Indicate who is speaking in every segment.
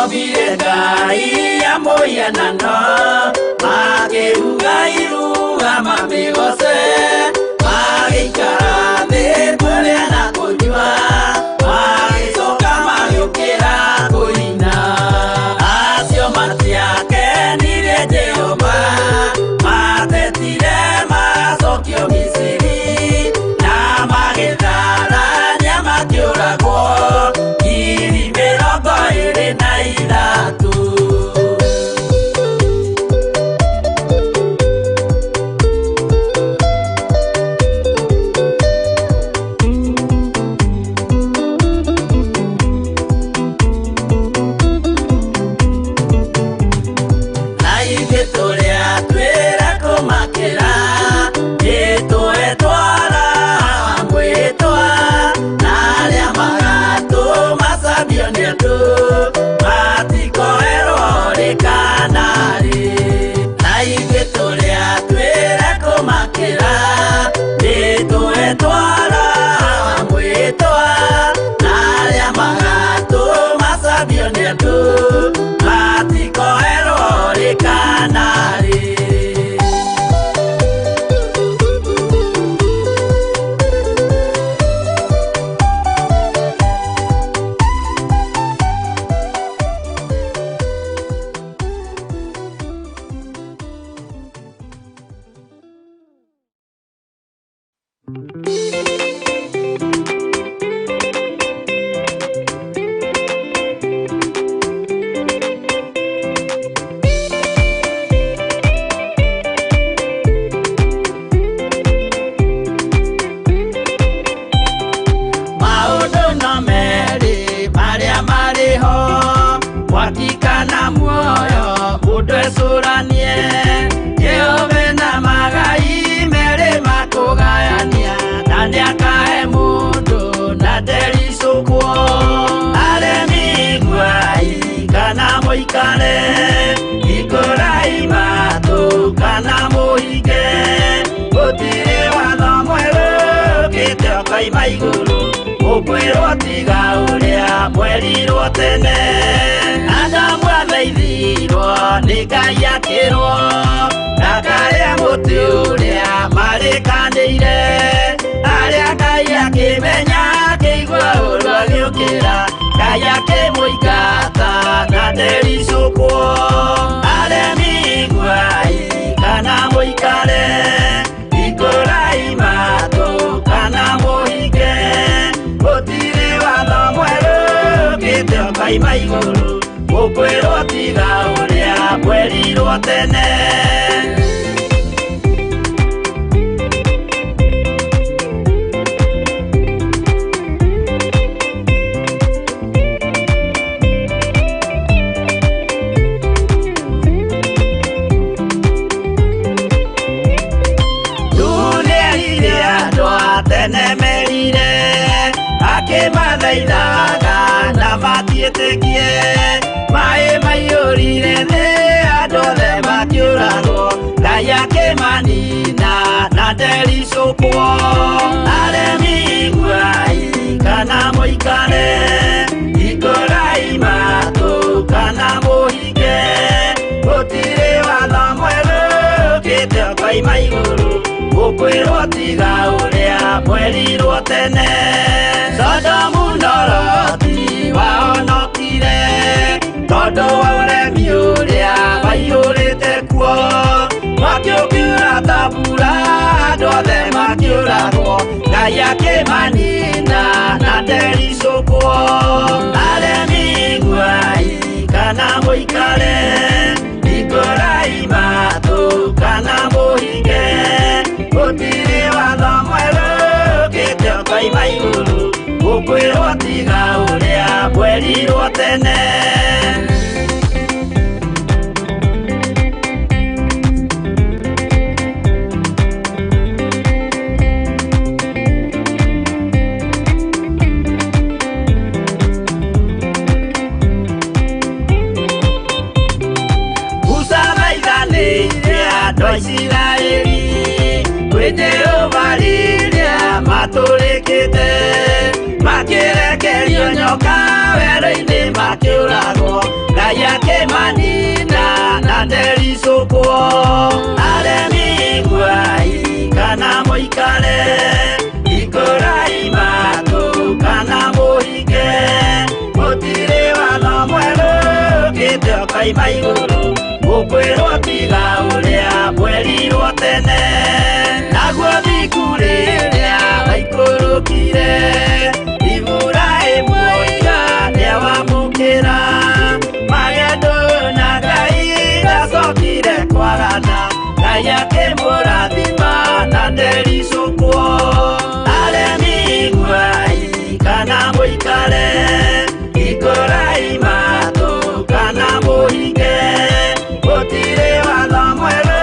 Speaker 1: Mombire Ngai ya mũhianano, makĩruga iruga mamĩgoce, magĩikara thĩ kũrĩa na kũnyua, magĩcoka magĩũkĩra kũina. Acio matiakenirie Jehova, matetire macokio Misiri, na magĩtharania makĩũragwo 23,000. Na ithuĩ tũrĩa twĩra kũmakĩra, nĩtũetwara mwĩtwa, na arĩa magatũmacambio nĩ andũ, matikoerwo rĩ kana rĩ. Na ithuĩ tũrĩa twĩra kũmakĩra, nĩtũetwara mwĩtwa, na arĩa magatũmacambio nĩ andũ, matikoerwo rĩ kana rĩ. Maũndũ no merĩ marĩa marĩ ho, mwaki kana muoyo, mũndũ ecũranie. Jehova na magai merĩ makũgayania, na nĩakahe mũndũ na ndericũkwo. Aremi iguai kana mũikare, hingũrai matũ kana mũhinge, gũtirĩ watho mwerũ ũkĩte ũkoima igũrũ, ũkwĩrwo tiga ũrĩa mwerirwo tene. Adamu athaithirwo nĩ Ngai akĩrwo, ndakarĩe mũtĩ ũrĩa marĩkanĩire. Arĩa Ngai akĩmenya akĩigua ũũru agĩũkĩra, Ngai akĩmũingata na ndericũkwo. Aremi iguai kana mũikare, hingũrai matũ kana mũhinge, gũtirĩ watho mwerũ ũkĩte ũkoima igũrũ, ũkwĩrwo tiga ũrĩa mwerirwo tene. Nĩerire andũ a tene merire, akĩmathaithaga na matiĩtĩkie. Maĩ maiyũrire thĩ, andũ othe makĩũragwo, Ngai akĩmanina na ndericũkwo. Aremi iguai kana mũikare, hingũrai matũ kana mũhinge, gũtirĩ watho mwerũ ũkĩte ũkoima igũrũ, ũkwĩrwo tiga ũrĩa mwerirwo tene. Sodomu na Loti wahonokire, tondũ wa ũremi ũrĩa waiyũrĩte kuo. Mwaki ũkiura ta mbura, andũ othe makĩũragwo, Ngai akĩmanina na ndericũkwo. Aremi iguai kana mũikare, hingũrai matũ kana mũhinge, gũtirĩ watho mwerũ ũkĩte ũkoima igũrũ, ũkwĩrwo tiga ũrĩa mwerirwo tene. Musa thaithanĩire andũ a Isiraeli kwĩ Jehova rĩrĩa matũrĩkĩte, makĩrekerio nyoka werũ-inĩ makĩũragwo, Ngai nĩakanina na ndericũkwo. Aremi iguai kana mũikare, hingũrai matũ kana mũhinge, gũtirĩ watho mwerũ ũkĩte ũkoima igũrũ, gũkwĩrwo tiga ũrĩa mwerirwo tene. Naguo thingu rĩrĩa waikũrũkire, Iburahĩmu oiga nĩawamũkĩra, magendo na Ngai ndacokire kwagana, Ngai akĩmũrathima na ndericũkwo. Aremi iguai kana mũikare, hingũrai matũ kana mũhinge, gũtirĩ watho mwerũ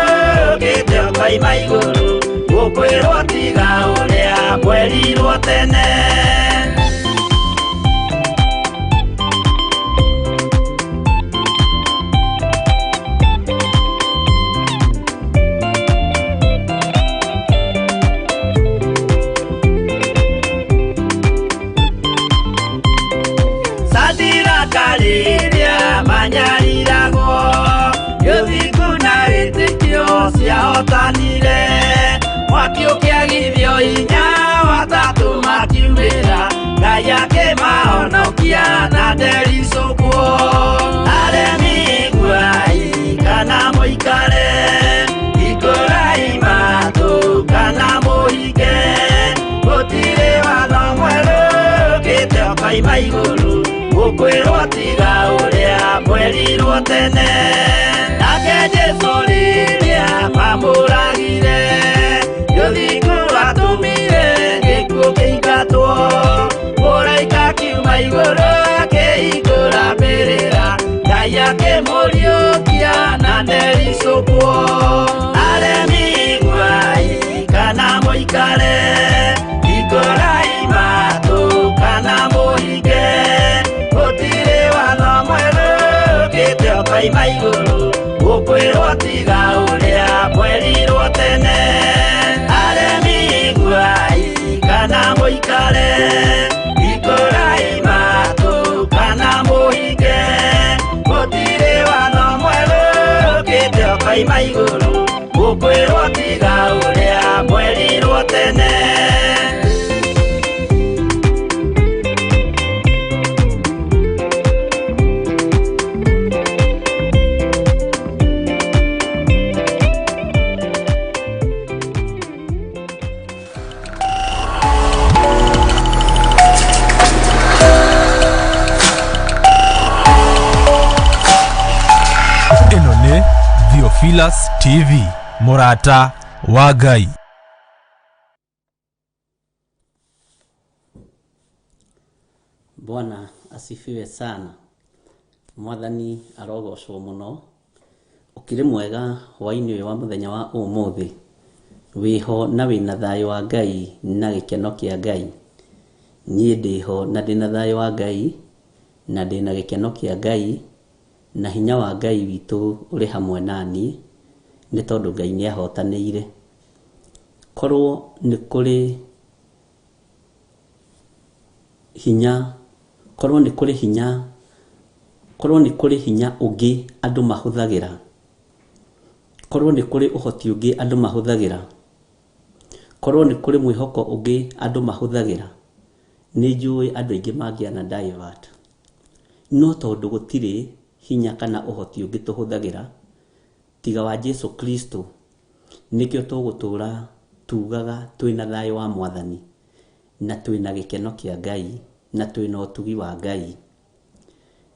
Speaker 1: ũkĩte ũkoima igũrũ, gũkwĩrwo tiga ũrĩa mwerirwo tene. Sadiraka rĩrĩa manyariragwo, gĩthingu na wĩtĩkio ciahotanire, mwaki ũkĩagithio hinya watatũ makiumĩra, Ngai akĩmahonokia na ndericũkwo. Aremi iguai kana mũikare, hingũrai matũ kana mũhinge, gũtirĩ watho mwerũ ũkĩte ũkoima igũrũ, gũkwĩrwo tiga ũrĩa mwerirwo tene. Nake Jesũ rĩrĩa mamũragire, rũthingu rwatũmire gĩkuũ kĩingatwo, mũraika akiuma igũrũ akĩhingũra mbĩrĩra, Ngai akĩmũriũkia na ndericũkwo. Aremi iguai kana mũikare, hingũrai matũ kana mũhinge, gũtirĩ watho mwerũ ũkĩte ũkoima igũrũ, gũkwĩrwo tiga ũrĩa mwerirwo tene. Aremi iguai kana mũikare, hingũrai matũ kana mũhinge, gũtirĩ watho mwerũ ũkĩte ũkoima igũrũ, gũkwĩrwo tiga ũrĩa mwerirwo tene.
Speaker 2: Ĩno nĩ Theophilus TV, mũrata wa Ngai.
Speaker 3: Bwana asifiwe sana. Mwathani arogocwo mũno. Ũkĩrĩ mwega hwaĩ-inĩ ũyũ wa mũthenya wa ũmũthĩ. Wĩho na wĩna thayũ wa Ngai na gĩkeno kĩa Ngai. Niĩ ndĩho na ndĩna thayũ wa Ngai na ndĩna gĩkeno kĩa Ngai na hinya wa Ngai witũ ũrĩ hamwe naniĩ, nĩ tondũ Ngai nĩ ahotanĩire. Korwo nĩ kũrĩ hinya, korwo nĩ kũrĩ hinya, korwo nĩ kũrĩ hinya ũngĩ andũ mahũthagĩra, korwo nĩ kũrĩ ũhoti ũngĩ andũ mahũthagĩra, korwo nĩ kũrĩ mwĩhoko ũngĩ andũ mahũthagĩra, nĩ njũĩ andũ aingĩ mangĩana divert. No tondũ gũtirĩ hinya kana ũhoti ũngĩ tũhũthagĩra tiga wa Jesu Kristo, nĩkĩo tũgũtũra tugaga twĩna thayũ wa Mwathani na twĩna gĩkeno kĩa Ngai na twĩna ũtugi wa Ngai.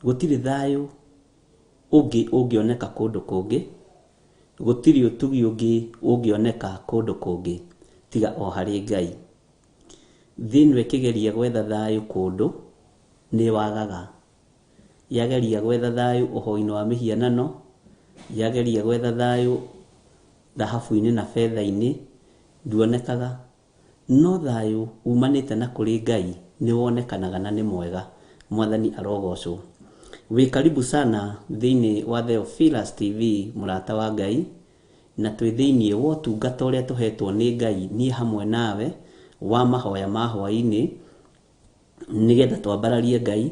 Speaker 3: Gũtirĩ thayũ ũngĩ ũngĩoneka kũndũ kũngĩ, gũtirĩ ũtugi ũngĩ ũngĩoneka kũndũ kũngĩ tiga o harĩ Ngai. Thĩ ĩno ĩkĩgeria gwetha thayũ kũndũ nĩ wagaga. Yageria gwetha thayũ ũhoi-inĩ wa mĩhianano, yageria gwetha thayũ thahabu-inĩ na betha-inĩ, nduonekaga. No thayũ umanĩte na kũrĩ Ngai nĩ wonekanaga na nĩ mwega. Mwathani arogocwo. Wĩ karibu sana thĩinĩ wa Theophilus TV, mũrata wa Ngai, na twĩ thĩinĩ wa ũtungata ũrĩa tũhetwo nĩ Ngai niĩ hamwe nawe wa mahoya ma hwaĩ-inĩ, nĩgetha twambararie Ngai,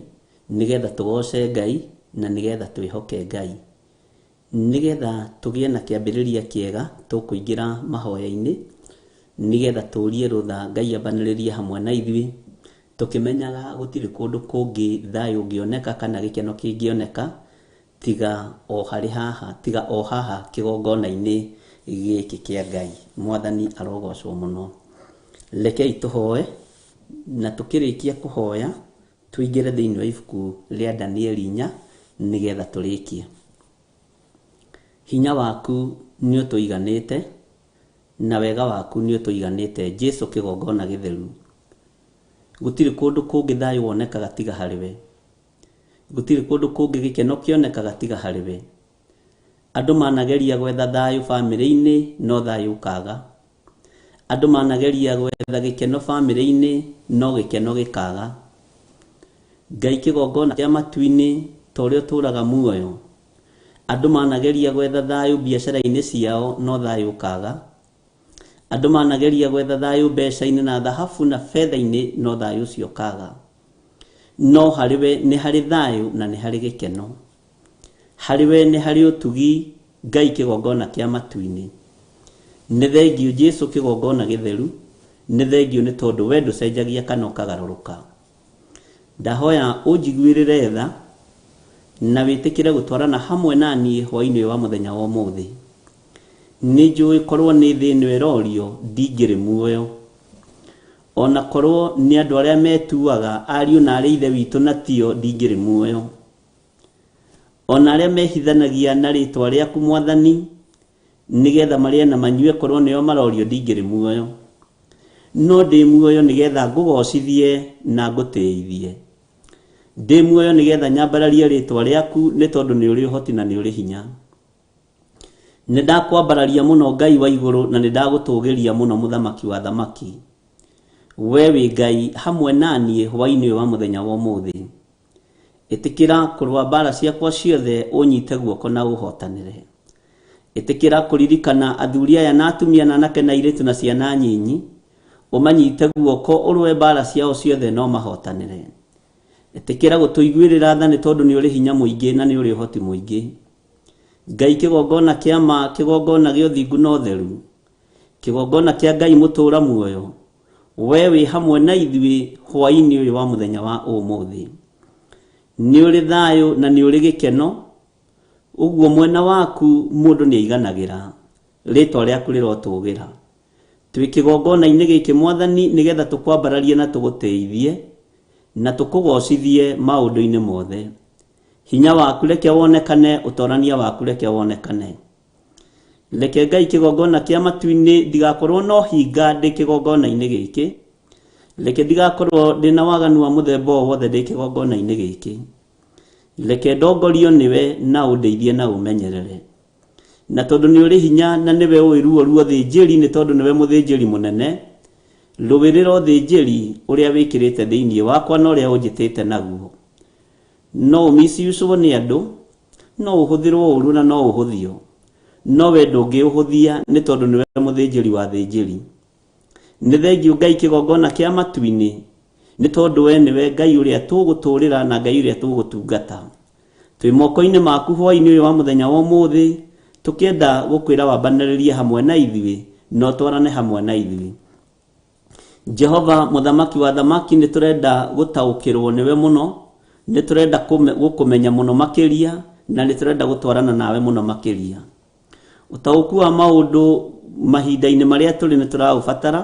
Speaker 3: nĩgetha tũgoce Ngai, na nĩgetha twĩhoke Ngai. Nĩgetha tũgĩe na kĩambĩrĩria kĩega, tũkũingĩra mahoya-inĩ, nĩgetha tũrie rũtha Ngai ambanĩrĩrie hamwe na ithuĩ, tũkĩmenyaga gũtirĩ kũndũ kũngĩ thayũ ũngĩoneka kana gĩkeno kĩngĩoneka, tiga o harĩ haha, tiga o haha kĩgongona-inĩ gĩkĩ kĩa Ngai. Mwathani arogocwo mũno. Rekei tũhoe, na tũkĩrĩkia kũhoya, tũingĩre thĩinĩ wa ibuku rĩa Danieli inya, nĩgetha tũrĩkie. Hinya waku nĩ ũtũiganĩte, na wega waku nĩ ũtũiganĩte, Jesu kĩgongona gĩtheru. Gũtirĩ kũndũ kũngĩ thayũ wonekaga tiga harĩ we. Gũtirĩ kũndũ kũngĩ gĩkeno kĩonekaga tiga harĩ we. Andũ manageria gwetha thayũ bamĩrĩ-inĩ no thayũ ũkaga. Andũ manageria gwetha gĩkeno bamĩrĩ-inĩ no gĩkeno gĩkaga. Ngai kĩgongona kĩa matu-inĩ ta ũrĩa ũtũraga muoyo. Andũ manageria gwetha thayũ biacara-inĩ ciao no thayũ ũkaga. Andũ manageria gwetha thayũ mbeca-inĩ na thahabu na betha-inĩ no thayũ ũcio ũkaga. No harĩ we nĩ harĩ thayũ na nĩ harĩ gĩkeno. Harĩ we nĩ harĩ ũtugi Ngai kĩgongona kĩa matu-inĩ. Nĩ thengiũ Jesu kĩgongona gĩtheru, nĩ thengiũ nĩ tondũ we ndũcenjagia kana ũkagarũrũka. Ndahoya ũnjiguĩrĩre tha na wĩtĩkĩre gũtwarana hamwe na niĩ hwaĩ-inĩ ũyũ wa mũthenya wa ũmũthĩ. Nĩ njũĩ korwo nĩ thĩ ĩno ĩrorio ndingĩrĩ muoyo. Ona korwo nĩ andũ arĩa metuaga ariũ na arĩ ithe witũ na tio ndingĩrĩ muoyo. Ona arĩa mehithanagia na rĩtwa rĩaku Mwathani nĩgetha marĩe na manyue korwo nĩo marorio ndingĩrĩ muoyo. No ndĩ muoyo nĩgetha ngũgocithie na ngũtĩithie. Ndĩ muoyo nĩgetha nyambararie rĩtwa rĩaku nĩ tondũ nĩ ũrĩ ũhoti na nĩ ũrĩ hinya. Nĩ ndakwambararia mũno Ngai wa igũrũ na nĩ ndagũtũgĩria mũno mũthamaki wa thamaki. We wĩ Ngai hamwe na niĩ hwaĩ-inĩ ũyũ wa mũthenya wa ũmũthĩ. Ĩtĩkĩra kũrũa mbara ciakwa ciothe ũnyite guoko na ũhotanĩre. Ĩtĩkĩra kũririkana athuri aya na atumia na anake na airĩtu na ciana nyinyi, ũmanyite guoko ũrũe mbara ciao ciothe no mahotanĩre. Ĩtĩkĩra gũtũiguĩrĩra tha nĩ tondũ nĩ ũrĩ hinya mũingĩ na nĩ ũrĩ ũhoti mũingĩ. Ngai kĩgongona kĩa ma, kĩgongona gĩa ũthingu na ũtheru, kĩgongona kĩa Ngai mũtũũra muoyo, we wĩ hamwe na ithuĩ hwaĩ-inĩ ũyũ wa mũthenya wa ũmũthĩ. Nĩ ũrĩ thayũ na nĩ ũrĩ gĩkeno, ũguo mwena waku mũndũ nĩ aiganagĩra, rĩtwa rĩaku rĩrotũgĩra. Twĩ kĩgongona-inĩ gĩkĩ Mwathani nĩgetha tũkwambararie na tũgũtĩithie na tũkũgocithie maũndũ-inĩ mothe. Hinya waku reke wonekane, ũtorania waku reke wonekane. Reke Ngai kĩgongona kĩa matu-inĩ ndigakorwo no hinga ndĩ kĩgongona-inĩ gĩkĩ. Reke ndigakorwo ndĩ na waganu wa mũthemba o wothe ndĩ kĩgongona-inĩ gĩkĩ. Reke ndongorio nĩwe na ũndeithie na ũmenyerere. Na tondũ nĩ ũrĩ hinya na nĩwe ũĩ ruo rwa ũthĩnjĩri nĩ tondũ nĩwe mũthĩnjĩri mũnene, rũĩrĩra ũthĩnjĩri ũrĩa wĩkĩrĩte thĩinĩ wakwa na ũrĩa ũnjĩtĩte naguo. No ũmiciucwo nĩ andũ, no ũhũthĩrwo ũru na no ũhũthio. No we ndũngĩũhũthia nĩ tondũ nĩwe mũthĩnjĩri wa athĩnjĩri. Nĩ thengiũ Ngai kĩgongona kĩa matu-inĩ, nĩ tondũ we nĩwe Ngai ũrĩa tũgũtũrĩra na Ngai ũrĩa tũgũtungata. Twĩ moko-inĩ maku hwaĩ-inĩ ũyũ wa mũthenya wa ũmũthĩ, tũkĩenda gũkwĩra wambanĩrĩrie hamwe na ithuĩ na ũtwarane hamwe na ithuĩ. Jehova mũthamaki wa thamaki nĩ tũrenda gũtaũkĩrwo nĩwe mũno, nĩ tũrenda gũkũmenya mũno makĩria na nĩ tũrenda gũtwarana nawe mũno makĩria. Ũtaũku wa maũndũ mahinda-inĩ marĩa tũrĩ nĩ tũraũbatara,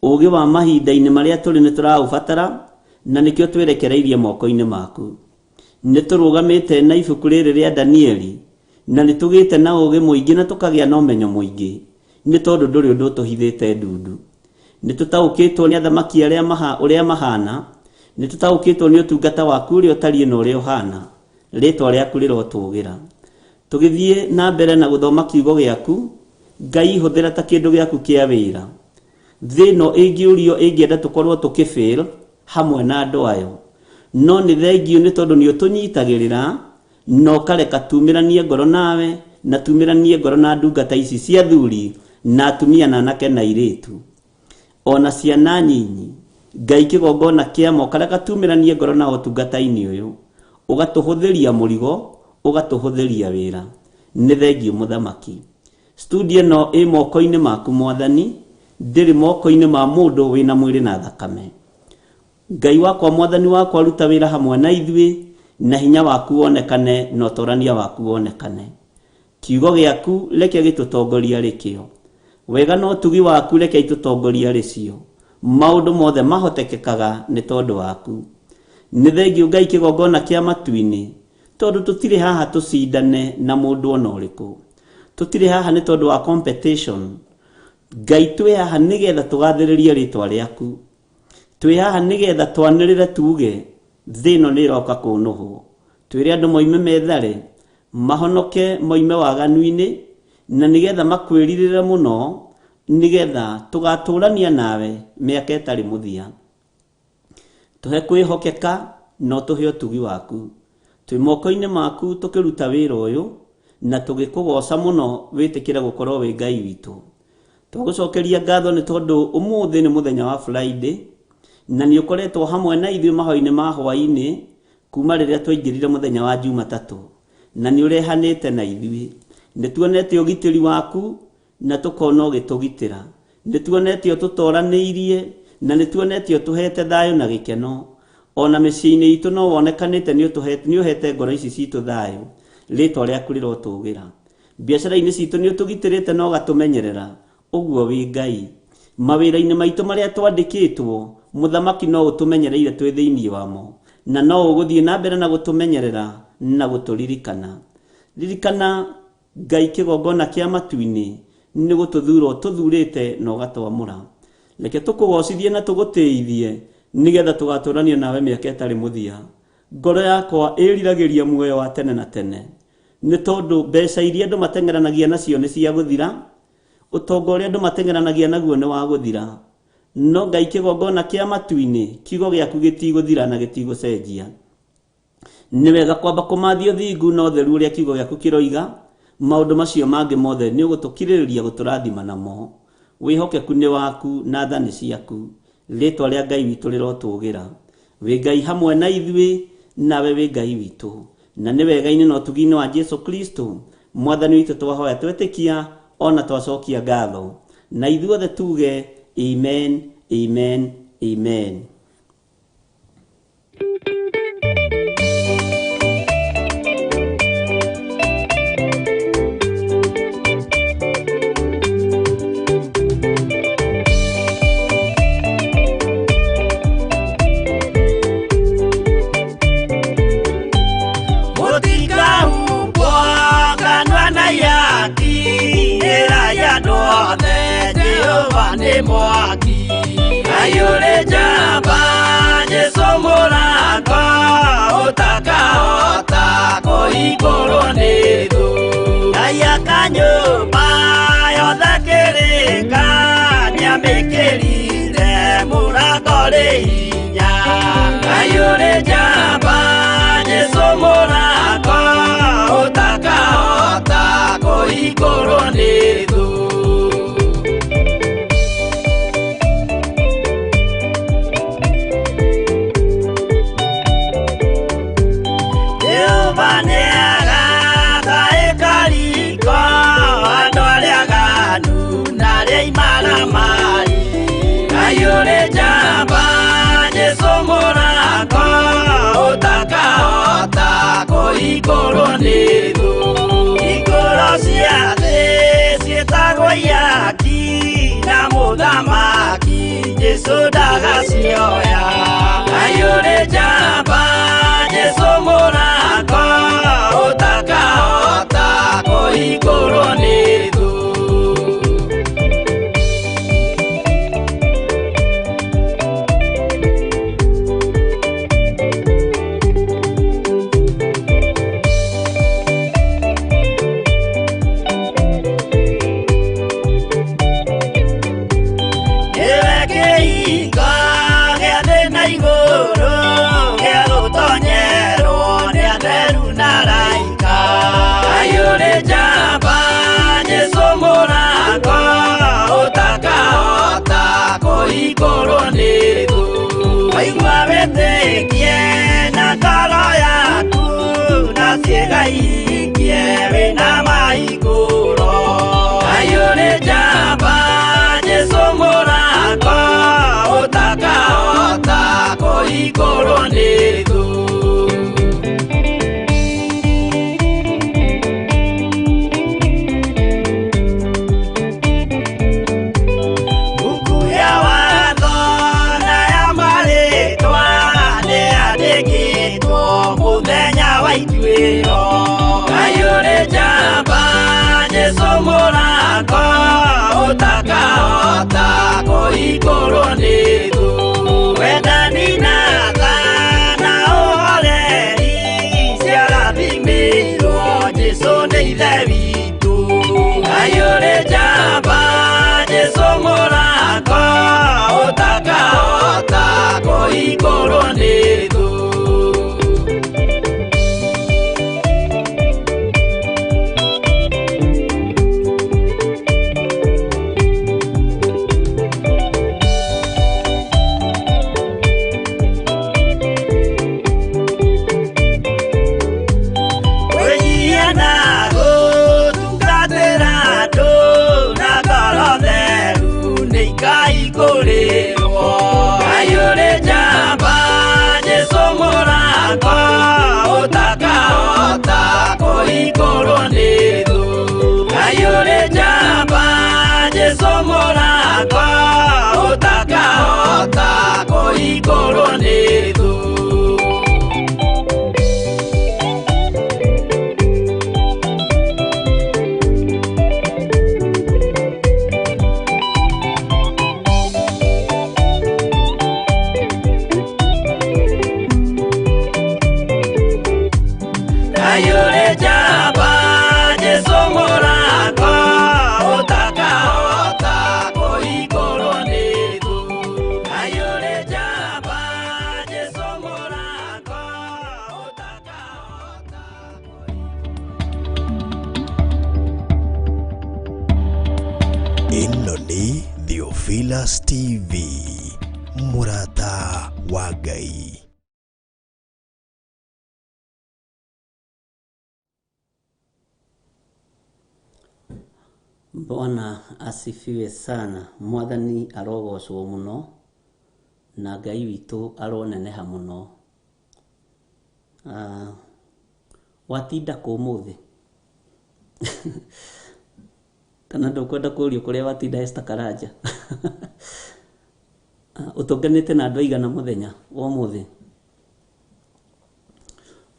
Speaker 3: ũũgĩ wa mahinda-inĩ marĩa tũrĩ nĩ tũraũbatara na nĩkĩo twĩrekereirie moko-inĩ maku. Nĩ tũrũgamĩte na ibuku rĩrĩ rĩa Danieli na nĩ tũgĩte na ũũgĩ mũingĩ na tũkagĩa na ũmenyo mũingĩ nĩ tondũ ndũrĩ ũndũ ũtũhithĩte ndundu. Nĩ tũtaũkĩtwo nĩ athamaki arĩa maha, ũrĩa mahana, nĩ tũtaũkĩtwo nĩ ũtungata waku ũrĩa ũtariĩ na ũrĩa ũhana. Rĩtwa rĩaku rĩrotũgĩra. Tũgĩthiĩ na mbere na gũthoma kiugo gĩaku, Ngai hũthĩra ta kĩndũ gĩaku kĩa wĩra. Thĩ ĩno ĩngĩũrio ĩngĩenda tũkorwo tũkĩfail hamwe na andũ ayo. No nĩ thengiũ nĩ tondũ nĩ ũtũnyitagĩrĩra na ũkareka tumĩranie ngoro nawe na tumĩranie ngoro na ndungata ici cia athuri na atumia na anake na airĩtu ona ciana nyinyi. Ngai kĩgongona kĩa ma ũkareka tumĩranie ngoro na ũtungata-inĩ ũyũ. Ũgatũhũthĩria mũrigo, ũgatũhũthĩria wĩra. Nĩ thengiũ mũthamaki. Studio ĩno ĩ moko-inĩ maku mwathani, ndĩrĩ moko-inĩ ma mũndũ wĩna mwĩrĩ na thakame. Ngai wakwa mwathani wakwa ruta wĩra hamwe na ithuĩ, na hinya waku wonekane na ũtorania waku wonekane. Kiugo gĩaku reke gĩtũtongoria rĩkĩo. Wega na ũtugi waku reke itũtongoria rĩcio. Maũndũ mothe mahotekekaga nĩ tondũ waku. Nĩ thengiũ Ngai kĩgongona kĩa matu-inĩ, tondũ tũtirĩ haha tũcindane na mũndũ ona ũrĩkũ. Tũtirĩ haha nĩ tondũ wa competition. Ngai twĩ haha nĩgetha tũgathĩrĩrie rĩtwa rĩaku. Twĩ haha nĩgetha twanĩrĩre tuge thĩ ĩno nĩ ĩroka kũnũhwo. Twĩre andũ moime methare, mahonoke moime waganu-inĩ, na nĩgetha makwĩrirĩre mũno, nĩgetha tũgatũrania nawe mĩaka ĩtarĩ mũthia. Tũhe kwĩhokeka na ũtũhe ũtugi waku. Twĩ moko-inĩ maku tũkĩruta wĩra ũyũ, na tũgĩkũgoca mũno wĩtĩkĩre gũkorwo wĩ Ngai witũ. Twagũcokeria ngatho nĩ tondũ ũmũthĩ nĩ mũthenya wa Friday, na nĩ ũkoretwo hamwe na ithuĩ mahoya-inĩ ma hwaĩ-inĩ kuma rĩrĩa twaingĩrire mũthenya wa Jumatatũ, na nĩ ũrehanĩte na ithuĩ. Nĩ tuonete ũgitĩri waku na tũkona ũgĩtũgitĩra. Nĩ tuonete ũtũtoranĩirie na nĩ tuonete ũtũhete thayũ na gĩkeno. Ona mĩciĩ-inĩ itũ no wonekanĩte nĩ ũhete ngoro ici citũ thayũ. Rĩtwa rĩaku rĩrotũgĩra. Biacara-inĩ citũ nĩ ũtũgitĩrĩte na ũgatũmenyerera. Ũguo wĩ Ngai. Mawĩra-inĩ maitũ marĩa twandĩkĩtwo, mũthamaki no ũtũmenyereire twĩ thĩinĩ wamo, na no ũgũthiĩ na mbere na gũtũmenyerera na gũtũririkana. Ririkana Ngai kĩgongona kĩa matu-inĩ nĩ gũtũthura ũtũthurĩte na ũgatwamũra. Reke tũkũgocithie na tũgũtĩithie nĩgetha tũgatũrania nawe mĩaka ĩtarĩ mũthia. Ngoro yakwa ĩriragĩria muoyo wa tene na tene, nĩ tondũ mbeca iria andũ mateng'eranagia nacio nĩ cia gũthira, ũtonga ũrĩa andũ mateng'eranagia naguo nĩ wa gũthira. No Ngai kĩgongona kĩa matu-inĩ, kiugo gĩaku gĩtigũthira na gĩtigũcenjia. Nĩ wega kwamba kũmathia ũthingu na ũtheru ũrĩa kiugo gĩaku kĩroiga. Maũndũ macio mangĩ mothe nĩ ũgũtũkirĩrĩria gũtũrathima namo. Wĩhokeku nĩ waku na tha nĩ ciaku. Rĩtwa rĩa Ngai witũ rĩrotũgĩra. Wĩ Ngai hamwe na ithuĩ, nawe wĩ Ngai witũ. Na nĩ wega-inĩ na ũtugi-inĩ wa Jesu Kristo mwathani witũ twahoya twetĩkia ona twacokia ngatho. Na ithuothe tuge amen, amen, amen.
Speaker 1: Mwaki ayure jamba Jesu mũrango ũtakahota kũhingũrwo nĩ thũ. Ngai akanyũmba yothe kĩrĩka nĩamĩkĩrire mũrango rĩ hinya. Ayure jamba Jesu mũrango ũtakahota kũhingũrwo nĩ thũ. Kũhingũrwo nĩ thũ. Hingũro cia thĩ ciĩtagwo ihaki na mũthamaki Jesu ndagacioya. Ayũrĩ njamba Jesu mũrango ũtakahota kũhingũrwo nĩ thũ. Kũhingũrwo nĩ thũ. Waigua wĩtĩkie na ngoro yaku Ũtakahota kũhingũrwo nĩ thũ. Wendani na tha na ũhoreri ciarathimĩirwo Jesũ nĩ Ithe witũ. Ngai ũrĩ njamba, Jesũ mũrango ũtakahota kũhingũrwo nĩ thũ. Kwĩnyihia na gũtungatĩra andũ na ngoro theru nĩ ikaihingũrĩrwo. Ngai ũrĩ njamba, Jesũ mũrango ũtakahota kũhingũrwo nĩ thũ. Ngai ũrĩ njamba, Jesũ mũrango ũtakahota kũhingũrwo nĩ thũ. Ngai ũrĩ njamba, Jesũ mũrango ũtakahota kũhingũrwo nĩ thũ. Ngai ũrĩ njamba, Jesũ mũrango ũtakahota
Speaker 4: Ĩno nĩ Theophilus TV, mũrata wa Ngai.
Speaker 3: Bwana asifiwe sana. Mwathani arogocwo mũno na Ngai witũ aroneneha mũno. Watinda kũ ũmũthĩ? Kana ndũkwenda kũũrio kũrĩa watinda Esther Karanja? Ũtũnganĩte na andũ aigana mũthenya wa ũmũthĩ?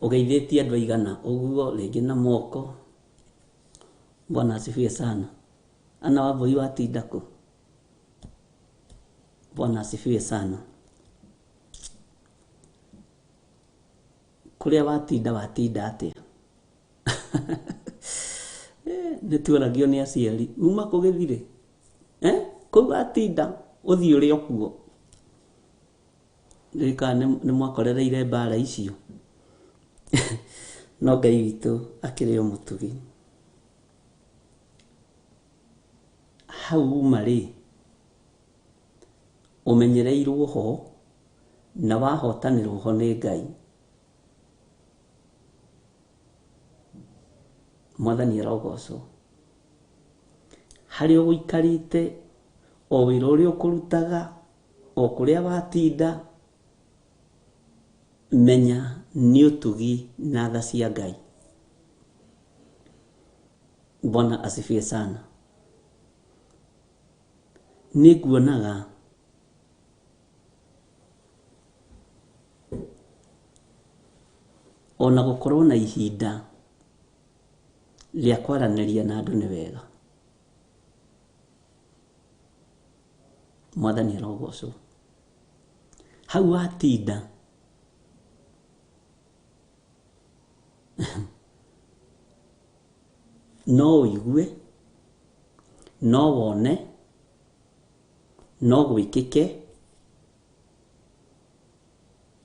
Speaker 3: Ũgeithĩtie andũ aigana ũguo rĩngĩ na moko? Bwana asifiwe sana. Ana Wambui watinda kũ? Bwana asifiwe sana. Kũrĩa watinda watinda atĩa? Nĩ tuoragio nĩ aciari, uma kũ gĩthirĩ? Kũu watinda ũthiĩ ũrĩ o kuo. Ndiũĩ kana nĩ mwakorereire mbara icio. No Ngai witũ akĩrĩ o mũtugi. Hau uma rĩ, ũmenyereirwo ho na wahotanĩrwo ho nĩ Ngai. Mwathani arogocwo. Harĩa ũgũikarĩte, o wĩra ũrĩa ũkũrutaga, o kũrĩa watinda, menya nĩ ũtugi na tha cia Ngai. Bwana asifiwe sana. Nĩ nguonaga ona gũkorwo na ihinda rĩa kwaranĩria na andũ nĩ wega. Mwathani arogocwo. Hau watinda no ũigue, no wone, no gwĩkĩke.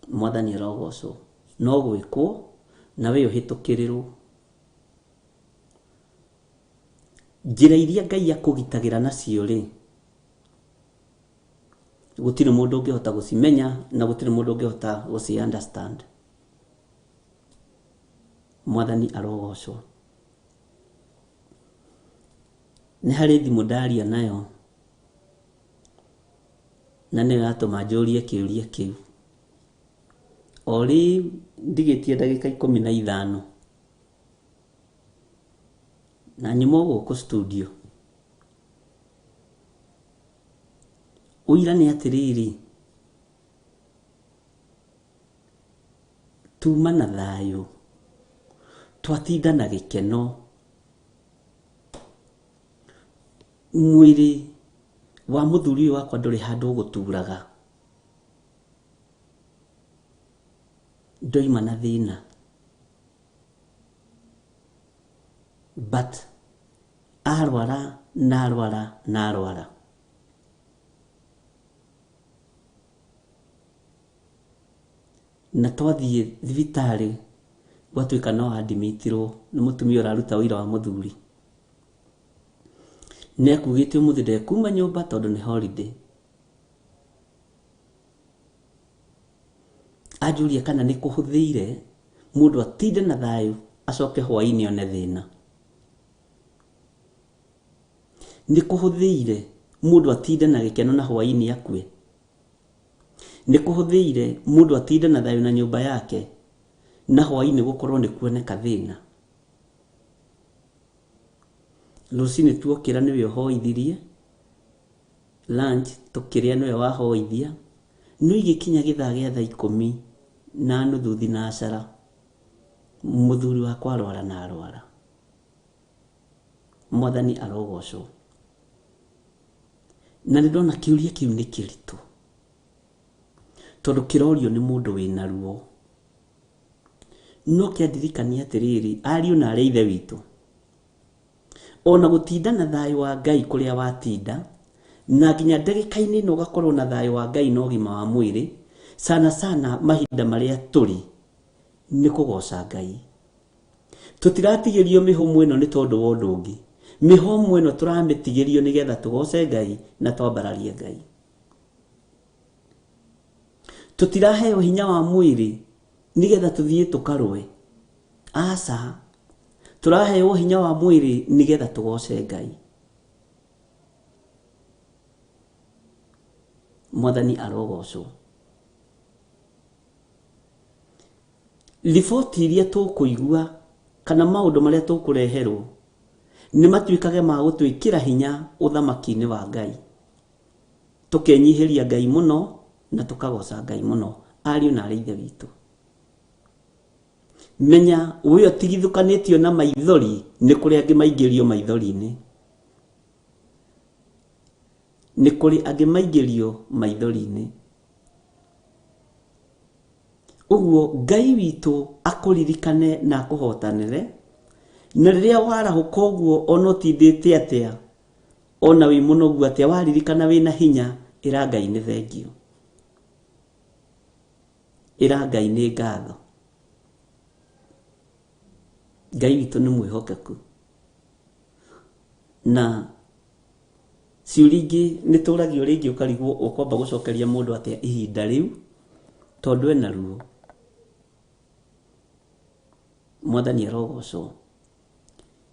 Speaker 3: Mwathani arogocwo. No gwĩkwo na we ũhĩtũkĩrĩrwo. Njĩra iria Ngai akũgitagĩra nacio rĩ, gũtirĩ mũndũ ũngĩhota gũcimenya na gũtirĩ mũndũ ũngĩhota gũci understand. Mwathani arogocwo. Nĩ harĩ thimũ ndaria nayo na nĩyo yatũma njũrie kĩũria kĩu. O rĩu ndigĩtie ndagĩka 15 na nyuma o gũkũ studio. Ũira nĩ atĩrĩrĩ, tuma na thayũ, twatinda na gĩkeno, mwĩrĩ Wa mũthuri ũyũ wakwa ndũrĩ handũ ũgũturaga. Ndoima na thĩna. But arwara na arwara na arwara. Na twathiĩ thibitarĩ gwatuĩka no adimitirwo nĩ mũtumia ũraruta ũira wa mũthuri. Nĩ ekugĩte ũmũthĩ ndekuma nyũmba tondũ nĩ holiday. Anjũria kana nĩ kũhũthĩire mũndũ atinde na thayũ acoke hwaĩ-inĩ one thĩna. Nĩ kũhũthĩire mũndũ atinde na gĩkeno na hwaĩ-inĩ akue. Nĩ kũhũthĩire mũndũ atinde na thayũ na nyũmba yake na hwaĩ-inĩ gũkorwo nĩ kuoneka thĩna. Rũcinĩ tuokĩra nĩwe ũhoithirie, lunch tũkĩrĩa nĩwe wahoithia, no igĩkinya gĩthaa gĩa thaa ikũmi na nuthu thinacara, mũthuri wakwa arwara na arwara. Mwathani arogocwo. Na nĩ ndona kĩũria kĩu nĩ kĩritũ, tondũ kĩrorio nĩ mũndũ wĩna ruo. No kĩandirikania atĩrĩrĩ, ariũ na arĩ a ithe witũ, ona gũtinda na thayũ wa Ngai kũrĩa watinda, na nginya ndagĩka-inĩ ĩno ũgakorwo na thayũ wa Ngai na ũgima wa mwĩrĩ, sana sana mahinda marĩa tũrĩ, nĩ kũgoca Ngai. Tũtiratigĩrio mĩhũmũ ĩno nĩ tondũ wa ũndũ ũngĩ. Mĩhũmũ ĩno tũramĩtigĩrio nĩgetha tũgoce Ngai na twambararie Ngai. Tũtiraheo hinya wa mwĩrĩ nĩgetha tũthiĩ tũkarũe. Aca, tũraheo hinya wa mwĩrĩ nĩgetha tũgoce Ngai. Mwathani arogocwo. Riboti iria tũkũigua kana maũndũ marĩa tũkũreherwo nĩ matuĩkage ma gũtwĩkĩra hinya ũthamaki-inĩ wa Ngai. Tũkenyihĩria Ngai mũno na tũkagoca Ngai mũno, ariũ na arĩ ithe witũ. Menya we ũtigithũkanĩtio na maithori nĩ kũrĩ angĩ maingĩrio maithori-inĩ. Nĩ kũrĩ angĩ maingĩrio maithori-inĩ. Ũguo Ngai witũ akũririkane na akũhotanĩre, na rĩrĩa warahũka ũguo ona ũtindĩte atĩa, ona wĩ mũnogu atĩa, waririkana wĩna hinya, ĩra Ngai nĩ thengiũ. Ĩra Ngai nĩ ngatho. Ngai witũ nĩ mwĩhokeku. Na ciũria ingĩ nĩ tũragio rĩngĩ ũkarigwo ũkwamba gũcokeria mũndũ atĩa ihinda rĩu, tondũ ena ruo. Mwathani arogocwo.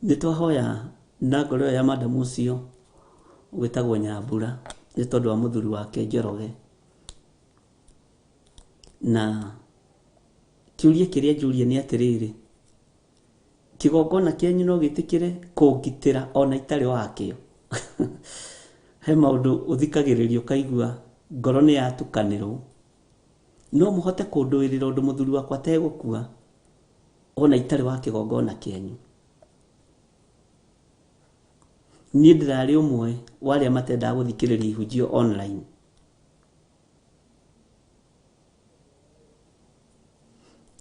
Speaker 3: Nĩ twahoya na ngoro ĩyo ya madamu ũcio wĩtagwo Nyambura nĩ tondũ wa mũthuri wake Njoroge. Na kĩũria kĩrĩa njũria nĩ atĩrĩrĩ, kĩgongona kĩanyu no gĩtĩkĩre kũngitĩra ona itarĩ wakĩo? He maũndũ ũthikagĩrĩria ũkaigua ngoro nĩ yatukanĩrwo. No mũhote kũndũĩrĩra ũndũ mũthuri wakwa ategũkua ona itarĩ wa kĩgongona kĩanyu? Niĩ ndĩrarĩ ũmwe wa arĩa matendaga gũthikĩrĩria ihunjio online.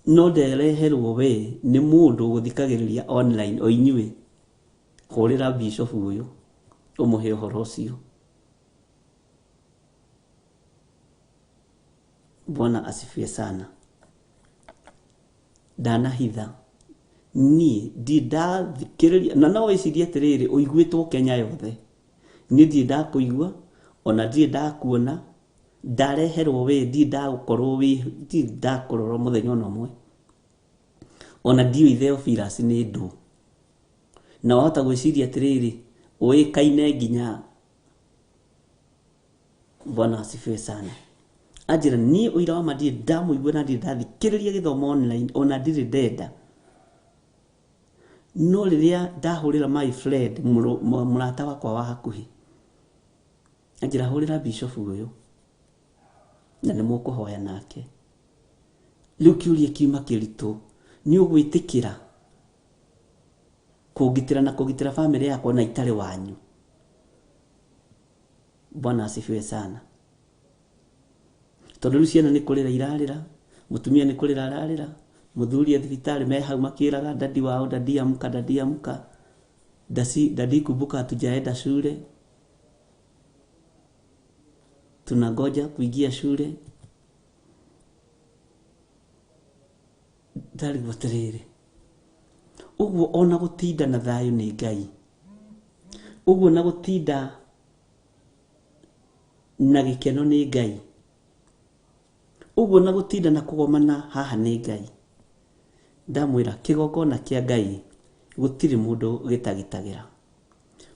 Speaker 3: No ndereherwo we nĩ mũndũ ũgũthikagĩrĩria online o inyuĩ, hũrĩra bishop ũyũ ũmũhe ũhoro ũcio. Bwana asifiwe sana. Ndanahitha niĩ ndirĩ ndathikĩrĩria, na no wĩcirie atĩrĩrĩ, ũiguĩtwo Kenya yothe. Niĩ ndirĩ ndakũigua, ona ndirĩ ndakuona, ndareherwo we, ndirĩ ndagũkorwo wĩ, ndirĩ ndakũrora mũthenya ona ũmwe. Ona ndiũĩ Theophilus nĩ ndũ. Na wahota gwĩciria atĩrĩrĩ, ũĩkaine nginya. Bwana asifiwe sana. Anjĩra niĩ ũira wa ma ndirĩ ndamũigua na ndirĩ ndathikĩrĩria gĩthomo online, ona ndirĩ ndenda. No rĩrĩa ndahũrĩra my friend, mũrata wakwa wa hakuhĩ, anjĩra hũrĩra bishop ũyũ na nĩ mũkũhoya nake. Rĩu kĩũria kiuma kĩritũ, nĩ ũgwĩtĩkĩra kũngitĩra na kũgitĩra bamĩrĩ yakwa na itarĩ wanyu? Bwana asifiwe sana. Tondũ rĩu ciana nĩ kũrĩra irarĩra, mũtumia nĩ kũrĩra ararĩra, mũthuri e thibitarĩ me hau makĩraga daddy wao, daddy amka, daddy amka, daddy kumbuka hatujaenda shule, tunangoja kuingia shule. Ndarigwo atĩrĩrĩ, ũguo ona gũtinda na thayũ nĩ Ngai, ũguo na gũtinda na gĩkeno nĩ Ngai, ũguo na gũtinda na kũgomana haha nĩ Ngai. Ndamwĩra kĩgongona kĩa Ngai gũtirĩ mũndũ gĩtagitagĩra,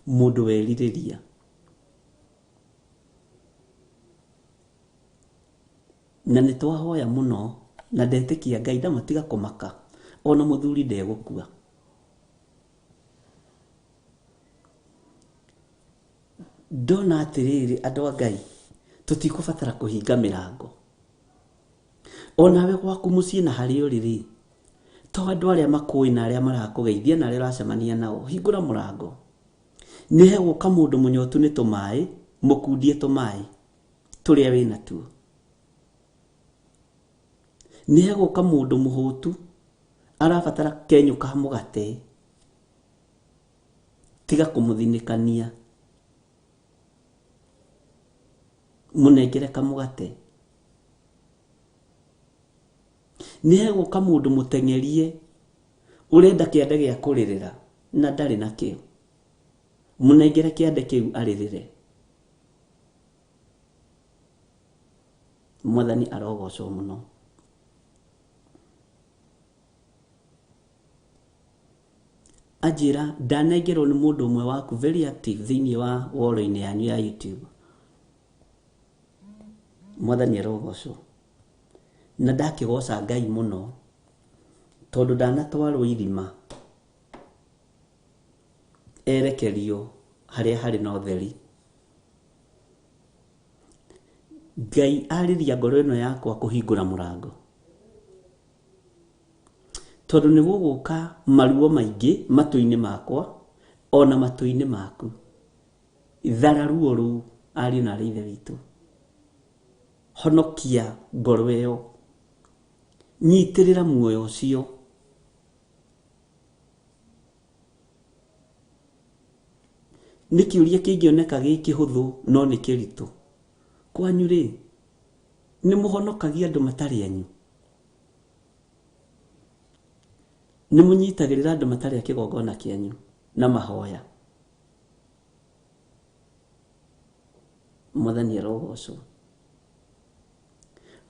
Speaker 3: mũndũ werirĩria. Na nĩ twahoya mũno na ndetĩkia Ngai ndamatiga kũmaka, ona mũthuri ndegũkua. Ndona atĩrĩrĩ andũ a Ngai, tũtikũbatara kũhinga mĩrango. Onawe gwaku mũciĩ na harĩa ũrĩ rĩ, to andũ arĩa makũĩ na arĩa marakũgeithia na arĩa ũracemania nao, hingũra mũrango. Nĩ hegũka mũndũ mũnyotu nĩ tũmaĩ, mũkundie tũmaĩ tũrĩa wĩna tuo. Nĩ hegũka mũndũ mũhũtu arabatara kenyũ ka mũgate, tiga kũmũthinĩkania, mũnengere kamũgate. Nĩ hegũka mũndũ mũteng'erie ũrenda kĩande gĩa kũrĩrĩra na ndarĩ nakĩo, mũnengere kĩande kĩu arĩrĩre. Mwathani arogocwo mũno. Anjĩra ndanengerwo nĩ mũndũ ũmwe waku very active thĩinĩ wa wall-inĩ yanyu ya YouTube. Mwathani arogocwo. Na ndakĩgoca Ngai mũno tondũ ndanatwarwo irima erekerio harĩa harĩ na ũtheri. Ngai arĩria ngoro ĩno yakwa kũhingũra mũrango, tondũ nĩ gũgũka maruo maingĩ matũ-inĩ makwa ona matũ-inĩ maku. Thara ruo rũu ariũ na arĩ ithe witũ, honokia ngoro ĩyo, nyitĩrĩra muoyo ũcio. Nĩ kĩũria kĩngĩoneka gĩ kĩhũthũ no nĩ kĩritũ. Kwanyu rĩ, nĩ mũhonokagia andũ matarĩ anyu? Nĩ mũnyitagĩrĩra andũ matarĩ a kĩgongona kĩanyu na mahoya? Mwathani arogocwo.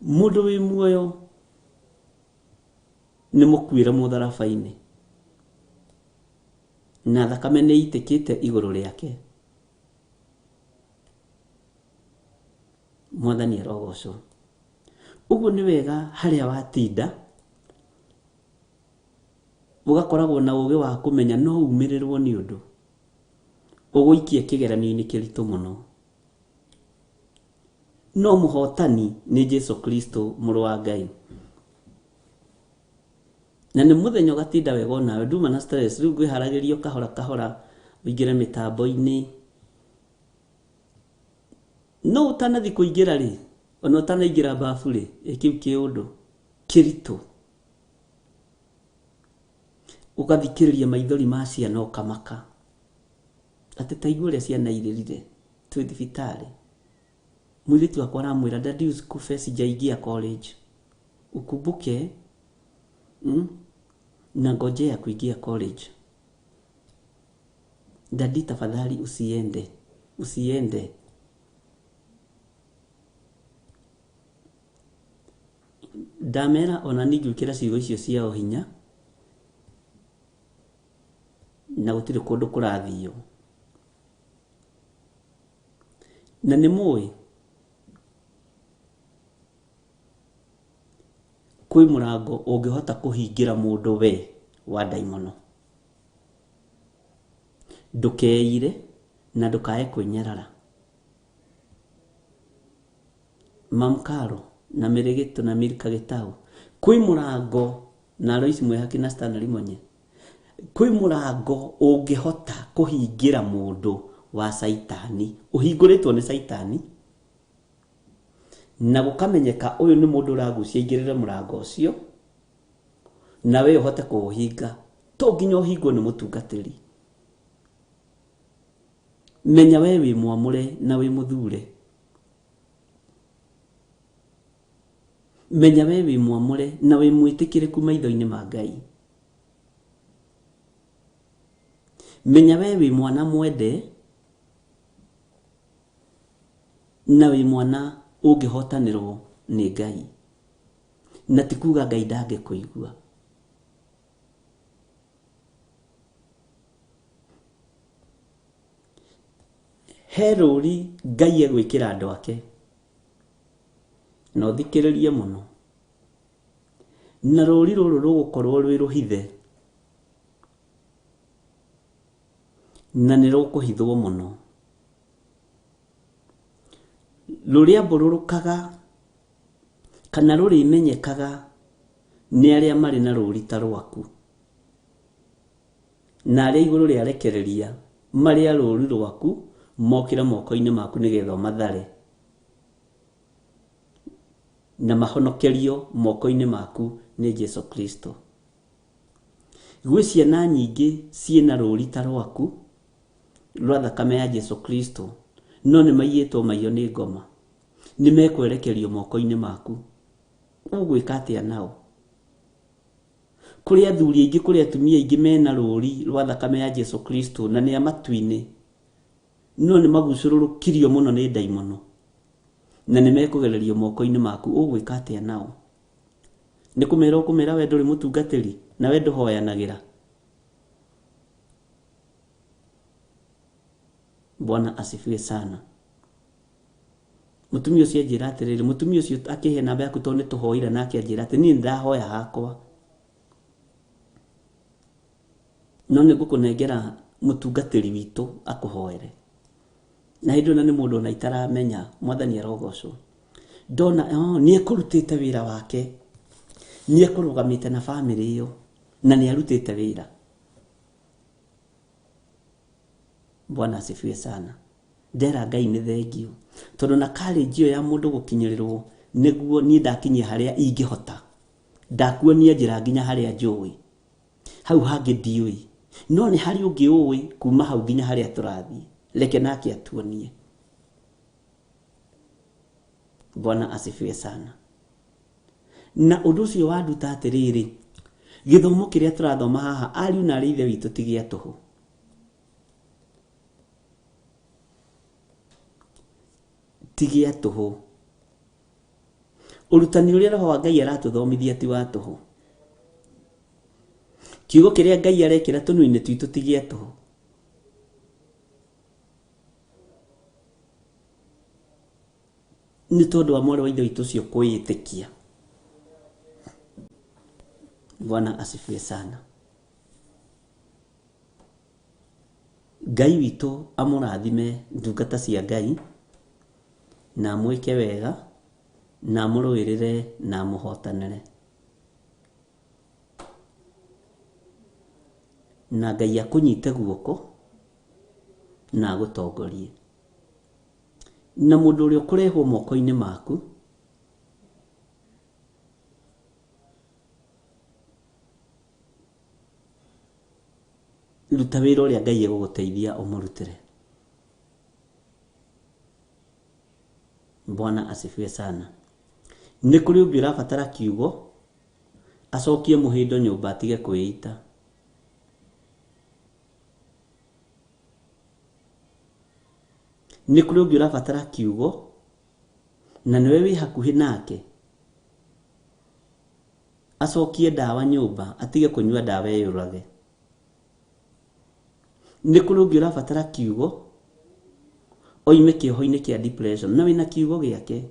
Speaker 3: Mũndũ wĩ muoyo nĩ mũkuĩre mũtharaba-inĩ, na thakame nĩ ĩitĩkĩte igũrũ rĩake. Mwathani arogocwo. Ũguo nĩ wega harĩa watinda ũgakoragwo na ũgĩ wa kũmenya no umĩrĩrwo nĩ ũndũ ũgũikie kĩgeranio-inĩ kĩritũ mũno. No mũhotani nĩ Jesu Kristo mũrũ wa Ngai. Na nĩ mũthenya ũgatinda wega onawe, nduma na stress, rĩu ngwĩharagĩria kahora kahora ũingĩre mĩtambo-inĩ. No ũtanathi kũingĩra rĩ, ona ũtanaingĩra bafu rĩ, ĩ kĩu kĩũndũ kĩritũ. Ũgathikĩrĩria maithori ma ciana ũkamaka. Atĩ ta igua ũrĩa ciana irĩrire twĩ thibitarĩ. Mũirĩtu wakwa aramwĩra, daddy usikufe sijaingia college. Ukumbuke, na ngojea kuingia college. Daddy tafadhali usiende, usiende. Ndamera ona niĩ ngĩkĩra ciugo icio ciao hinya, na gũtirĩ kũndũ kũrathio. Na nĩ mũĩ kwĩ mũrango ũngĩhota kũhingĩra mũndũ we wa ndaimono. Ndũkeire na ndũkae kwĩnyarara. Mamkaro na Mĩrĩgĩtũ na Milka Gĩtaũ, kwĩ mũrango na Alois Mwĩhaki na Stanley Monye, kwĩ mũrango ũngĩhota kũhingĩra mũndũ wa Caitani, ũhingũrĩtwo nĩ Caitani, na gũkamenyeka ũyũ nĩ mũndũ ũragucia aingĩrĩre mũrango ũcio, na we ũhote kũũhinga. To nginya ũhingwo nĩ mũtungatĩri. Menya we wĩ mwamũre na wĩ mũthure. Menya we wĩ mwamũre na wĩ mwĩtĩkĩrĩku maitho-inĩ ma Ngai. Menya we wĩ mwana mwende na wĩ mwana ũngĩhotanĩrwo nĩ Ngai. Na ti kuga Ngai ndangĩkũigua. He rũri Ngai egwĩkĩra andũ ake. Na ũthikĩrĩrie mũno. Na rũri rũrũ rũgũkorwo rwĩ rũhithe. Na nĩ rũkũhithwo mũno. Rũrĩambũrũrũkaga kana rũrĩmenyekaga nĩ arĩa marĩ na rũri ta rwaku. Na arĩa igũrũ rĩarekereria marĩ a rũri rwaku mokĩre moko-inĩ maku nĩgetha ũmathare na mahonokerio moko-inĩ maku nĩ Jesu Kristo. Gwĩ ciana nyingĩ ciĩna rũri ta rwaku rwa thakame ya Jesu Kristo, no nĩ maiyĩtwo maiyo nĩ ngoma. Nĩ mekwerekerio moko-inĩ maku. Ũgwĩka atĩa nao? Kũrĩ athuri aingĩ, kũrĩ atumia aingĩ mena rũri rwa thakame ya Jesu Kristo na nĩ a matu-inĩ, no nĩ magucũrũrũkirio mũno nĩ ndaimono na nĩ mekũgererio moko-inĩ maku. Ũgwĩka atĩa nao? Nĩ kũmera ũkũmera we ndũrĩ mũtungatĩri na we ndũhoyanagĩra? Bwana asifiwe sana. Mũtumia ũcio anjĩra atĩrĩrĩ, mũtumia ũcio akĩhe namba yaku tondũ nĩ tũhoire nake anjĩra atĩ niĩ nĩ ndahoya hakwa, no nĩ ngũkũnengera mũtungatĩri witũ akũhoere. Na hĩndĩ ĩyo na nĩ mũndũ ona itaramenya, Mwathani arogocwo. Ndona, oh, nĩ ekũrutĩte wĩra wake, nĩ ekũrũgamĩte na bamĩrĩ ĩyo, na nĩ arutĩte wĩra. Bwana asifiwe sana. Ndera Ngai nĩ thengiũ, tondũ na courage ĩyo ya mũndũ gũkinyĩrĩrwo nĩguo niĩ ndakinyia harĩa ingĩhota, ndakuonia njĩra nginya harĩa njũĩ, hau hangĩ ndiũĩ, no nĩ harĩ ũngĩ ũĩ kuma hau nginya harĩa tũrathiĩ, reke nake atuonie. Bwana asifiwe sana. Na ũndũ ũcio wanduta atĩrĩrĩ, gĩthomo kĩrĩa tũrathoma haha ariũ na arĩ ithe witũ ti gĩa tũhũ. Ti gĩa tũhũ. Ũrutani ũrĩa Roho wa Ngai aratũthomithia ti wa tũhũ. Kiugo kĩrĩa Ngai arekĩra tũnua-inĩ twitũ ti gĩa tũhũ. Nĩ tondũ wa mwarĩ wa ithe witũ ũcio kwĩĩtĩkia. Bwana asifiwe sana. Ngai witũ amũrathime ndungata cia Ngai, na amwĩke wega, na amũrũĩrĩre, na amũhotanĩre. Na Ngai akũnyite guoko na agũtongorie. Na mũndũ ũrĩa ũkũrehwo moko-inĩ maku, ruta wĩra ũrĩa Ngai egũgũteithia ũmũrutĩre. Bwana asifiwe sana. Nĩ kũrĩ ũngĩ ũrabatara kiugo acokie mũhĩndo nyũmba atige kwĩita. Nĩ kũrĩ ũngĩ ũrabatara kiugo na nĩwe wĩ hakuhĩ nake acokie ndawa nyũmba atige kũnyua ndawa eyũrage. Nĩ kũrĩ ũngĩ ũrabatara kiugo oime kĩoho-inĩ kĩa depression na wĩna kiugo gĩake.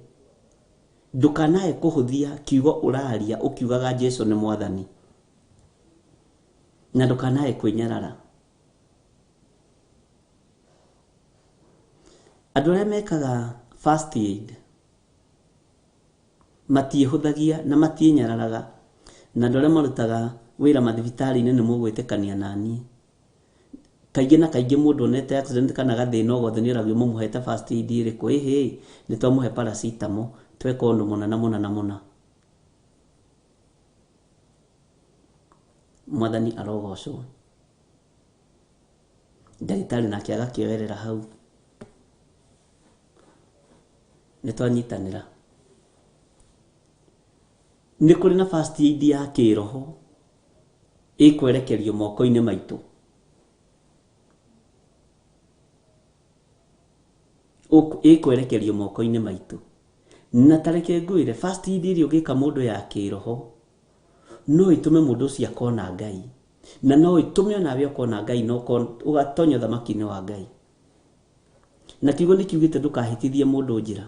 Speaker 3: Ndũkanae kũhũthia kiugo ũraria ũkiugaga Jesu nĩ mwathani, na ndũkanae kwĩnyarara. Andũ arĩa mekaga first aid matiĩhũthagia na matiĩnyararaga, na andũ arĩa marutaga wĩra mathibitarĩ-inĩ nĩ mũgwĩtĩkania naniĩ. Kaingĩ na kaingĩ mũndũ onete accident kana gathĩna o gothe nĩ oragio mũmũhete first aid ĩrĩkũ? Ĩhĩ, nĩ twamũhe paracetamol, tweka ũndũ mũna na mũna na mũna. Mwathani arogocwo. Ndagĩtarĩ nake agakĩoerera hau. Nĩ twanyitanĩra. Nĩ kũrĩ na first aid ya kĩroho ĩkwerekerio moko-inĩ maitũ. Ĩkwerekerio moko-inĩ maitũ. Na ta reke ngwĩre, first aid ĩrĩa ũngĩka mũndũ ya kĩroho no ĩtũme mũndũ ũcio akona Ngai, na no ĩtũme onawe ũkona Ngai na ũgatonya ũthamaki-inĩ wa Ngai. Na kiugo nĩ kiugĩte ndũkahĩtithie mũndũ njĩra.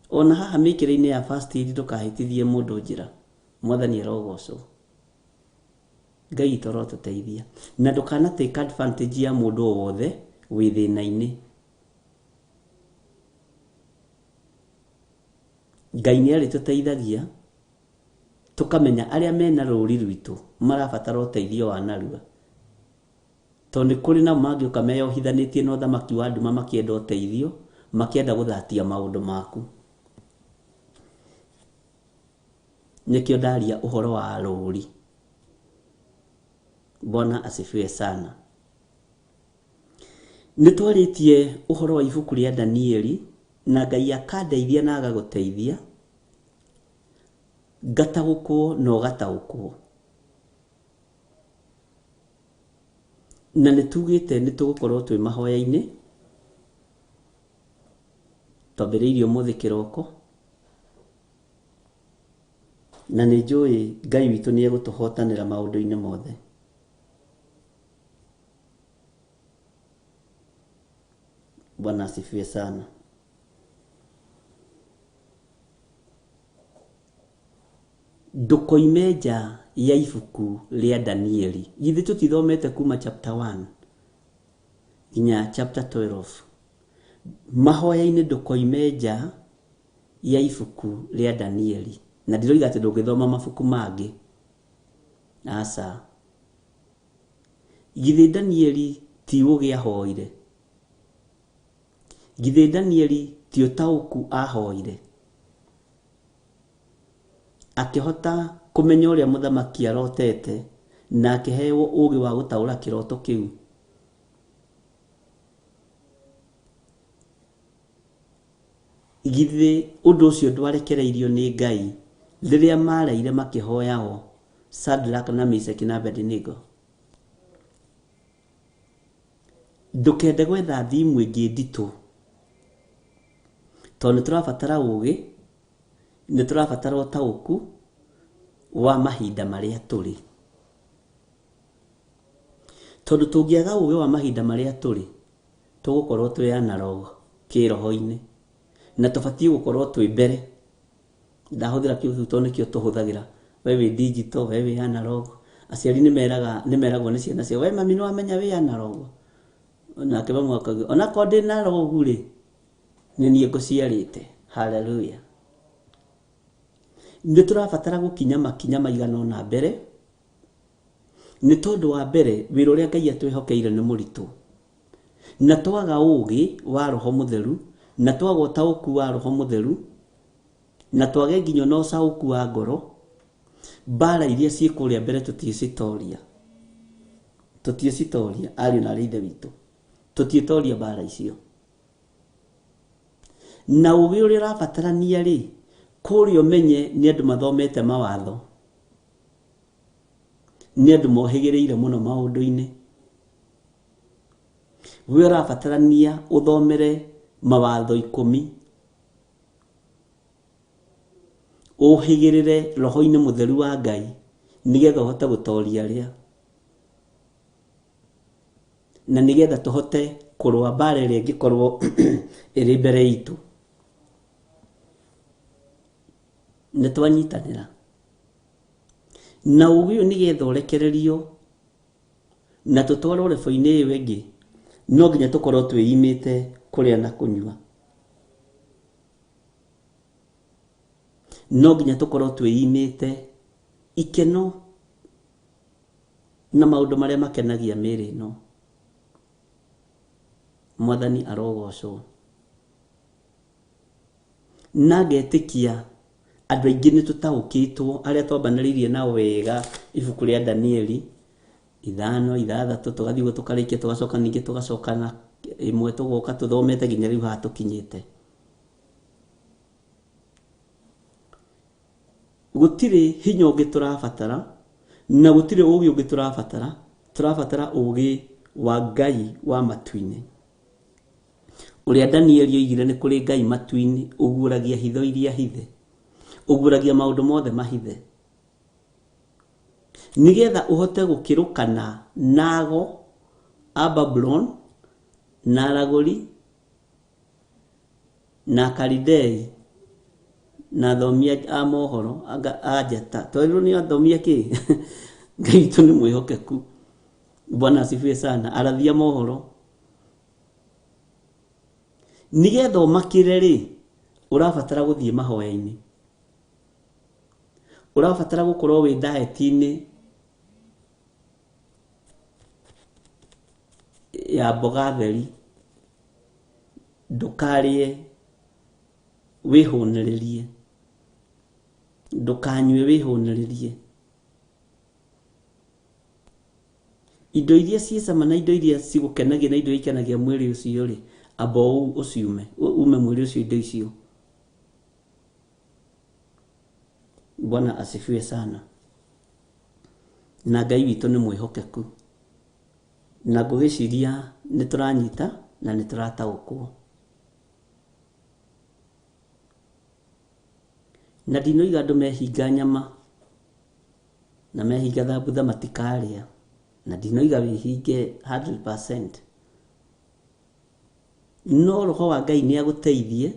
Speaker 3: Ona haha mĩkĩre-inĩ ya first aid ndũkahĩtithie mũndũ njĩra. Mwathani arogocwo. Ngai witũ arotũteithia. Na ndũkana take advantage ya mũndũ o wothe wĩ thĩna-inĩ. Ngai nĩ arĩtũteithagia tũkamenya arĩa mena rũri rwitũ marabatara ũteithio wa narua. Tondũ nĩ kũrĩ nao mangĩũka meyohithanĩtie na ũthamaki wa nduma makĩenda ũteithio, makĩenda gũthatia maũndũ maku. Nĩkĩo ndaria ũhoro wa rũri. Bwana asifiwe sana. Nĩ twarĩtie ũhoro wa ibuku rĩa Danieli, na Ngai akandeithia na agagũteithia, ngataũkwo na ũgataũkwo. Na nĩ tugĩte nĩ tũgũkorwo twĩ mahoya-inĩ, twambĩrĩirie ũmũthĩ kĩroko, na nĩ njũĩ Ngai witũ nĩ egũtũhotanĩra maũndũ-inĩ mothe. Bwana asifiwe sana. Ndũkoime nja ya ibuku rĩa Danieli. Githĩ tũtithomete kuma chapter 1 nginya chapter 12? Mahoya-inĩ ndũkoime nja ya ibuku rĩa Danieli. Na ndiroiga atĩ ndũngĩthoma mabuku mangĩ. Aca. Githĩ Danieli ti ũũgĩ ahoire? Githĩ Danieli ti ũtaũku ahoire? Akĩhota kũmenya ũrĩa mũthamaki arotete na akĩheo ũũgĩ wa gũtaũra kĩroto kĩu. Githĩ ũndũ ũcio ndwarekereirio nĩ Ngai rĩrĩa mareire makĩhoya o Shadrach na Meshaki na Abednego? Ndũkende gwetha thimu ĩngĩ nditũ, tondũ nĩ tũrabatara ũũgĩ, nĩ tũrabatara ũtaũku wa mahinda marĩa tũrĩ. Tondũ tũngĩaga ũũgĩ wa mahinda marĩa tũrĩ, tũgũkorwo twĩ analog kĩroho-inĩ, na tũbatiĩ gũkorwo twĩ mbere. Ndahũthĩra kiugo kĩu tondũ nĩkĩo tũhũthagĩra. We wĩ digital, we wĩ analog. Aciari nĩ meraga, nĩ meragwo nĩ ciana ciao, we mami nĩ wamenya wĩ analog? Nake mamu akauga, onakorwo ndĩ analog rĩ, nĩ niĩ ngũciarĩte. Hallelujah. Nĩ tũrabatara gũkinya makinya maigana ũna mbere, nĩ tondũ wa mbere wĩra ũrĩa Ngai atwĩhokeire nĩ mũritũ. Na twaga ũũgĩ wa Roho Mũtheru, na twaga ũtaũku wa Roho Mũtheru, na twage nginya ona ũcaũku wa ngoro, mbara iria ciĩ kũrĩa mbere tũtiĩcitoria. Tũtiĩcitoria, ariũ na aarĩ a Ithe witũ. Tũtiĩtoria mbara icio. Na ũũgĩ ũrĩa ũrabatarania rĩ, kũrĩa ũmenye nĩ andũ mathomete mawatho. Nĩ andũ mohĩgĩrĩire mũno maũndũ-inĩ. We ũrabatarania ũthomere mawatho 10. Ũhĩgĩrĩre roho-inĩ mũtheru wa Ngai nĩgetha ũhote gũtoria arĩa. Na nĩgetha tũhote kũrũa mbara ĩrĩa ĩngĩkorwo ĩrĩ mbere itũ. Nĩ twanyitanĩra. Na ũũgĩ ũyũ nĩgetha ũrekererio na tũtwarwo rebo-inĩ ĩyo ĩngĩ, no nginya tũkorwo twĩimĩte kũrĩa na kũnyua. No nginya tũkorwo twĩimĩte ikeno Na maũndũ marĩa makenagia mĩĩrĩ ĩno. Mwathani arogocwo. Na ngetĩkia andũ aingĩ nĩ tũtaũkĩtwo arĩa twambanĩrĩirie nao wega ibuku rĩa Danieli 5, 6, tũgathiĩ ũguo tũkarĩkia, tũgacoka ningĩ tũgacoka na ĩmwe tũgoka tũthomete nginya rĩu haha tũkinyĩte. Gũtirĩ hinya ũngĩ tũrabatara na gũtirĩ ũgĩ ũngĩ tũrabatara, tũrabatara ũgĩ wa Ngai wa matu-inĩ. Ũrĩa Danieli oigire nĩ kũrĩ Ngai matu-inĩ ũguũragia hitho iria hithe, ũguũragia maũndũ mothe mahithe, nĩgetha ũhote gũkĩrũkana nago a Babulon na aragũri na Akalidei na athomi a mohoro a njata. Twerirwo nĩ athomi a kĩ? Ngai witũ nĩ mwĩhokeku. Bwana asifiwe sana. Arathi a mohoro. Nĩgetha ũmakĩre rĩ, ũrabatara gũthiĩ mahoya-inĩ, ũrabatara gũkorwo wĩ diet-inĩ ya mboga theri, ndũkarĩe wĩhũnĩrĩrie, ndũkanyue wĩhũnĩrĩrie. Indo iria ciĩ cama na indo iria cigũkenagia na indo iria ikenagia mwĩrĩ ũcio rĩ, amba ũciume, ume mwĩrĩ ũcio indo icio. Bwana asifiwe sana. Na Ngai witũ nĩ mwĩhokeku. Na ngũgĩciria nĩ tũranyita na nĩ tũrataũkwo. Na ndinoiga andũ mehinga nyama na mehinga thambutha matikarĩa, na ndinoiga wĩhinge 100%. No roho wa Ngai nĩ agũteithie.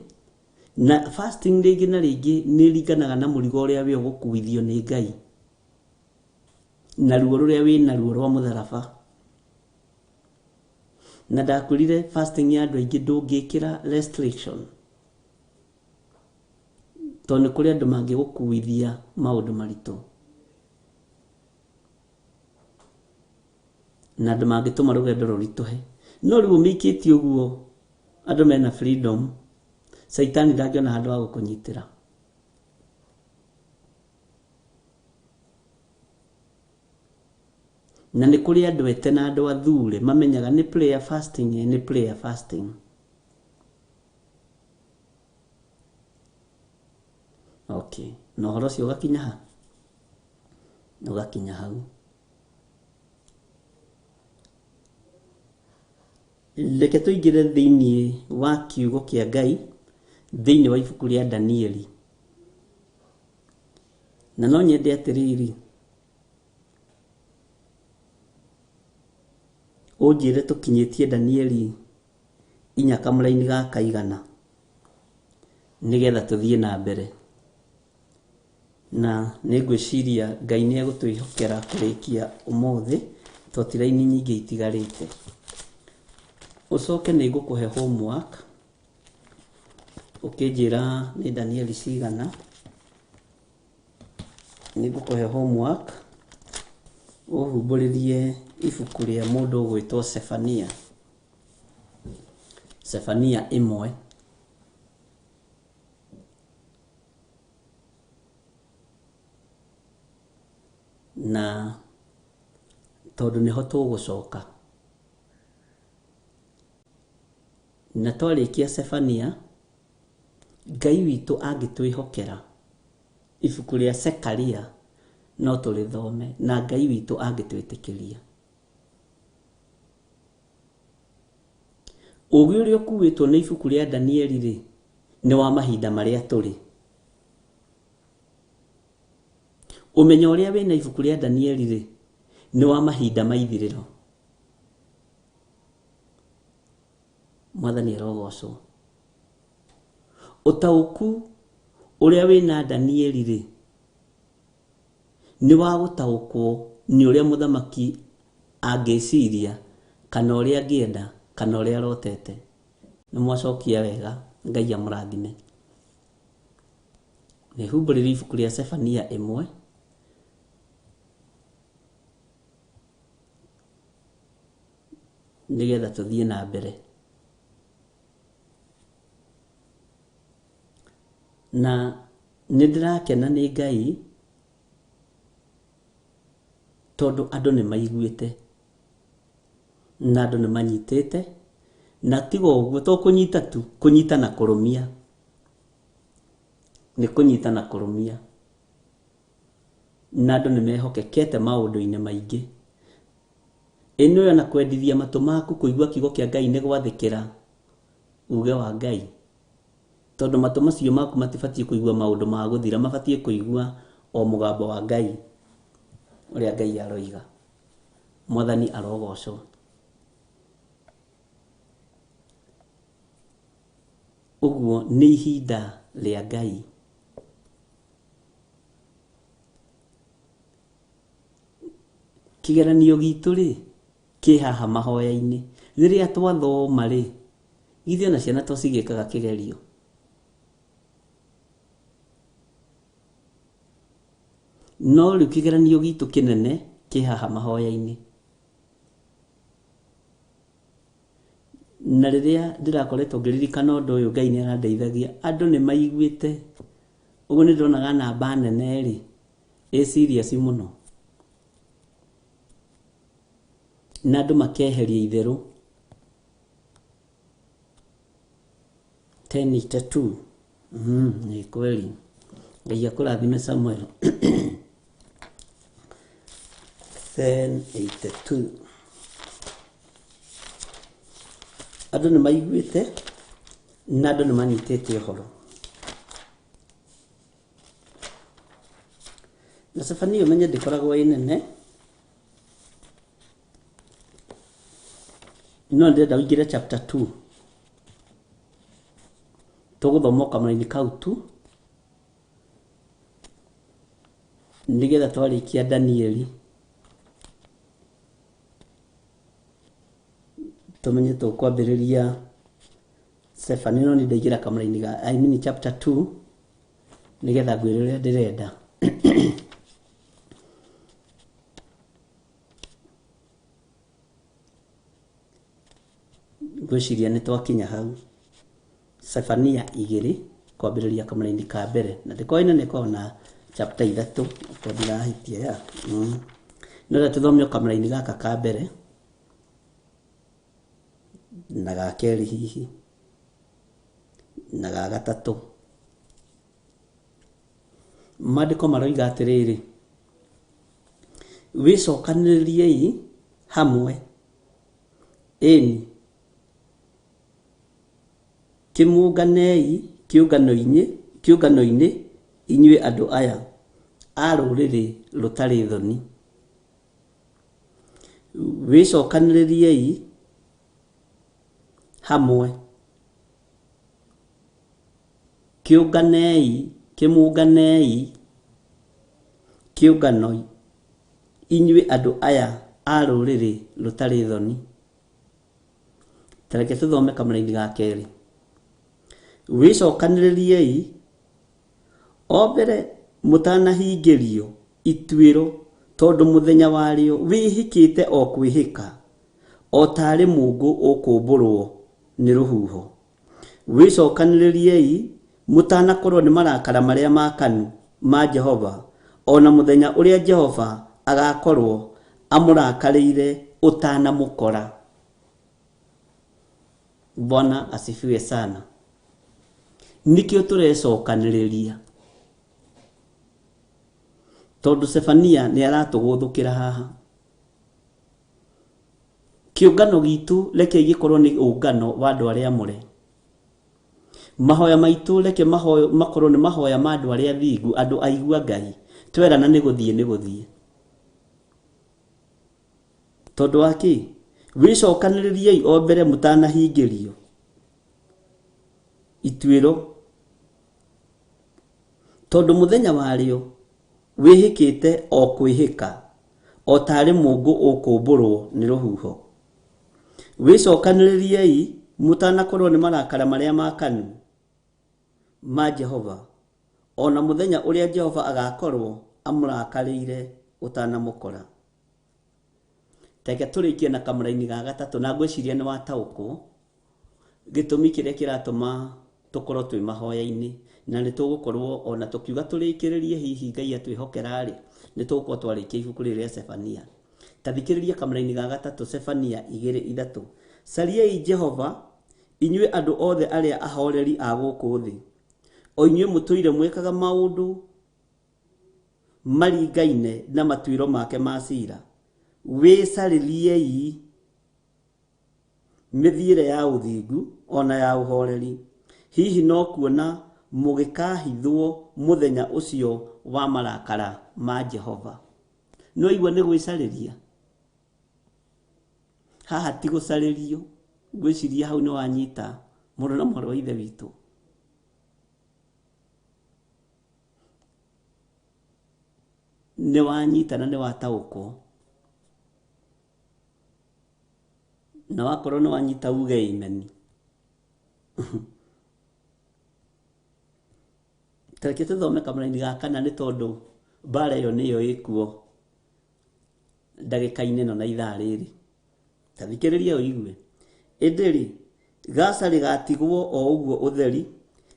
Speaker 3: Na fasting rĩngĩ na rĩngĩ nĩ ĩringanaga na mũrigo ũrĩa wĩ ũgũkuithio nĩ Ngai na ruo rũrĩa wĩ naruo rwa mũtharaba. Na ndakwĩrire fasting ya andũ aingĩ ndũngĩkĩra restriction, tondũ nĩ kũrĩ andũ mangĩgũkuithia maũndũ maritũ na andũ mangĩtũma rũgendo rũritũhe. No rĩu ũmĩikĩtie ũguo andũ mena freedom, Caitani ndangĩona handũ ha gũkũnyitĩra. Na nĩ kũrĩ andũ ete na andũ athure mamenyaga nĩ prayer fasting, nĩ prayer fasting. Okay, na ũhoro ũcio ũgakinya ha? Ũgakinya hau. Reke tũingĩre thĩinĩ wa kiugo kĩa Ngai thĩinĩ wa ibuku rĩa Danieli. Na no nyende atĩrĩrĩ, ũnjĩre tũkinyĩtie Danieli 4 kamũraini ga kaigana nĩgetha tũthiĩ na mbere. Na nĩngwĩciria Ngai nĩ egũtwĩhokera kũrĩkia ũmũthĩ, tondũ ti raini nyingĩ itigarĩte. Ũcoke nĩ ngũkũhe homework, ũkĩnjĩra nĩ Danieli cigana. Nĩ ngũkũhe homework, ũhumbũrĩrie ibuku rĩa mũndũ ũgwĩtwo Sefania. Sefania 1. Na tondũ nĩho tũgũcoka. Na twarĩkia Sefania, Ngai witũ angĩtwĩhokera ibuku rĩa Sekaria no tũrĩthome, na Ngai witũ angĩtwĩtĩkĩria. Ũgĩ ũrĩa ũkuĩtwo nĩ ibuku rĩa Danieli rĩ, nĩ wa mahinda marĩa tũrĩ. Ũmenyo ũrĩa wĩna ibuku rĩa Danieli rĩ, nĩ wa mahinda ma ithirĩro. Mwathani arogocwo. Ũtaũku ũrĩa wĩna Danieli rĩ, nĩ wa gũtaũkwo nĩ ũrĩa mũthamaki angĩciria, kana ũrĩa angĩenda, kana ũrĩa arotete. Nĩ mwacokia wega, Ngai amũrathime. Nĩ humbũrĩrie ibuku rĩa Sefania 1. Nĩgetha tũthiĩ na mbere. Na nĩ ndĩrakena nĩ Ngai tondũ andũ nĩ maiguĩte na andũ nĩ manyitĩte, na tiga ũguo to kũnyita tu, kũnyita na kũrũmia, nĩ kũnyita na kũrũmia, na andũ nĩ mehokekete maũndũ-inĩ maingĩ. Ĩno na kwendithia matũ maku kũigua kiugo kĩa Ngai nĩ gwathĩkĩra uge wa Ngai, tondũ matũ macio maku matibatiĩ kũigua maũndũ ma gũthira, mabatiĩ kũigua o mũgambo wa Ngai ũrĩa Ngai aroiga. Mwathani arogocwo. Ũguo nĩ ihinda rĩa Ngai. Kĩgeranio gitũ rĩ kĩ haha mahoya-inĩ. Rĩrĩa twathoma rĩ, githĩ ona ciana to cigĩkaga kĩgerio? No rĩu kĩgeranio gitũ kĩnene kĩ haha mahoya-inĩ. Na rĩrĩa ndĩrakoretwo ngĩririkana ũndũ ũyũ, Ngai nĩ arandeithagia. Andũ nĩ maiguĩte ũguo, nĩ ndĩronaga namba nene rĩ ĩ serious mũno, na andũ makeheria itherũ. 10:82. Ni kweli. Ngai akũrathime Samuel. 10:82. Andũ nĩ maiguĩte na andũ nĩ manyitĩte ũhoro. Na Sefania ũmenye ndĩkoragwo ĩ nene, no ndĩrenda ũingĩre chapter 2. Tũgũthoma o kamũraini kau tu, nĩgetha twarĩkia Danieli tũmenye tũkwambĩrĩria Sefania, no nĩ ndaingĩra kamũraini ga, I mean chapter 2, nĩgetha ngwĩre ũrĩa ndĩrenda. Ngwĩciria nĩ twakinya hau. Sefania 2 kwambĩrĩria kamũraini ka mbere, na ndĩkorwo nene, ĩkoragwo na chapter 3 okorwo ndirahĩtia ya. No reke tũthome o kamũraini gaka ka mbere na ga kerĩ hihi na ga gatatũ. Maandĩko maroiga atĩrĩrĩ, wĩcokanĩrĩriei hamwe, ĩni kĩmũnganei kĩũngano-inĩ inyuĩ andũ aya a rũrĩrĩ rũtarĩ thoni. Wĩcokanĩrĩriei hamwe, kĩũnganei, kĩmũnganei kĩũngano inyuĩ andũ aya a rũrĩrĩ rũtarĩ thoni. Ta reke tũthome kamũraini ga kerĩ. Wĩcokanĩrĩriei o mbere mũtanahingĩrio ituĩro, tondũ mũthenya warĩo wĩhĩkĩte o kwĩhĩka, o taarĩ mũũngũ ũkũmbũrwo nĩ rũhuho. Wĩcokanĩrĩriei mũtanakorwo nĩ marakara marĩa makanu ma Jehova, o na mũthenya ũrĩa Jehova agakorwo amũrakarĩire ũtanamũkora. Bwana asifiwe sana. Nĩkĩo tũrecokanĩrĩria, tondũ Sefania nĩ aratũgũthũkĩra haha. Kĩũngano gitũ reke gĩkorwo nĩ ũngano wa andũ arĩa amũre. Mahoya maitũ reke makorwo nĩ mahoya ma andũ arĩa athingu, andũ aigua Ngai. Twerana nĩ gũthiĩ nĩ gũthiĩ. Tondũ wa kĩ? Wĩcokanĩrĩriei o mbere mũtanahingĩrio ituĩro, tondũ mũthenya warĩo wĩhĩkĩte o kwĩhĩka, o taarĩ mũũngũ ũkũmbũrwo nĩ rũhuho. Wĩcokanĩrĩriei mũtanakorwo nĩ marakara marĩa makanu ma Jehova, o na mũthenya ũrĩa Jehova agakorwo amũrakarĩire ũtanamũkora. Reke tũrĩkie na kamũraini ga gatatũ, na ngwĩciria nĩ wataũkwo gĩtũmi kĩrĩa kĩratũma tũkorwo twĩ mahoya-inĩ, na nĩ tũgũkorwo ona tũkiuga tũrĩkĩrĩrie hihi Ngai atwĩhokera-rĩ, nĩ tũgũkorwo twarĩkia ibuku rĩrĩ rĩa Sefania. Ta thikĩrĩria kamũraini ga gatatũ, Sefania 2:3. Cariai Jehova, inyuĩ andũ othe arĩa ahoreri a gũkũ thĩ, o inyuĩ mũtũire mwĩkaga maũndũ maringaine na matuĩro make ma cira. Wĩcarĩriei mĩthiĩre ya ũthingu ona ya ũhoreri, hihi no kuona mũgĩkahithwo mũthenya ũcio wa marakara ma Jehova. No igua nĩ gwĩcarĩria haha, ti gũcarĩrio. Ngwĩciria hau nĩ wanyita mũrũ na mwarĩ wa Ithe witũ. Nĩ wanyita na nĩ wataũkwo, na wakorwo nĩ wanyita uge amen. Tareke tũthome kamũraini ga kana, nĩ tondũ mbara ĩyo nĩyo ĩkuo ndagĩka-inĩ ĩno na ithaa rĩrĩ. Ta thikĩrĩria ũigue. Ĩndĩ-rĩ, Gaza rĩgatigwo o ũguo ũtheri,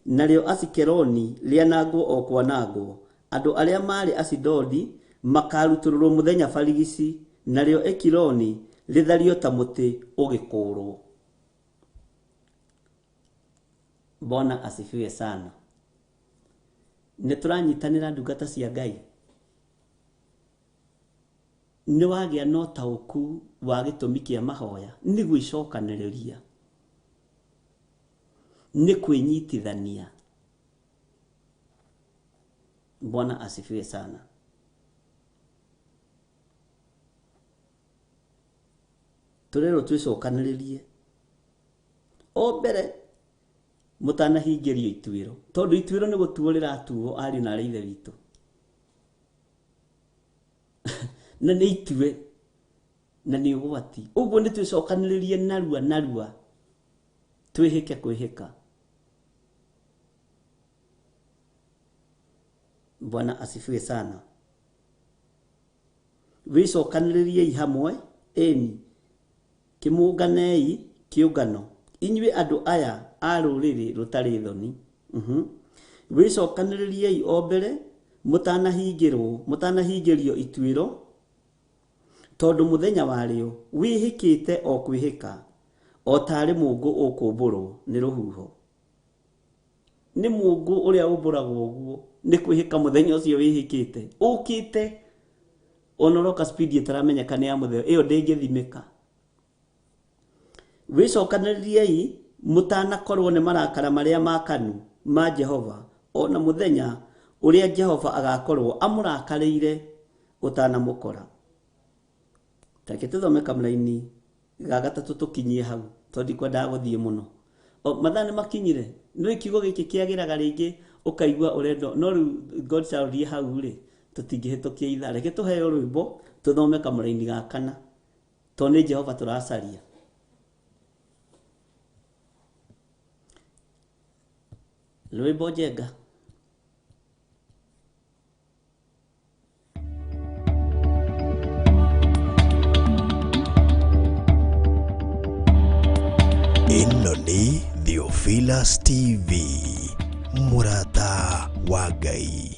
Speaker 3: narĩo Asikeloni rĩanangwo o kwanangwo. Andũ arĩa marĩ Asidodi makarutũrũrwo mũthenya barigici, narĩo Ekironi rĩthario ta mũtĩ ũgĩkũũrwo. Bwana asifiwe sana. Nĩ tũranyitanĩra ndungata cia Ngai. Nĩ wagĩa na ũtaũku wa gĩtũmi kĩa mahoya, nĩ gwĩcokanĩrĩria, nĩ kwĩnyitithania. Bwana asifiwe sana. Tũrerwo twĩcokanĩrĩrie o mbere mũtanahingĩrio ituĩro, tondũ ituĩro nĩ gũtuo rĩratuo ariũ na arĩ Ithe witũ. Na nĩ itue na nĩ ũgwati. Ũguo nĩ twĩcokanĩrĩrie narua narua, twĩhĩke kwĩhĩka. Bwana asifiwe sana. Wĩcokanĩrĩriei hamwe, ĩni kĩmũnganei kĩũngano, inyuĩ andũ aya a rũrĩrĩ rũtarĩ thoni. Wĩcokanĩrĩriei o mbere mũtanahingĩrio ituĩro, tondũ mũthenya warĩo wĩhĩkĩte o kwĩhĩka, o tarĩ mũngũ ũkũmbũrwo nĩ rũhuho. Nĩ mũngũ ũrĩa ũmbũragwo ũguo nĩ kwĩhĩka mũthenya ũcio wĩhĩkĩte, ũkĩte ona ũroka speed ĩtaramenyeka nĩ ya mũthenya ĩyo ndĩngĩthimĩka. Wĩcokanĩrĩriei mũtanakorwo nĩ marakara marĩa makanu ma Jehova, ona mũthenya ũrĩa Jehova agakorwo amũrakarĩire ũtanamũkora. Reke tũthome kamũraini ga gatatũ tũkinyie hau, tondũ ndikwendaga gũthiĩ mũno. Mathaa nĩ makinyire, nĩ kiugo gĩkĩ kĩagĩraga rĩngĩ ũkaigua ũrendo, no rĩu God shall hau rĩ tũtingĩhĩtũkia ithaa. Reke tũheo rwĩmbo tũthome kamũraini ga kana, tondũ nĩ Jehova tũracaria. Rwĩmbo njenga.
Speaker 4: Ĩno nĩ Theophilus TV, mũrata wa Ngai.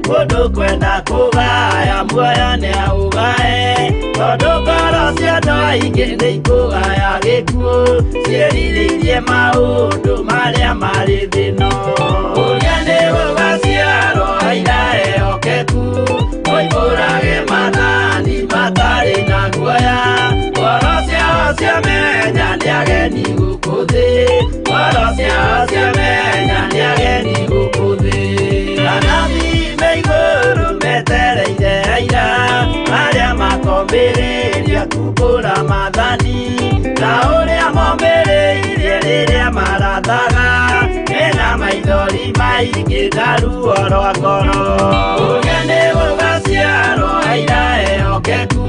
Speaker 1: Mũndũ kwenda kũgaya muoyo nĩ aũgae, tondũ ngoro cia andũ aingĩ nĩ ikũgaya gĩkuũ, ciĩrirĩirie maũndũ marĩa marĩ thĩ-ĩno. Ũrĩa nĩ gũgaciarwo aira ehokeku, moimbũrage maathani matarĩ na guoya. Ngoro ciao ciamenya nĩ ageni gũkũ thĩ, ngoro ciao ciamenya nĩ ageni gũkũ thĩ. Anabii me igũrũ metereire aira, arĩa makombĩrĩria kumbũra maathani, ta ũrĩa mombĩrĩirie rĩrĩa Rĩrĩa marathaga mena maithori maingĩ na ruo rwa ngoro. Ũrĩa nĩ gũgaciarwo aira ehokeku,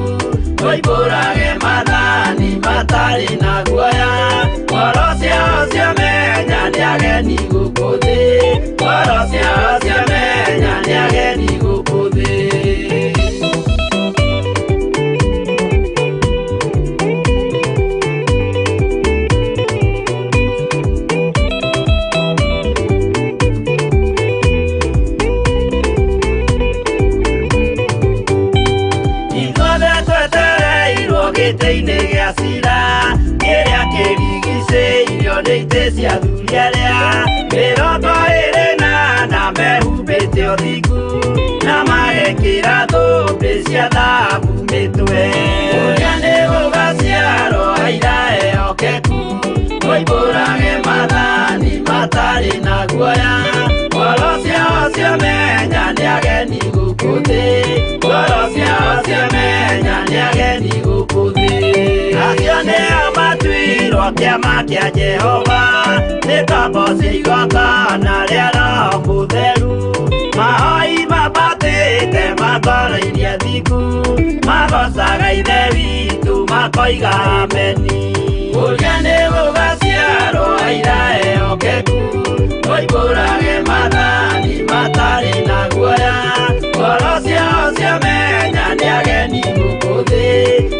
Speaker 1: moimbũrage maathani matarĩ na guoya. Ngoro ciao ciamenya nĩ ageni gũkũ thĩ, ngoro ciao ciamenya nĩ ageni gũkũ thĩ. Ithuothe twetereirwo gĩtĩ-inĩ gĩa cira, kĩrĩa kĩrigicĩirio nĩ itĩ cia athuri arĩa 24 mehumbĩte ũthingu na magekĩra thũmbĩ cia thahabu mĩtwe. Ũrĩa nĩ gũgaciarwo aira ehokeku, moimbũrage maathani matarĩ na guoya. Ngoro ciao ciamenya nĩ ageni gũkũ thĩ, ngoro ciao ciamenya nĩ ageni gũkũ thĩ. Acio nĩo matuirwo kĩama kĩa Jehova, nĩ kaboci igongona rĩa Roho Mũtheru. Mahoi mambatĩte makoroirie thingu, magocaga Ithe witũ makoiga ameni. Ũrĩa nĩ gũgaciarwo aira ehokeku, moimbũrage maathani matarĩ na guoya. Ngoro ciao ciamenya nĩ ageni gũkũ thĩ,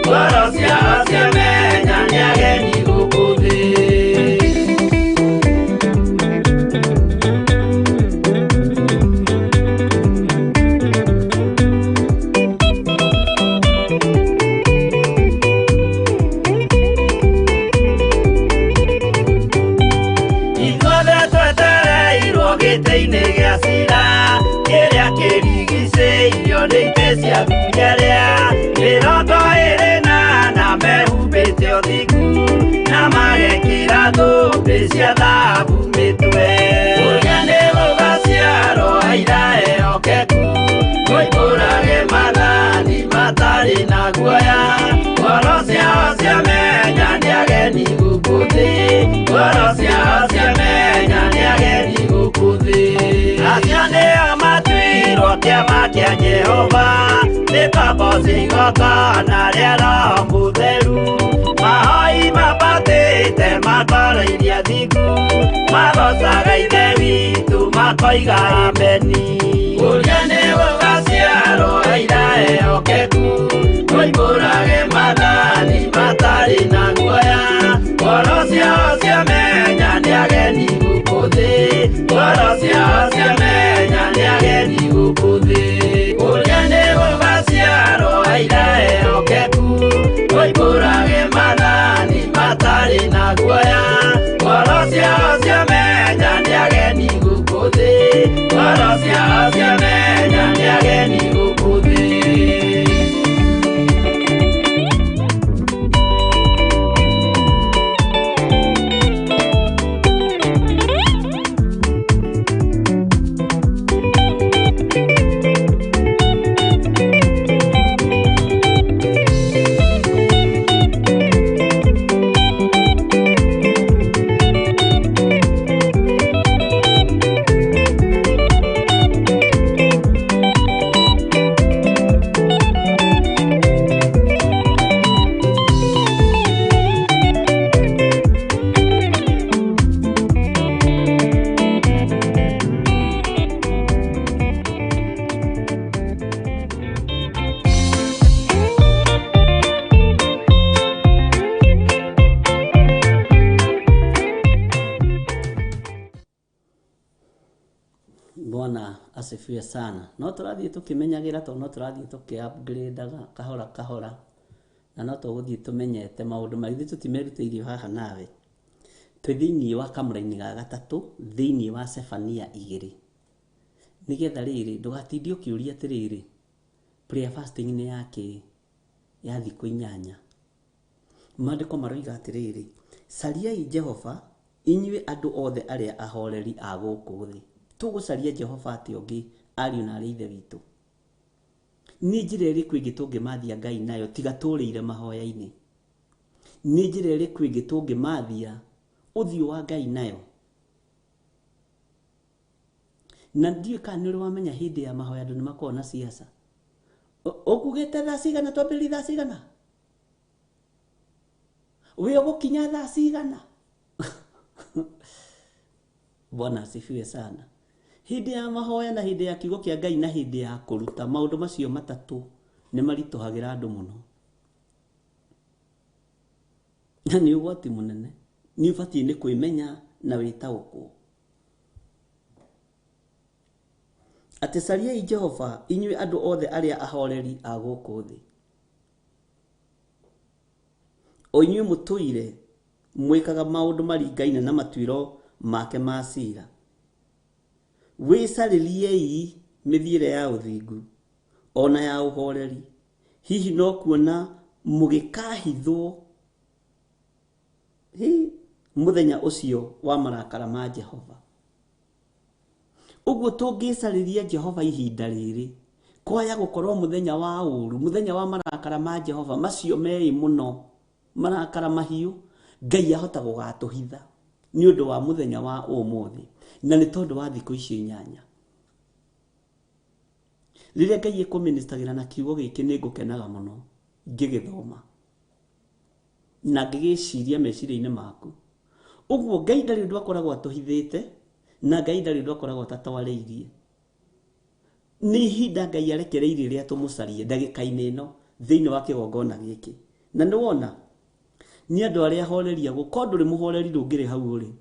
Speaker 1: ngoro ciao ciamenya nĩ ageni gũkũ thĩ. Ithuothe twetereirwo gĩtĩ-inĩ gĩa cira, kĩrĩa kĩrigicĩirio nĩ itĩ cia athuri arĩa 24 mehumbĩte ũthingu na magekĩra thũmbĩ cia thahabu mĩtwe. Ũrĩa nĩ gũgaciarwo aira ehokeku, moimbũrage maathani matarĩ na guoya. Ngoro ciao ciamenya nĩ ageni gũkũ thĩ, ngoro ciao ciamenya nĩ ageni gũkũ thĩ. Acio nĩo matuirwo kĩama kĩa Jehova, nĩ kaboci igongona rĩa Roho Mũtheru. Mahoi mambatĩte makoroirie thingu, magocaga Ithe witũ makoiga ameni. Ũrĩa nĩ gũgaciarwo aira ehokeku, moimbũrage maathani matarĩ na guoya. Ngoro ciao ciamenya nĩ ageni gũkũ thĩ, ngoro ciao ciamenya nĩ ageni gũkũ thĩ. Ũrĩa nĩ gũgaciarwo aira ehokeku, moimbũrage maathani matarĩ na guoya. Ngoro ciao ciamenya nĩ ageni gũkũ thĩ, ngoro ciao ciamenya nĩ ageni gũkũ thĩ.
Speaker 3: Bwana asifiwe sana. No tũrathiĩ tũkĩmenyagĩra tondũ no tũrathiĩ tũkĩ-upgrade-aga kahora kahora, na no tũgũthiĩ tũmenyete maũndũ maingĩ. Ithuĩ tũtimerutĩirio haha nawe. Twĩ thĩiniĩ wa kamũra-inĩ ga gatatũ thĩiniĩ wa Sefania 2, nĩgetha rĩrĩ ndũgatinde ũkĩũria atĩrĩrĩ, prayer fasting nĩ ya kĩ ya thikũ 8. Maandĩko maroiga atĩrĩrĩ, cariai Jehova inyuĩ andũ othe arĩa ahoreri a gũkũ thĩ. Tũgũcaria Jehova atĩ ũngĩ ariũ na arĩ ithe witũ. Nĩ njĩra ĩrĩkũ ĩngĩ tũngĩmathia Ngai nayo tiga tũrĩire mahoya-inĩ? Nĩ njĩra ĩrĩkũ ĩngĩ tũngĩmathia Ũthiũ wa Ngai nayo. Na ndiũĩ kana nĩ ũrĩ wamenya hĩndĩ ya mahoya andũ nĩ makoragwo na siasa. Ũkugĩte thaa cigana twambĩrĩrie thaa cigana? Wĩ ũgũkinya thaa cigana? Bwana asifiwe sana. Hĩndĩ ya mahoya na hĩndĩ ya kiugo kĩa Ngai na hĩndĩ ya kũruta, maũndũ macio matatũ nĩ maritũhagĩra andũ mũno. Na nĩ ũgwati mũnene. Nĩ ũbatiĩ nĩ kwĩmenya na wĩtaũkwo. Atĩ cariai Jehova inyuĩ andũ othe arĩa ahoreri a gũkũ thĩ. O inyuĩ mũtũire mwĩkaga maũndũ maringaine na matuĩro make ma cira. Wĩcarĩriei mĩthiĩre ya ũthingu o na ya ũhoreri, hihi no kuona mũgĩkahithwo hi mũthenya ũcio wa marakara ma Jehova. Ũguo tũngĩcarĩria Jehova ihinda rĩrĩ, kwaya gũkorwo mũthenya wa ũru, mũthenya wa marakara ma Jehova, macio meĩ mũno, marakara mahiũ, Ngai ahota gũgatũhitha nĩ ũndũ wa mũthenya wa ũmũthĩ, na nĩ tondũ wa thikũ icio inyanya. Rĩrĩa Ngai ekũministagĩra na kiugo gĩkĩ nĩ ngũkenaga mũno ngĩgĩthoma na ngĩgĩciria meciria-inĩ maku. Ũguo Ngai ndarĩ ũndũ akoragwo atũhithĩte, na Ngai ndarĩ ũndũ akoragwo atatwarĩirie. Nĩ ihinda Ngai arekereirie rĩa tũmũcarie ndagĩka-inĩ ĩno thĩinĩ wa kĩgongona gĩkĩ. Na nĩ wona nĩ andũ arĩa ahoreri a gũkũ, ndũrĩ mũhoreri ndũngĩrĩ hau ũrĩ.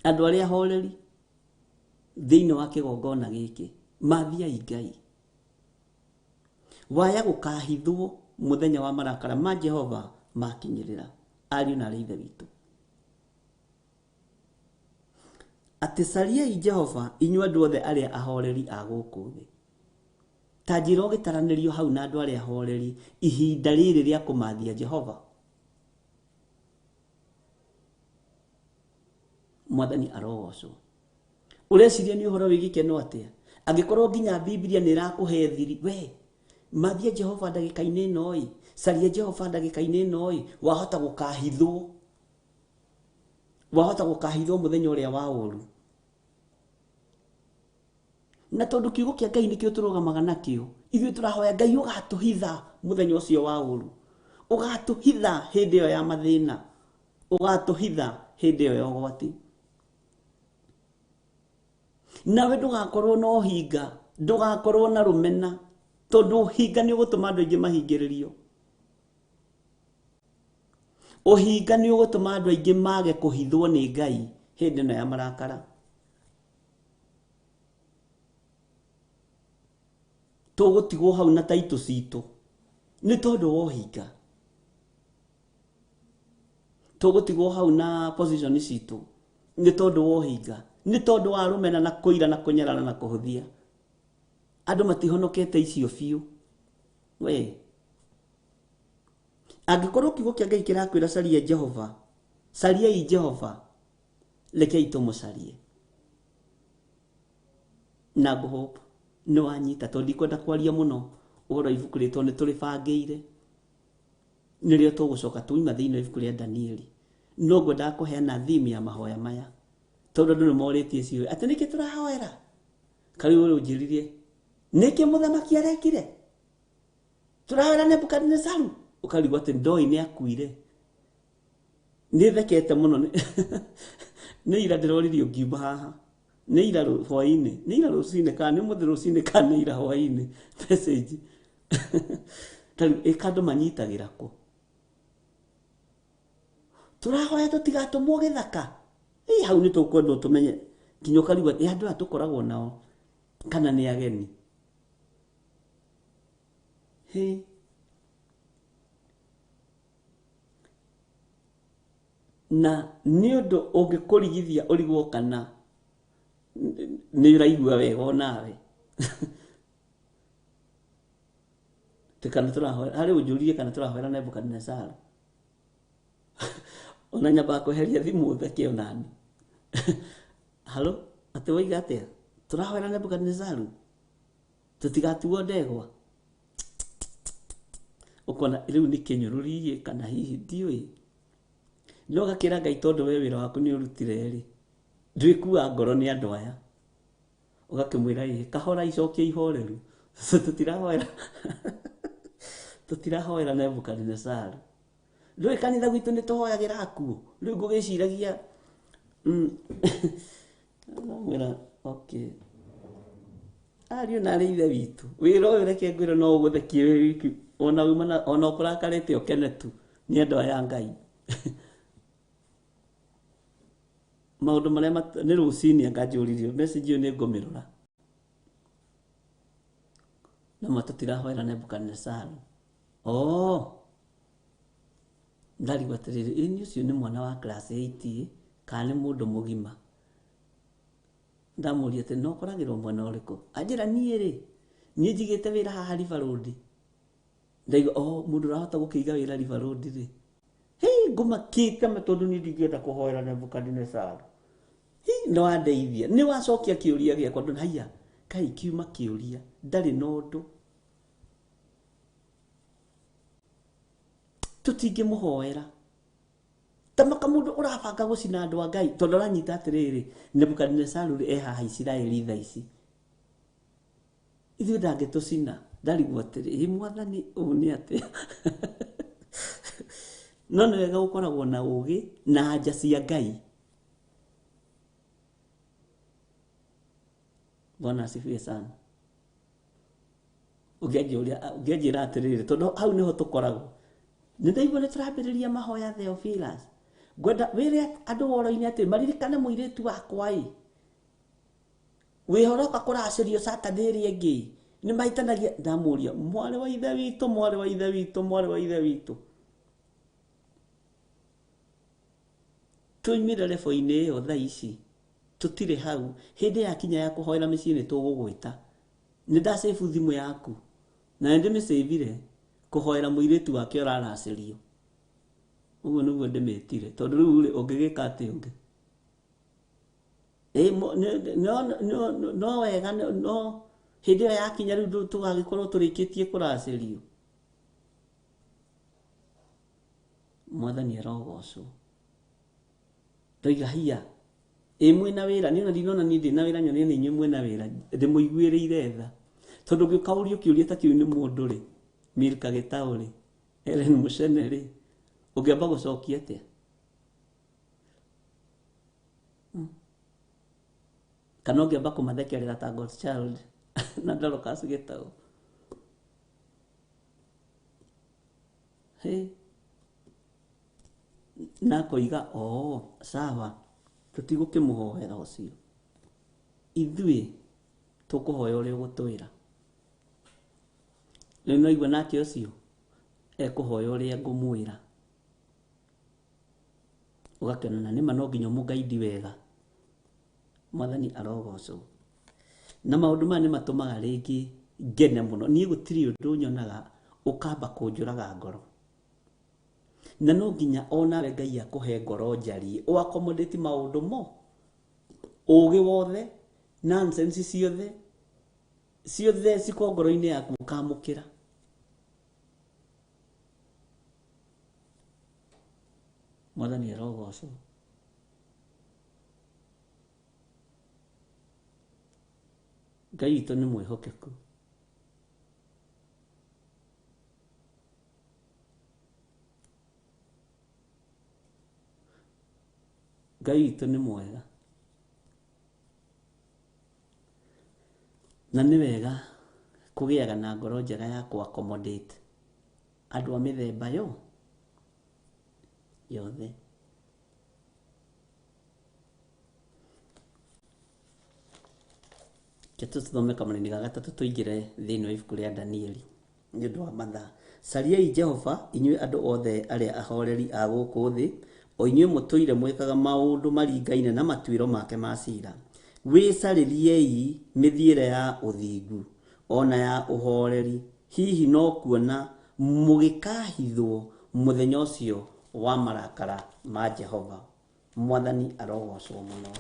Speaker 3: Andũ arĩa ahoreri thĩinĩ wa kĩgongona gĩkĩ mathiai Ngai. Waya gũkahithwo mũthenya wa marakara ma Jehova makinyĩrĩra, ariũ na arĩ ithe witũ. Atĩ cariai Jehova inyuĩ andũ othe arĩa ahoreri a gũkũ thĩ. Ta njĩra ũgĩtaranĩrio hau na andũ arĩa ahoreri ihinda rĩrĩ rĩa kũmathia Jehova. Mwathani arogocwo. Ũreciria nĩ ũhoro wĩ gĩkeno atĩa? Angĩkorwo nginya Biblia nĩ ĩrakũhe thiri, we mathia Jehova ndagĩka-inĩ ĩno ĩ, caria Jehova ndagĩka-inĩ ĩno ĩ, wahota gũkahithwo. Wahota gũkahithwo mũthenya ũrĩa wa ũru. Na tondũ kiugo kĩa Ngai nĩkĩo tũrũgamaga nakĩo, ithuĩ tũrahoya Ngai ũgatũhitha mũthenya ũcio wa ũru, ũgatũhitha hĩndĩ ĩyo ya mathĩna, ũgatũhitha hĩndĩ ĩyo ya ũgwati. Nawe ndũgakorwo na ũhinga, ndũgakorwo na rũmena, tondũ ũhinga nĩ ũgũtũma andũ aingĩ mahingĩrĩrio. Ũhinga nĩ ũgũtũma andũ aingĩ mage kũhithwo nĩ Ngai hĩndĩ ĩno ya marakara. Tũgũtigwo hau na taitũ citũ nĩ tondũ wa ũhinga. Tũgũtigwo hau na position citũ nĩ tondũ wa ũhinga, nĩ tondũ wa rũmena na kũira na kũnyarara na kũhũthia. Andũ matihonokete icio biũ. We angĩkorwo kiugo kĩa Ngai kĩrakwĩra caria Jehova, cariai Jehova, rekei tũmũcarie. Na ngũhope nĩ wanyita, tondũ ndikwenda kwaria mũno ũhoro wa ibuku rĩrĩ, tondũ nĩ tũrĩbangĩire. Nĩrĩo tũgũcoka tuima thĩinĩ wa ibuku rĩa Danieli. No ngwendaga kũheana theme ya mahoya maya, tondũ andũ nĩ morĩtie ciũria atĩ nĩkĩ tũrahoera. Karĩu ũyũ ũnjĩririe nĩkĩ mũthamaki arekire, tũrahoera Nebukadinezaru, ũkarigwo atĩ ndoi nĩ akuire. Nĩ thekete mũno nĩ ira ndĩroririo ngiuma haha, nĩ ira hwainĩ, nĩ ira rũcinĩ, kana nĩ ũmũthĩ rũcinĩ, kana nĩ ira hwainĩ message. Tarĩu ĩka andũ manyitagĩra kũ? Tũrahoya tũtigatũmwo gĩthaka. Ĩ hau nĩ tũkwendwo tũmenye nginya ũkarigwo atĩ andũ aya tũkoragwo nao kana nĩ ageni. Hĩ. Na nĩ ũndũ ũngĩkũrigithia ũrigwo kana nĩ ũraigua wega onawe. Kana tũrahoera, harĩ ũnjũririe kana tũrahoera Nebukadnezar. Ona nyambaga kweheria thimũ theke onani. Halo, atĩ woiga atĩa? Tũrahoera Nebukadnezar? Tũtigatuo ndegwa? Ũkona rĩu nĩ kĩnyũrũri kana hihi ndiũĩ. No gakĩra Ngai tondũ we wĩra waku nĩ ũrutire rĩ, ndwĩkua ngoro nĩ andũ aya. Ũgakĩmwĩra ĩ kahora icokia ihoreru. Tũtirahoera tũtirahoera Nebukadinezaru. Ndũĩ kanitha gwitũ nĩ tũhoyagĩra akuũ. Rĩu ngũgĩciragia mwĩra okay. Ariũ na arĩ ithe witũ. Wĩra ũyũ reke ngwĩre no ũgũthekie wĩ wiki ona uma na ona ũkũrakarĩte ũkene tu nĩ andũ aya a Ngai. Maũndũ marĩa nĩ rũcinĩ anga njũririo message ĩyo nĩ ngũmĩrora. Na ma tũtirahoera Nebukadinezaru. Oh. Ndarigwo atĩrĩrĩ, ĩ nĩ ũcio nĩ mwana wa class 8 ĩ kana nĩ mũndũ mũgima? Ndamũria atĩ no ũkoragĩrwo mwena ũrĩkũ? Anjĩra niĩ rĩ, niĩ njigĩte wĩra haha River Road. Ndaigua oh mũndũ ũrahota gũkĩiga wĩra River Road rĩ. Hĩ ngũmakĩte ma tondũ niĩ ndingĩenda kũhoera Nebukadinezaru. Hi nĩ wandeithia. Nĩ wacokia kĩũria gĩakwa ndona haiya kai kiuma kĩũria ndarĩ na ũndũ. Tũtingĩmũhoera. Ta maka mũndũ ũrabanga gũcina andũ a Ngai tondũ aranyita atĩrĩrĩ Nebukadinezaru rĩ e haha Isiraeli thaa ici. Ithuĩ ndangĩtũcina. Ndarigwo atĩrĩ, ĩ mwathani ũũ nĩ atĩa? No nĩ wega gũkoragwo na ũgĩ na anja cia Ngai. Bwana asifiwe sana. Ũngĩanjĩra atĩrĩrĩ, tondũ hau nĩho tũkoragwo. Nĩ ndaigua nĩ tũrambĩrĩria mahoya Theophilus. Ngwenda wĩre andũ woro-inĩ atĩ maririkane mũirĩtu wakwa ĩ. Wĩhoroka kũracĩrio Saturday ĩrĩa ĩngĩ. Nĩ mahĩtanagia. Ndamũria, mwarĩ wa ithe witũ, mwarĩ wa ithe witũ, mwarĩ wa ithe witũ. Tũimire rebo-inĩ ĩyo thaa ici. Tũtirĩ hau. Hĩndĩ yakinya ya kũhoera mĩciĩ nĩ tũgũgwĩta. Nĩ ndacĩbu thimũ yaku. Na nĩ ndĩmĩcĩbire kũhoera mũirĩtu wake ũraracĩrio. Ũguo nĩguo ndĩmĩtire. Tondũ rĩu rĩ, ũngĩgĩka atĩa ũngĩ? Ĩ, no, no, no wega, no hĩndĩ ĩyo yakinya rĩu tũgagĩkorwo tũrĩkĩtie kũracĩrio. Mwathani arogocwo. Ndoiga hiya, ĩ mwĩna wĩra, niĩ ona ndinona niĩ ndĩna wĩra nyone nĩ inyuĩ mwĩna wĩra, ndĩmũiguĩrĩire tha. Tondũ ũngĩũka ũrio kĩũria ta kĩu nĩ mũndũ rĩ, Milka Gĩtaũ rĩ, Ellen Mũcene rĩ, ũngĩamba gũcokia atĩa? Kana ũngĩamba kũmathekerera ta God's Child na Dorcas Gĩtaũ. Hĩ. Na akoiga oo sawa, tũtigũkĩmũhoera ũcio. Ithuĩ tũkũhoya ũrĩa ũgũtwĩra. Rĩu no igua nake ũcio ekũhoya ũrĩa ngũmwĩra. Ũgakĩona na nĩma no nginya ũmũgaidi wega. Mwathani arogocwo. Na maũndũ maya nĩ matũmaga rĩngĩ ngene mũno. Niĩ gũtirĩ ũndũ nyonaga ũkamba kũnjũraga ngoro. Na no nginya onawe Ngai akũhe ngoro njariĩ, ũ accommodate maũndũ mo. Ũgĩ wothe, nonsense ciothe, ciothe cikorwo ngoro-inĩ yaku ũkamũkĩra. Mwathani arogocwo. Ngai witũ nĩ mwĩhokeku. Ngai witũ nĩ mwega. Na nĩ wega kũgĩaga na ngoro njega ya kũ accommodate andũ a mĩthemba yo yothe. Reke tũthome kamũraini ga gatatũ tũingĩre thĩinĩ wa ibuku rĩa Danieli nĩ ũndũ wa mathaa. Cariai Jehova, inyuĩ andũ othe arĩa ahoreri a gũkũ thĩ, o inyuĩ mũtũire mwĩkaga maũndũ maringaine na matuĩro make ma cira. Wĩcarĩriei mĩthiĩre ya ũthingu, o na ya ũhoreri, hihi no kuona mũgĩkahithwo mũthenya ũcio wa marakara ma Jehova. Mwathani arogocwo mũno.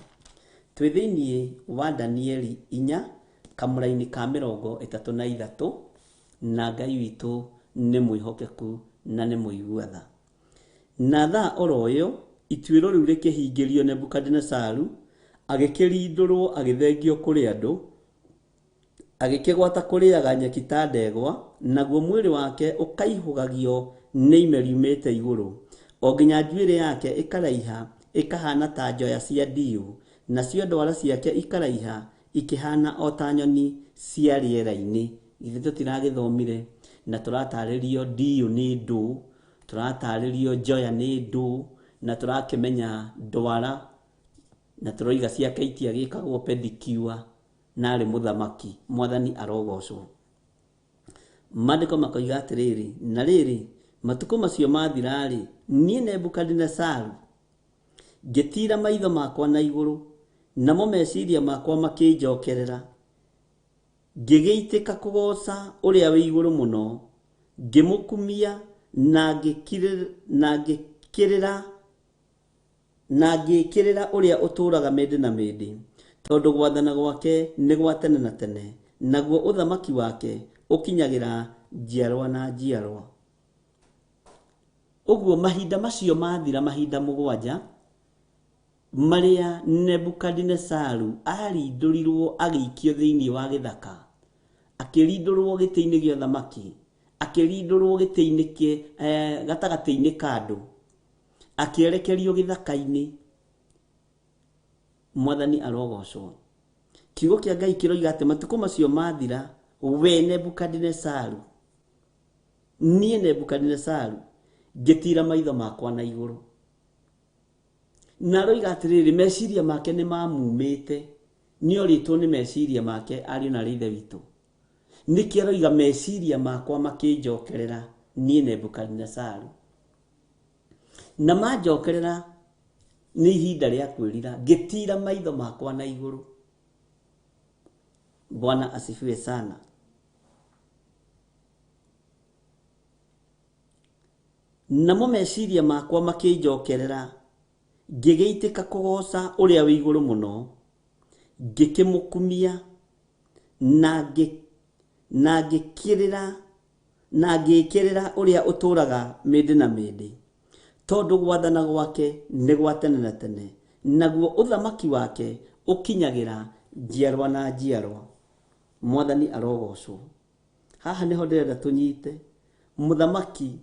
Speaker 3: Twĩ thĩinĩ wa Danieli inya, kamũraini ka mĩrongo ĩtatũ na ithatũ, na Ngai witũ nĩ mwĩhokeku na nĩ mũigua tha. Na thaa oro ĩyo Ituĩro rĩu rĩkĩhingĩrio Nebukadinezaru, agĩkĩrindũrwo agĩthengio kũrĩ andũ, agĩkĩgwata kũrĩaga nyeki ta ndegwa, naguo mwĩrĩ wake ũkaihũgagio nĩ ime riumĩte igũrũ, o nginya njuĩrĩ yake ĩkaraiha ĩkahaana ta njoya cia ndiyũ, nacio ndwara ciake ikaraiha ikĩhaana o ta nyoni cia rĩera-inĩ. Githĩ tũtiragĩthomire na tũratarĩrio ndiyũ nĩ ndũ, tũratarĩrio njoya nĩ ndũ, na tũrakĩmenya ndwara, na tũroiga ciake itiagĩkagwo pedicure, na arĩ mũthamaki. Mwathani arogocwo. Maandĩko makoiga atĩrĩrĩ, na rĩrĩ, matukũ macio mathira-rĩ, niĩ Nebukadinezaru ngĩtiira maitho makwa na igũrũ, namo meciria makwa makĩnjokerera, ngĩgĩitĩka kũgooca ũrĩa wĩ igũrũ mũno, ngĩmũkumia na ngĩkĩrĩra na ngĩkĩrĩra ũrĩa ũtũũraga mĩndĩ na mĩndĩ, tondũ gwathana gwake nĩ gwa tene na tene, naguo ũthamaki wake ũkinyagĩra njiarwa na njiarwa. Ũguo mahinda macio mathira, mahinda mũgwanja marĩa Nebukadinezaru arindũrirwo agĩikio thĩinĩ wa gĩthaka, akĩrindũrwo gĩtĩ-inĩ gĩa ũthamaki, akĩrindũrwo gĩtĩ-inĩ kĩ gatagatĩ-inĩ ka andũ, akĩerekerio gĩthaka-inĩ. Mwathani arogocwo. Kiugo kĩa Ngai kĩroiga atĩ matukũ macio mathira, we Nebukadinezaru, niĩ Nebukadinezaru ngĩtiira maitho makwa na igũrũ. Na aroiga atĩrĩrĩ, meciria make nĩ mamumĩte, nĩorĩtwo nĩ meciria make ariũ na ithe witũ. Nĩkĩ aroiga meciria makwa makĩnjokerera niĩ Nebukadinezaru, na manjokerera nĩ ihinda rĩa kwĩrira, ngĩtiira maitho makwa na igũrũ. Bwana asifiwe sana. Namo meciria makwa makĩnjokerera, ngĩgĩitĩka kũgooca ũrĩa wĩ igũrũ mũno, ngĩkĩmũkumia na ngĩkĩrĩra na ngĩkĩrĩra ũrĩa ũtũũraga mĩndĩ na mĩndĩ, tondũ gwathana gwake nĩ gwa tene na tene, naguo ũthamaki wake ũkinyagĩra njiarwa na njiarwa. Mwathani arogocwo. Haha nĩho ndĩrenda tũnyite mũthamaki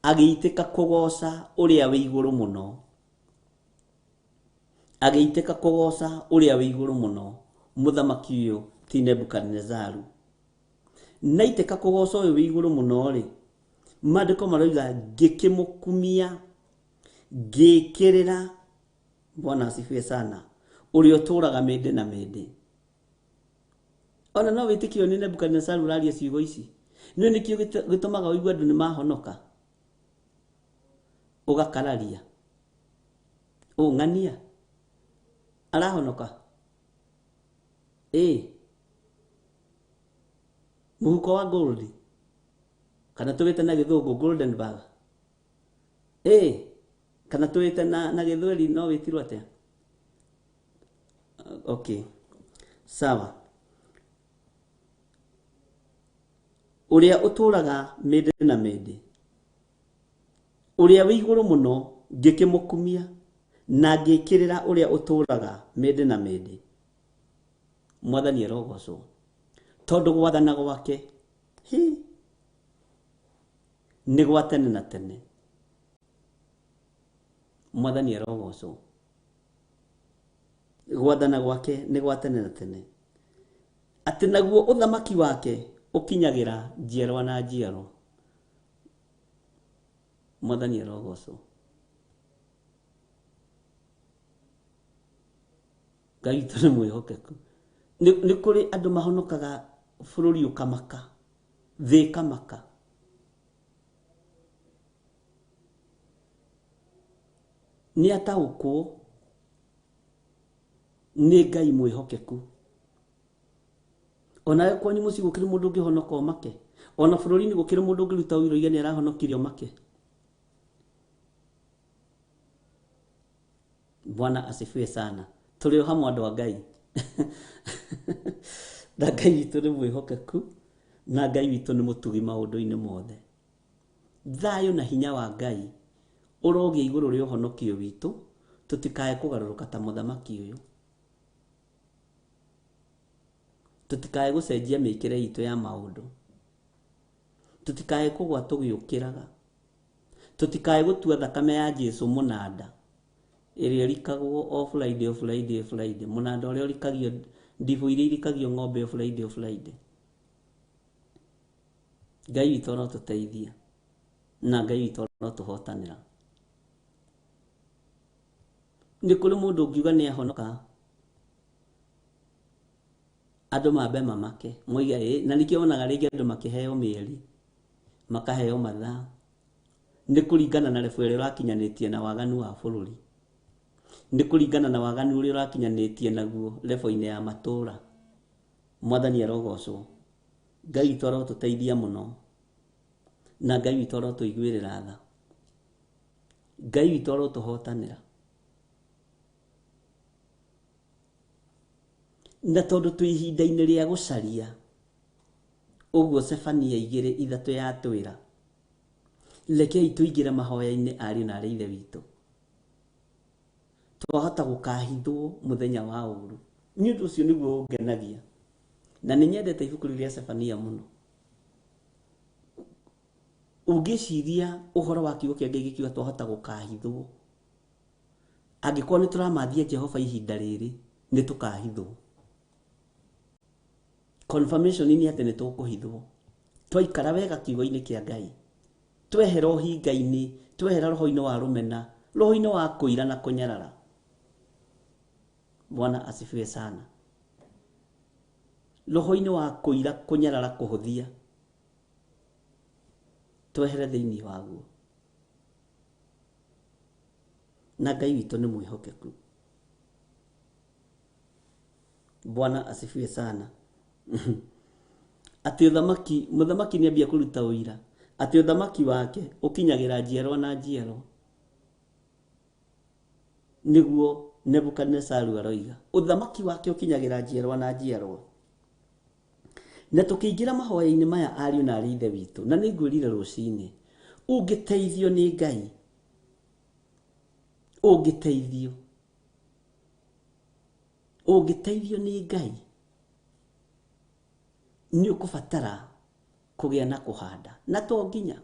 Speaker 3: agĩitĩka kũgooca ũrĩa wĩ igũrũ mũno, agĩitĩka kũgooca ũrĩa wĩ igũrũ mũno. Mũthamaki ũyũ ti Nebukadinezaru. Na itĩka kũgooca ũyũ wĩ igũrũ mũno rĩ, maandĩko maroiga ngĩkĩmũkumia, ngĩkĩrĩra. Bwana asifiwe sana. Ũrĩa ũtũũraga mĩndĩ na mĩndĩ. Ona no wĩtĩkio nĩ Nebukadinezaru ũraria ciugo ici. Nĩ nĩkĩo gĩtũmaga ũigue andũ nĩ mahonoka, ũgakararia ũng'ania arahonoka. Ĩ mũhuko wa gold, kana tũwĩte na gĩthũngũ golden bag, ĩ kana tũwĩte na gĩthweri no wĩtirwo atĩa? Okay, sawa. Ũrĩa ũtũũraga mĩndĩ na mĩndĩ, ũrĩa wĩ igũrũ mũno, ngĩkĩmũkumia na ngĩkĩrĩra ũrĩa ũtũũraga mĩndĩ na mĩndĩ. Mwathani arogocwo, tondũ gwathana gwake hi nĩ gwa tene na tene. Mwathani arogocwo. Gwathana gwake nĩ gwa tene na tene, atĩ naguo ũthamaki wake ũkinyagĩra njiarwa na njiarwa. Mwathani arogocwo. Ngai witũ nĩ mwĩhokeku. Nĩ kũrĩ andũ mahonokaga bũrũri ũkamaka, thĩ ĩkamaka. Nĩ ataũkwo nĩ Ngai mwĩhokeku. Onawe kwanyu mũciĩ gũkĩrĩ mũndũ ũngĩhonoka ũmake, ona bũrũri-inĩ gũkĩrĩ mũndũ ũngĩruta ũira oige nĩ arahonokirie ũmake. Bwana asifiwe sana. Tũrĩ o hamwe andũ a Ngai. Na Ngai witũ nĩ mwĩhokeku, na Ngai witũ nĩ mũtugi maũndũ-inĩ mothe. Thayũ na hinya wa Ngai Ũrogĩa igũrũ rĩa ũhonokio witũ, tũtikae kũgarũrũka ta mũthamaki ũyũ. Tũtikae gũcenjia mĩkĩre itũ ya maũndũ. Tũtikae kũgwa tũgĩũkĩraga. Tũtikae gũtua thakame ya Jesu mũnanda ĩrĩa ĩrikagwo o Friday, o Friday, o Friday. Mũnanda ũrĩa ũrikagio, ndibũ iria irikagio ng'ombe o Friday, o Friday. Ngai witũ arotũteithia na Ngai witũ arotũhotanĩra. Nĩ kũrĩ mũndũ ũngiuga nĩ ahonoka, andũ mambe mamake moige ĩ, na nĩkĩo wonaga rĩngĩ andũ makĩheo mĩeri, makaheo mathaa, nĩ kũringana na level ĩrĩa ũrakinyanĩtie na waganu wa bũrũri, nĩ kũringana na waganu ũrĩa ũrakinyanĩtie naguo level-inĩ ya matũra. Mwathani arogocwo. Ngai witũ arotũteithia mũno, na Ngai witũ arotũiguĩrĩra tha. Ngai witũ arotũhotanĩra. Na tondũ twĩ ihinda-inĩ rĩa gũcaria, ũguo Sefania igĩrĩ ithatũ yatwĩra, rekei tũingĩre mahoya-inĩ ariũ na arĩ ithe witũ. Twahota gũkahithwo mũthenya wa ũru. Nĩ ũndũ ũcio nĩguo ũngenagia. Na nĩ nyendete ibuku rĩu rĩa Sefania mũno. Ũngĩciria ũhoro wa kiugo kĩa Ngai gĩkiuga twahota gũkahithwo, angĩkorwo nĩ tũramathia Jehova ihinda rĩrĩ, nĩ tũkahithwo. Confirmation nĩ atĩ nĩ tũkũhithwo. Twaikara wega kiugo-inĩ kĩa Ngai, twehera ũhinga-inĩ, twehera roho-inĩ wa rũmena, roho-inĩ wa kũira na kũnyarara. Bwana asifiwe sana. Roho-inĩ wa kũira, kũnyarara, kũhũthia, twehere thĩinĩ waguo. Na Ngai witũ nĩ mwĩhokeku. Bwana asifiwe sana. Atĩ ũthamaki, mũthamaki nĩ ambia kũruta ũira atĩ ũthamaki wake ũkinyagĩra njiarwa na njiarwa. Nĩguo Nebukadinesaru aroiga, ũthamaki wake ũkinyagĩra njiarwa na njiarwa. Na tũkĩingĩra mahoya-inĩ maya ariũ na arĩ ithe witũ, na nĩ ngwĩrire rũcinĩ, ũngĩteithio nĩ Ngai, ũngĩteithio, ũngĩteithio nĩ Ngai, nĩ ũkũbatara kũgĩa na kũhanda, na to nginya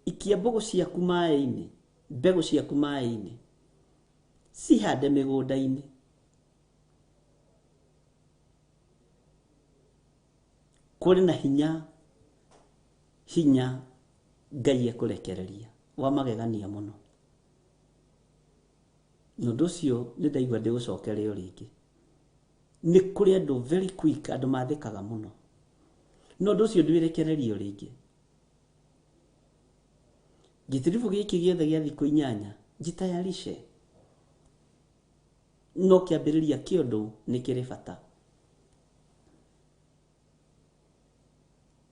Speaker 3: ikia mbũgũ ciaku maĩ-inĩ, mbegũ ciaku maĩ-inĩ, cihande mĩgũnda-inĩ. Kũrĩ na hinya, hinya Ngai ekũrekereria wa magegania mũno. Na ũndũ ũcio nĩ ndaigua ndĩũcokere o rĩngĩ. Nĩ kũrĩ andũ very quick, andũ mathĩkaga mũno. Na ũndũ ũcio ndwĩrekererio rĩngĩ. Gĩtiribũ gĩkĩ gĩothe gĩa thikũ inyanya, jitayarishe. No kĩambĩrĩria kĩa ũndũ nĩ kĩrĩ bata.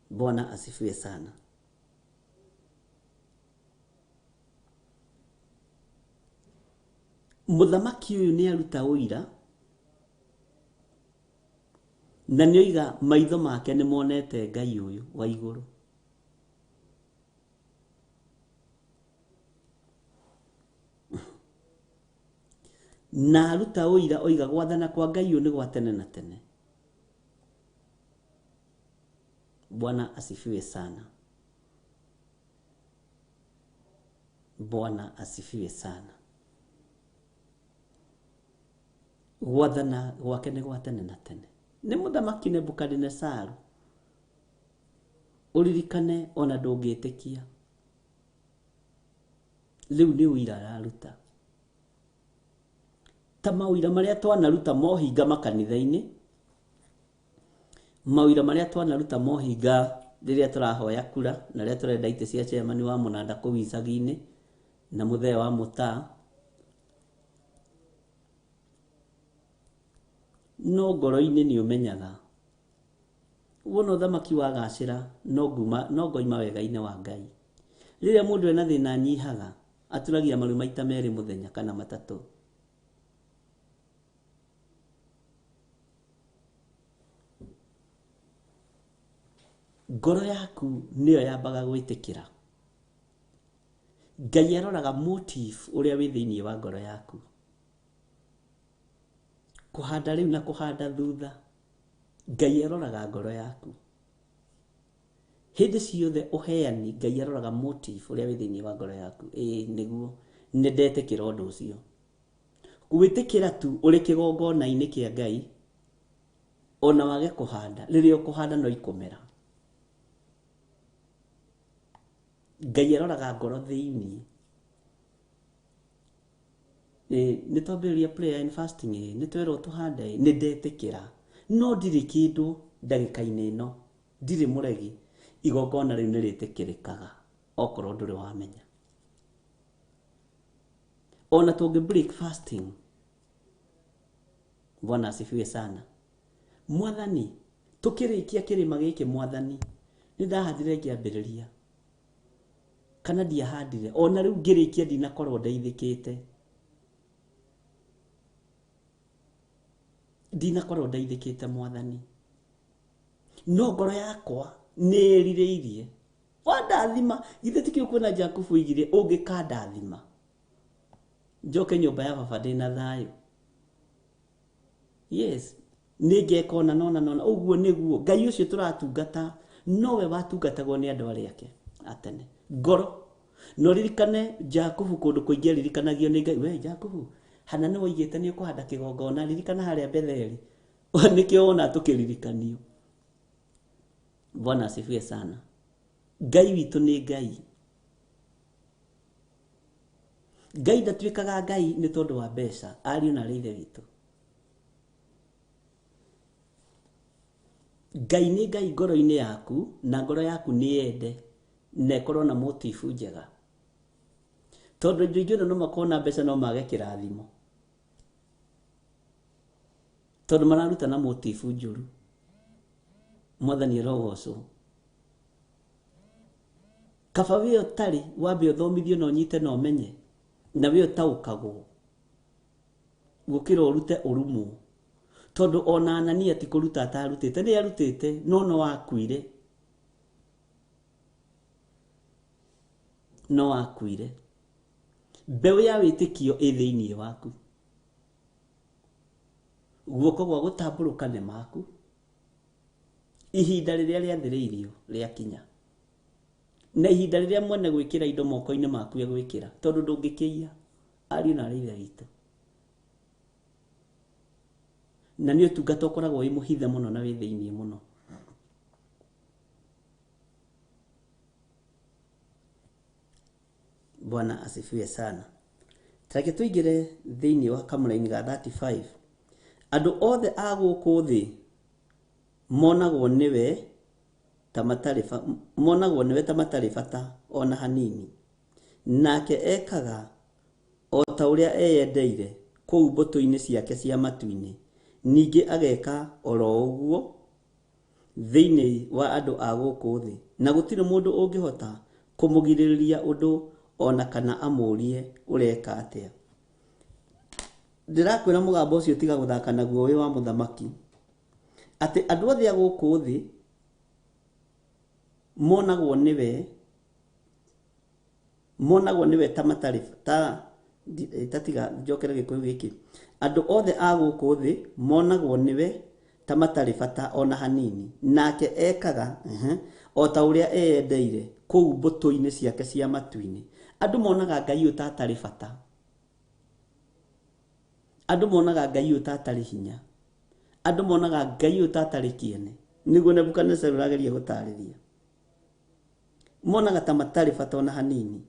Speaker 3: Bwana asifiwe sana. Mũthamaki ũyũ nĩ aruta ũira na nĩ oiga maitho make nĩ monete Ngai ũyũ wa igũrũ. Na aruta ũira oiga gwathana kwa Ngai ũyũ nĩ gwa tene na tene. Bwana asifiwe sana. Bwana asifiwe sana. Gwathana gwake nĩ gwa tene na tene. Nĩ mũthamaki Nebukadinesaru. Ũririkane ona ndũngĩtĩkia. Rĩu nĩ ũira araruta. Ta maũira marĩa twanaruta mohinga makanitha-inĩ, maũira marĩa twanaruta mohinga rĩrĩa tũrahoya kura na rĩrĩa tũrenda itĩ cia chairman wa mũnanda kũu icagi-inĩ na mũthee wa mũtaa. No ngoro-inĩ nĩ ũmenyaga wona ũthamaki wagacĩra no nguma, no ngoima wega-inĩ wa Ngai. Rĩrĩa mũndũ ena thĩna anyihaga, aturagia maru maita merĩ mũthenya kana matatũ. Ngoro yaku nĩyo yambaga gwĩtĩkĩra. Ngai aroraga motive ũrĩa wĩ thĩinĩ wa ngoro yaku. Kũhanda rĩu na kũhanda thutha, Ngai aroraga ngoro yaku. Hĩndĩ ciothe ũheani, Ngai aroraga motive ũrĩa wĩ thĩinĩ wa ngoro yaku. Ĩĩ nĩguo, nĩ ndetĩkĩra ũndũ ũcio. Gwĩtĩkĩra tu ũrĩ kĩgongona-inĩ kĩa Ngai, ona wage kũhanda, rĩrĩa ũkũhanda no ikũmera. Ngai aroraga ngoro thĩinĩ. Nĩ twambĩrĩria prayer and fasting ĩ, nĩ twerwo tũhande ĩ, nĩ ndetĩkĩra. No ndirĩ kĩndũ ndagĩka-inĩ ĩno, ndirĩ mũregi, igongona rĩu nĩ rĩtĩkĩrĩkaga okorwo ndũrĩ wamenya. Ona tũngĩ break fasting, Bwana asifiwe sana. Mwathani, tũkĩrĩkia kĩrĩma gĩkĩ mwathani, nĩ ndahandire ngĩambĩrĩria kana ndiahandire, ona rĩu ngĩrĩkia ndinakorwo ndeithĩkĩte, ndinakorwo ndeithĩkĩte mwathani, no ngoro yakwa nĩ ĩrirĩirie wandathima. Githĩ tikĩo kuona Jakubu oigire ũngĩkandathima njoke nyũmba ya baba ndĩna thayũ. Yes, nĩ ngeka ona nona nona. Ũguo nĩguo Ngai ũcio tũratungata nowe watungatagwo nĩ andũ arĩa ake atene ngoro. No ririkane Jakubu kũndũ kũingĩ aririkanagio nĩ Ngai, we Jakubu, hana nĩ woigĩte nĩ ũkũhanda kĩgongona, ririkana harĩa Betheli. Nĩkĩo wona tũkĩririkanio. Bwana asifiwe sana. Ngai witũ nĩ Ngai. Ngai ndatuĩkaga Ngai nĩ tondũ wa mbeca, ariũ na arĩ ithe witũ. Ngai nĩ Ngai ngoro-inĩ yaku, na ngoro yaku nĩ yende na ĩkorwo na motibu njega. Tondũ andũ aingĩ ona no makorwo na mbeca no mage kĩrathimo. Tondũ mararuta na motibu njũru. Mwathani arogocwo. Kaba we ũtarĩ wambe ũthomithio na ũnyite na ũmenye na we ũtaũkagwo gũkĩra ũrute ũrumwo. Tondũ ona Anania ti kũruta atarutĩte, nĩ arutĩte no no akuire. No akuire. Mbeũ ya wĩtĩkio ĩ thĩinĩ waku. Guoko gwa gũtambũrũka nĩ maku. Ihinda rĩrĩa rĩathĩrĩirio rĩakinya. Na ihinda rĩrĩa mwene gwĩkĩra indo moko-inĩ maku egwĩkĩra, tondũ ndũngĩkĩiya, ariũ na arĩ ithe witũ. Na nĩ ũtungata ũkoragwo wĩ mũhithe mũno na wĩ thĩinĩ mũno. Bwana asifiwe sana. Tareke tũingĩre thĩinĩ wa kamũraini ga 35. Andũ othe a gũkũ thĩ monagwo nĩwe ta matarĩ monagwo nĩwe ta matarĩ bata ona hanini. Nake ekaga o ta ũrĩa eyendeire kũu mbũtũ-inĩ ciake cia matu-inĩ, ningĩ ageka oro ũguo thĩinĩ wa andũ a gũkũ thĩ, na gũtirĩ mũndũ ũngĩhota kũmũgirĩrĩria ũndũ ona kana amũũrie ũreka atĩa. Ndĩrakwĩra mũgambo ũcio tiga gũthaka naguo wĩ wa mũthamaki, atĩ andũ othe a gũkũ thĩ monagwo nĩwe, monagwo nĩwe ta matarĩ ta tatiga njokere gĩkũyũ gĩkĩ. Andũ othe a gũkũ thĩ monagwo nĩwe ta matarĩ bata ona hanini, nake ekaga o ta ũrĩa eyendeire kũu mbũtũ-inĩ ciake cia matu-inĩ. Andũ monaga Ngai ũyũ ta atarĩ bata. Andũ monaga Ngai ũyũ ta atarĩ hinya. Andũ monaga Ngai ũyũ ta atarĩ kĩene. Nĩguo Nebukadnezar ũrageria gũtarĩria. Monaga ta matarĩ bata ona hanini.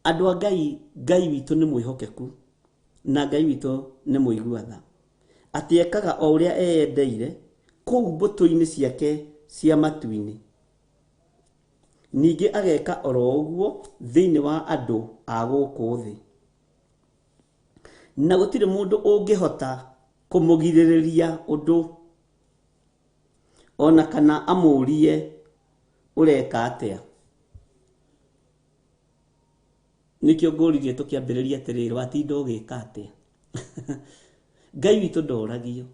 Speaker 3: Andũ a Ngai, Ngai witũ nĩ mwĩhokeku na Ngai witũ nĩ mũigua tha. Atĩ ekaga o ũrĩa eyendeire kũu mbũtũ-inĩ ciake cia matu-inĩ. Ningĩ ageka oro ũguo thĩinĩ wa andũ a gũkũ thĩ. Na gũtirĩ mũndũ ũngĩhota kũmũgirĩrĩria ũndũ ona kana amũũrie ũreka atĩa. Nĩkĩo ngũririe tũkĩambĩrĩria atĩrĩrĩ, watinda ũgĩka atĩa? Ngai witũ ndoragio.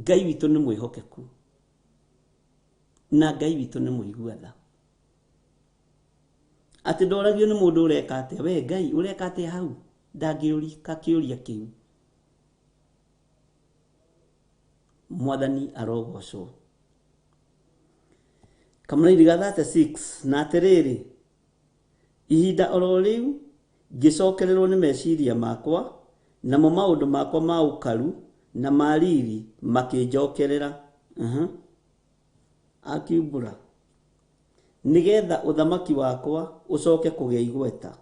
Speaker 3: Ngai witũ nĩ mwĩhokeku na Ngai witũ nĩ mũigua tha. Atĩ ndoragio nĩ mũndũ ũreka atĩa, we Ngai ũreka atĩa hau, ndangĩũrika kĩũria kĩu. Mwathani arogocwo. Kamũraini ga 36 na atĩrĩrĩ, ihinda oro rĩu ngĩcokererwo nĩ meciria makwa, namo maũndũ makwa ma ũkaru na ma riri makĩnjokerera. Akiumbũra nĩgetha ũthamaki wakwa ũcoke kũgĩa igweta.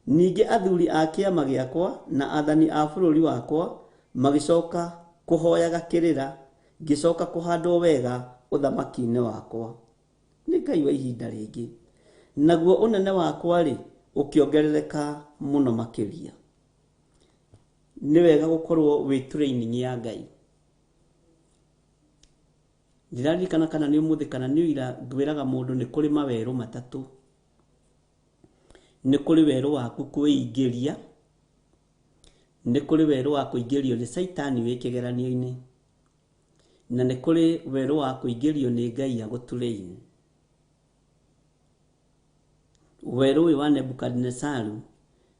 Speaker 3: Ningĩ athuri a kĩama gĩakwa na athani a bũrũri wakwa magĩcoka kũhoyaga kĩrĩra, ngĩcoka kũhandwo wega ũthamaki-inĩ wakwa. Nĩ Ngai wa ihinda rĩngĩ. Naguo ũnene wakwa-rĩ, ũkĩongerereka mũno makĩria. Nĩ wega gũkorwo wĩ training ya Ngai. Ndiraririkana kana nĩ ũmũthĩ kana nĩ ũira ngwĩraga mũndũ nĩ kũrĩ mawerũ matatũ. Nĩ kũrĩ werũ waku kwĩingĩria, nĩ kũrĩ werũ wa kũingĩrio nĩ caitani wĩ kĩgeranio-inĩ, na nĩ kũrĩ werũ wa kũingĩrio nĩ Ngai agũtrain. Werũ ũyũ wa Nebukadinesaru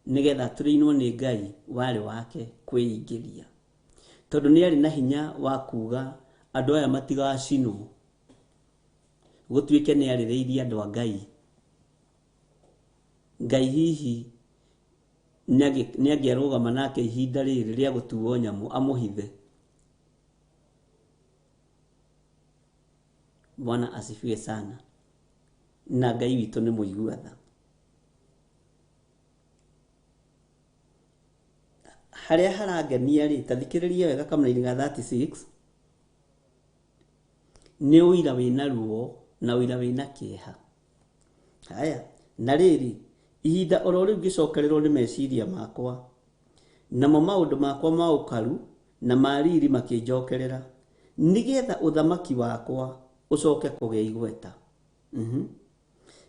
Speaker 3: nĩgetha atũrĩinwo nĩ Ngai warĩ wake kwĩingĩria, tondũ nĩ arĩ na hinya wa kuga andũ aya matigacinwo, gũtuĩke nĩ arĩrĩirie andũ a Ngai. Ngai hihi nĩ angĩarũgama nake ihinda rĩrĩ rĩa gũtuo nyamũ amũhithe. Bwana asifiwe sana. Na Ngai witũ nĩ mũigua tha. Harĩa harangenia rĩ, ta thikĩrĩria wega kamũraini ga 36, nĩ ũira wĩna ruo na ũira wĩna kĩeha. Haya, na rĩrĩ, ihinda oro rĩu ngĩcokererwo nĩ meciria makwa, namo maũndũ makwa ma ũkaru na ma riri makĩnjokerera, nĩgetha ũthamaki wakwa ũcoke kũgĩa igweta.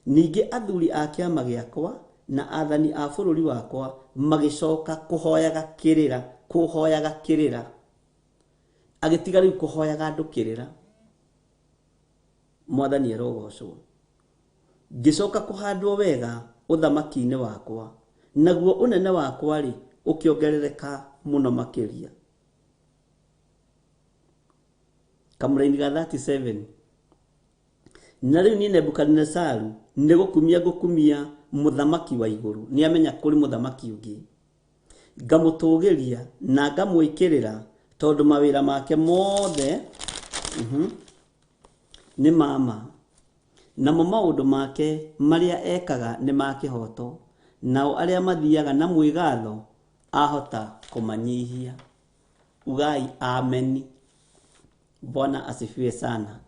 Speaker 3: Ningĩ athuri a kĩama gĩakwa na athani a bũrũri wakwa magĩcoka kũhoyaga kĩrĩra, kũhoyaga kĩrĩra. Agĩtiga rĩu kũhoyaga andũ kĩrĩra. Mwathani arogocwo. Ngĩcoka kũhandwo wega ũthamaki-inĩ wakwa, naguo ũnene wakwa-rĩ ũkĩongerereka mũno makĩria. Kamũraini ga 37. Na rĩu niĩ Nebukadinesaru nĩ gũkumia ngũkumia mũthamaki wa igũrũ, nĩ amenya kũrĩ mũthamaki ũngĩ. Ngamũtũgĩria na ngamwĩkĩrĩra tondũ mawĩra make mothe nĩ ma ma, namo maũndũ make marĩa ekaga nĩ ma kĩhooto, nao arĩa mathiaga na mwĩgatho ahota kũmanyihia. Ugai ameni. Bwana asifiwe sana.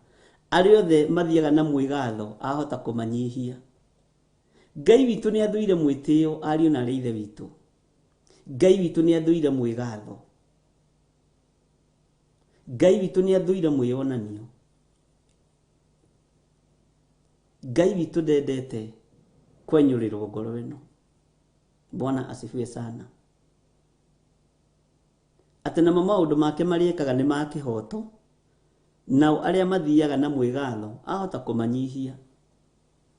Speaker 3: Arĩa othe mathiaga na mwĩgatho ahota kũmanyihia. Ngai witũ nĩ athũire mwĩtĩo, ariũ na arĩ ithe witũ. Ngai witũ nĩ athũire mwĩgatho. Ngai witũ nĩ athũire mwĩyonanio. Ngai witũ ndendete kwenyũrĩrwo ngoro ĩno. Bwana asifiwe sana. Atĩ namo maũndũ make marĩa ekaga nĩ ma kĩhooto, nao arĩa mathiaga na mwĩgatho ahota kũmanyihia.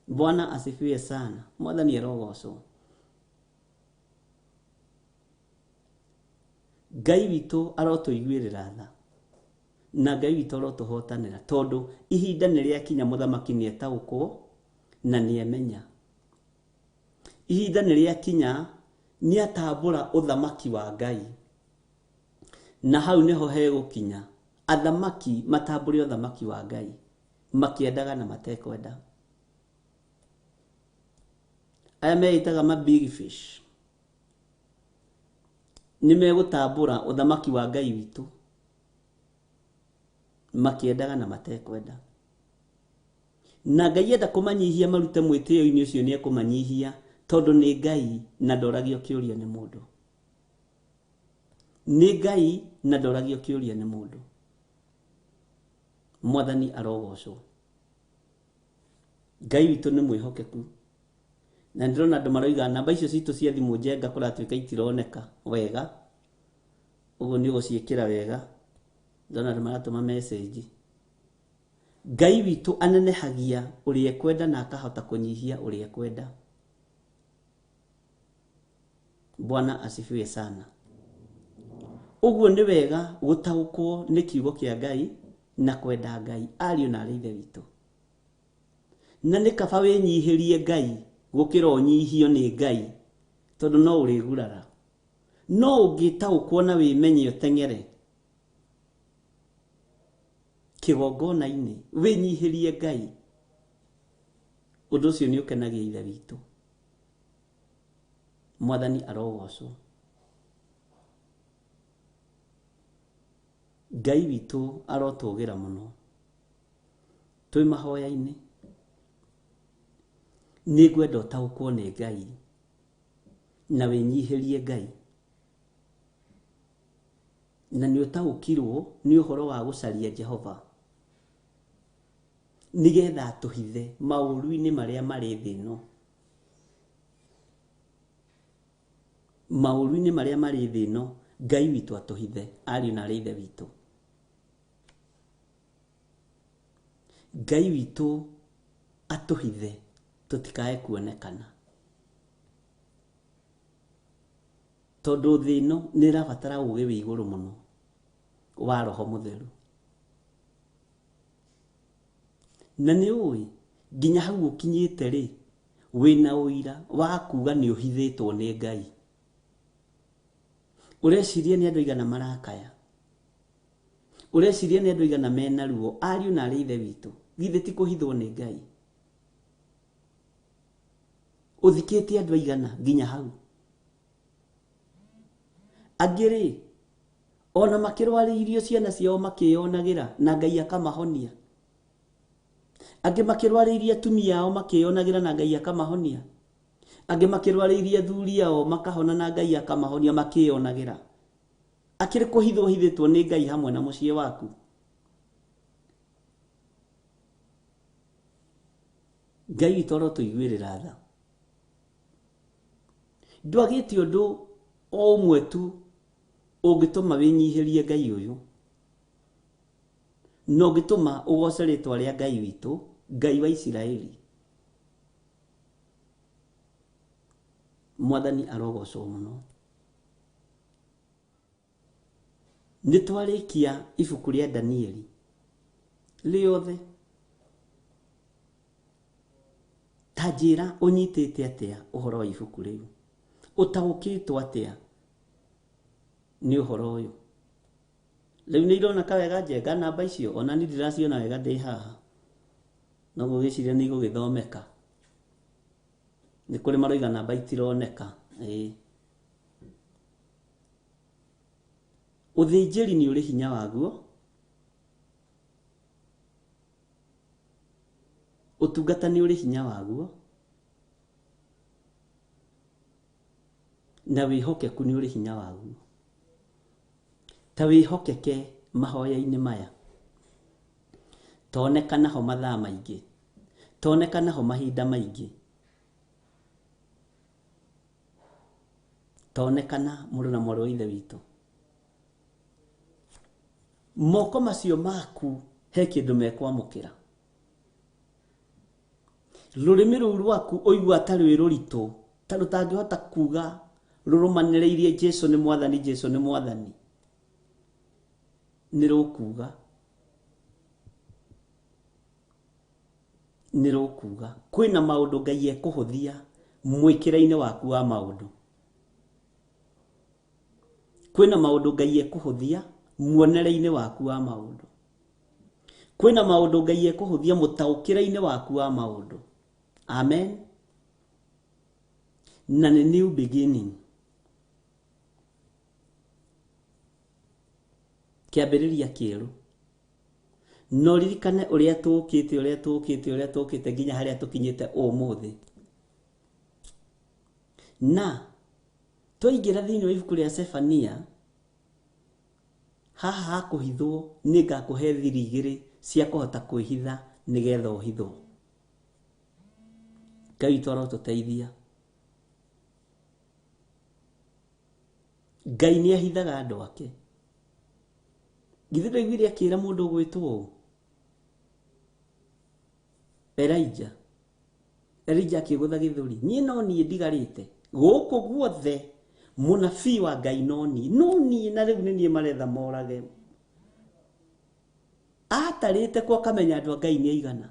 Speaker 3: Bwana asifiwe sana. Mwathani arogocwo. Ngai witũ arotũiguĩrĩra tha na Ngai witũ arotũhotanĩra, tondũ ihinda nĩ rĩakinya mũthamaki nĩ etaũkwo na nĩ emenya. Ihinda nĩ rĩakinya nĩ atambũra ũthamaki wa Ngai, na hau nĩho hegũkinya athamaki matambũre ũthamaki wa Ngai makĩendaga na matekwenda. Aya meĩtaga ma big fish nĩ megũtambũra ũthamaki wa Ngai witũ makĩendaga na matekwenda. Na Ngai enda kũmanyihia marute mwĩtĩo-inĩ ũcio nĩ ekũmanyihia, tondũ nĩ Ngai na ndoragio kĩũria nĩ mũndũ. Nĩ Ngai na ndoragio kĩũria nĩ mũndũ. Mwathani arogocwo. Ngai witũ nĩ mwĩhokeku. Na ndĩrona andũ maroiga namba icio citũ cia thimũ njenga kũratuĩka itironeka wega. Ũguo nĩ ũgũciĩkĩra wega. Ndona andũ maratũma message. Ngai witũ anenehagia ũrĩa ekwenda na akahota kũnyihia ũrĩa ekwenda. Bwana asifiwe sana. Ũguo nĩ wega gũtaũkwo nĩ kiugo kĩa Ngai na kwenda Ngai ariũ na arĩ ithe witũ. Na nĩ kaba wĩnyihĩrie Ngai gũkĩra ũnyihio nĩ Ngai tondũ no ũrĩgurara. No ũngĩtaũkwo na wĩmenye ũteng'ere kĩgongona-inĩ wĩnyihĩrie Ngai, ũndũ ũcio nĩ ũkenagia ithe witũ. Mwathani arogocwo. Ngai witũ arotũgĩra mũno. Twĩ mahoya-inĩ nĩ ngwenda ũtaũkwo nĩ Ngai na wĩnyihĩrie Ngai, na nĩ ũtaũkirwo nĩ ũhoro wa gũcaria Jehova nĩgetha atũhithe maũru-inĩ marĩa marĩ thĩ ĩno. Maũru-inĩ marĩa marĩ thĩ ĩno Ngai witũ atũhithe ariũ na arĩ ithe witũ. Ngai witũ atũhithe tũtikae kuonekana, tondũ thĩ ĩno nĩ ĩrabatara ũũgĩ wĩ igũrũ mũno wa Roho Mũtheru. Na nĩ ũĩ nginya hau ũkinyĩte rĩ, wĩna ũira wa kuga nĩ ũhithĩtwo nĩ Ngai. Ũreciria nĩ andũ aigana marakaya, ũreciria nĩ andũ aigana mena ruo, ariũ na arĩ ithe witũ, githĩ ti kũhithwo nĩ Ngai? Ũthikĩte andũ aigana nginya hau? Angĩ rĩ, ona makĩrwarĩirio ciana ciao makĩyonagĩra na Ngai akamahonia. Angĩ makĩrwarĩirie atumia ao makĩyonagĩra na Ngai akamahonia. Angĩ makĩrwarĩirie athuri ao makahona na Ngai akamahonia makĩyonagĩra. Akĩrĩ kũhithwo hithĩtwo nĩ Ngai hamwe na mũciĩ waku. Ngai witũ arotũiguĩrĩra tha. Ndwagĩte ũndũ o ũmwe tu ũngĩtũma wĩnyihĩrie Ngai ũyũ, na ũngĩtũma ũgoce rĩtwa rĩa Ngai witũ, Ngai wa Isiraeli. Mwathani arogocwo mũno. Nĩ twarĩkia ibuku rĩa Danieli rĩothe. Ta njĩra ũnyitĩte atĩa ũhoro wa ibuku rĩu, ũtaũkĩtwo atĩa nĩ ũhoro ũyũ? Rĩu nĩ ironeka wega njenga namba icio, ona niĩ ndiraciona wega ndĩ haha, no ngũgĩciria nĩ igũgĩthomeka. Nĩ kũrĩ maroiga namba itironeka. Ĩĩ. Ũthĩnjĩri nĩ ũrĩ hinya waguo, ũtungata nĩ ũrĩ hinya waguo, na wĩhokeku nĩ ũrĩ hinya waguo. Ta wĩhokeke mahoya-inĩ maya, tonekana ho mathaa maingĩ, tonekana ho mahinda maingĩ, tonekana mũrũ na mwarĩ wa ithe witũ. Moko macio maku he kĩndũ mekwamũkĩra. Rũrĩmĩ rũu rwaku ũigua ta rwĩ rũritũ, ta rũtangĩhota kuga rũrũmanĩrĩirie Jesu nĩ Mwathani, Jesu nĩ Mwathani, nĩ rũkuga, nĩ rũkuga. Kwĩna maũndũ Ngai ekũhũthia mwĩkĩre-inĩ waku wa maũndũ. Kwĩna maũndũ Ngai ekũhũthia muonere-inĩ waku wa maũndũ. Kwĩna maũndũ Ngai ekũhũthia mũtaũkĩre-inĩ waku wa maũndũ. Amen. Na nĩ new beginning. Kĩambĩrĩria kĩerũ. No ririkane ũrĩa tũkĩte, ũrĩa tũkĩte, ũrĩa tũkĩte nginya harĩa tũkinyĩte ũmũthĩ. Na twaingĩra thĩinĩ wa ibuku rĩa Sefania, haha hakũhithwo nĩ ngakũhe thiri igĩrĩ cia kũhota kwĩhitha nĩgetha ũhithwo. Ngai witũ arotũteithia. Ngai nĩ ahithaga andũ ake. Githĩ ndwaiguire akĩra mũndũ ũgwĩtwo ũũ? Elijah. Elijah akĩgũtha gĩthũri. Niĩ no niĩ ndigarĩte. Gũkũ guothe mũnabii wa Ngai no niĩ. No niĩ na rĩu nĩ niĩ maretha morage. Atarĩte kwa akamenya andũ a Ngai nĩ aigana.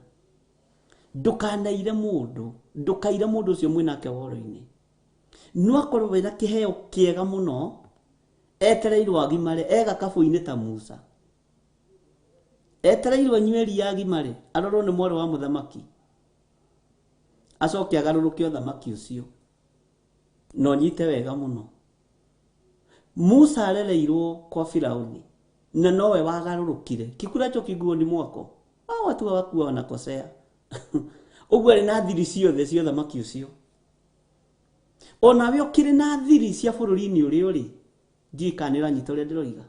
Speaker 3: Ndũkanaire mũndũ, ndũkaire mũndũ ũcio mwĩnake woro-inĩ. No akorwo wĩna kĩheo kĩega mũno, etereirwo agimare, e gakabũ-inĩ ta Musa. Etereirwo anyue iria agimare, arorwo nĩ mwarĩ wa mũthamaki. Acoke agarũrũke ũthamaki ũcio. Na ũnyite wega mũno. Musa arereirwo kwa Firauni na nowe wagarũrũkire. Kikuracho kiguoni mwako. Hao watu hawakuwa wanakosea. Ũguo arĩ na thiri ciothe cia ũthamaki ũcio. Onawe ũkĩrĩ na thiri cia bũrũri-inĩ ũrĩa ũrĩ. Ndiũĩ kana nĩ ũranyita ũrĩa ndĩroiga.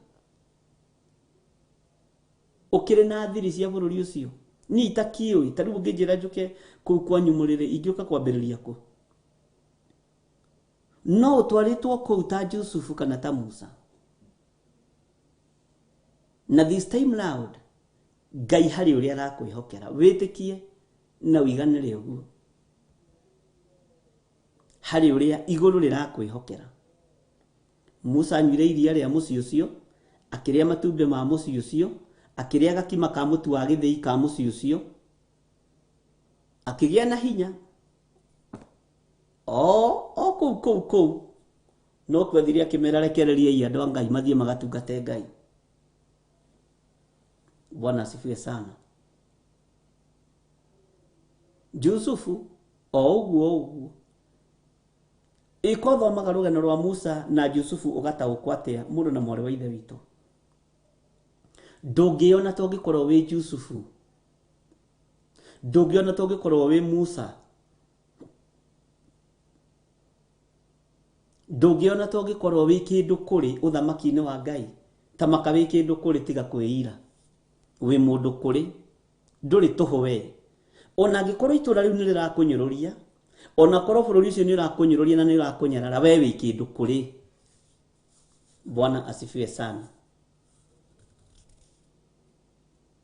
Speaker 3: Ũkĩrĩ na thiri cia bũrũri ũcio. Niĩ itakĩũĩ, ta rĩu ũngĩnjĩra njũke kũu kwanyu mũrĩrĩ, ingĩũka kwambĩrĩria kũ? No ũtwarĩtwo kũu ta Jusufu kana ta Musa. Na this time round, Ngai harĩ ũrĩa arakwĩhokera. Wĩtĩkie na ũiganĩre ũguo. Harĩ ũrĩa igũrũ rĩrakwĩhokera. Musa anyuire iria rĩa mũciĩ ũcio, akĩrĩa matumbĩ ma mũciĩ ũcio, akĩrĩa gakima ka mũtu wa gĩthĩi ka mũciĩ ũcio, akĩgĩa na hinya. O kũu kũu kũu. No kwethire akĩmera rekereriai andũ a Ngai mathiĩ magatungate Ngai. Bwana asifiwe sana. Jusufu o ũguo ũguo. Ĩko thomaga rũgano rwa Musa na Jusufu ũgataũkwo atĩa mũndũ na mwarĩ wa ithe witũ. Ndũngĩona ta ũngĩkorwo wĩ Jusufu. Ndũngĩona ta ũngĩkorwo wĩ Musa. Ndũngĩona ta ũngĩkorwo wĩ kĩndũ kũrĩ ũthamaki-inĩ wa Ngai. Ta maka wĩ kĩndũ kũrĩ tiga kwĩira. Wĩ mũndũ kũrĩ. Ndũrĩ tũhũ we. Ona angĩkorwo itũũra rĩu nĩ rĩrakũnyũrũria, ona korwo bũrũri ũcio nĩ ũrakũnyũrũria na nĩ ũrakũnyarara, we wĩ kĩndũ kũrĩ. Bwana asifiwe sana.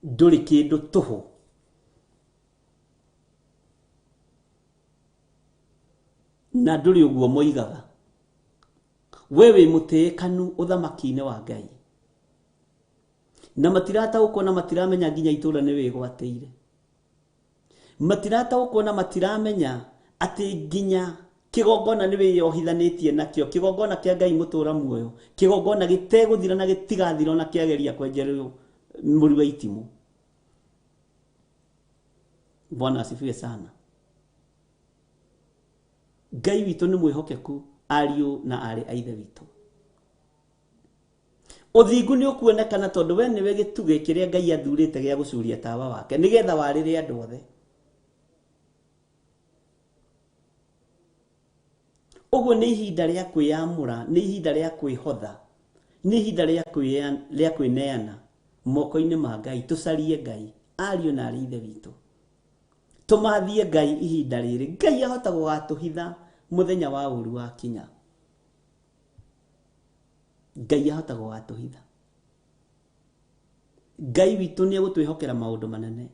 Speaker 3: Ndũrĩ kĩndũ tũhũ. Na ndũrĩ ũguo moigaga. We wĩ mũtĩĩkanu ũthamaki-inĩ wa Ngai. Na matirataũkwo na matiramenya nginya itũũra nĩ wĩgwatĩire. Matirataũkwo na matiramenya atĩ nginya kĩgongona nĩ wĩyohithanĩtie nakĩo, kĩgongona kĩa Ngai mũtũũra muoyo, kĩgongona gĩtegũthira na gĩtigathira ona kĩageria kwenjerwo mũri wa itimũ. Bwana asifiwe sana. Ngai witũ nĩ mwĩhokeku ariũ na aarĩ a ithe witũ. Ũthingu nĩ ũkuonekana tondũ we nĩwe gĩtugĩ kĩrĩa Ngai athurĩte gĩa gũcuria tawa wake nĩgetha warĩre andũ othe. Ũguo nĩ ihinda rĩa kwĩyamũra, nĩ ihinda rĩa kwĩhotha, nĩ ihinda rĩa kwĩneana moko-inĩ ma Ngai. Tũcarie Ngai, ariũ na aarĩ ithe witũ. Tũmathie Ngai ihinda rĩrĩ. Ngai ahota gũgatũhitha mũthenya wa ũru wakinya. Ngai ahota gũgatũhitha. Ngai witũ nĩ egũtwĩhokera maũndũ manene.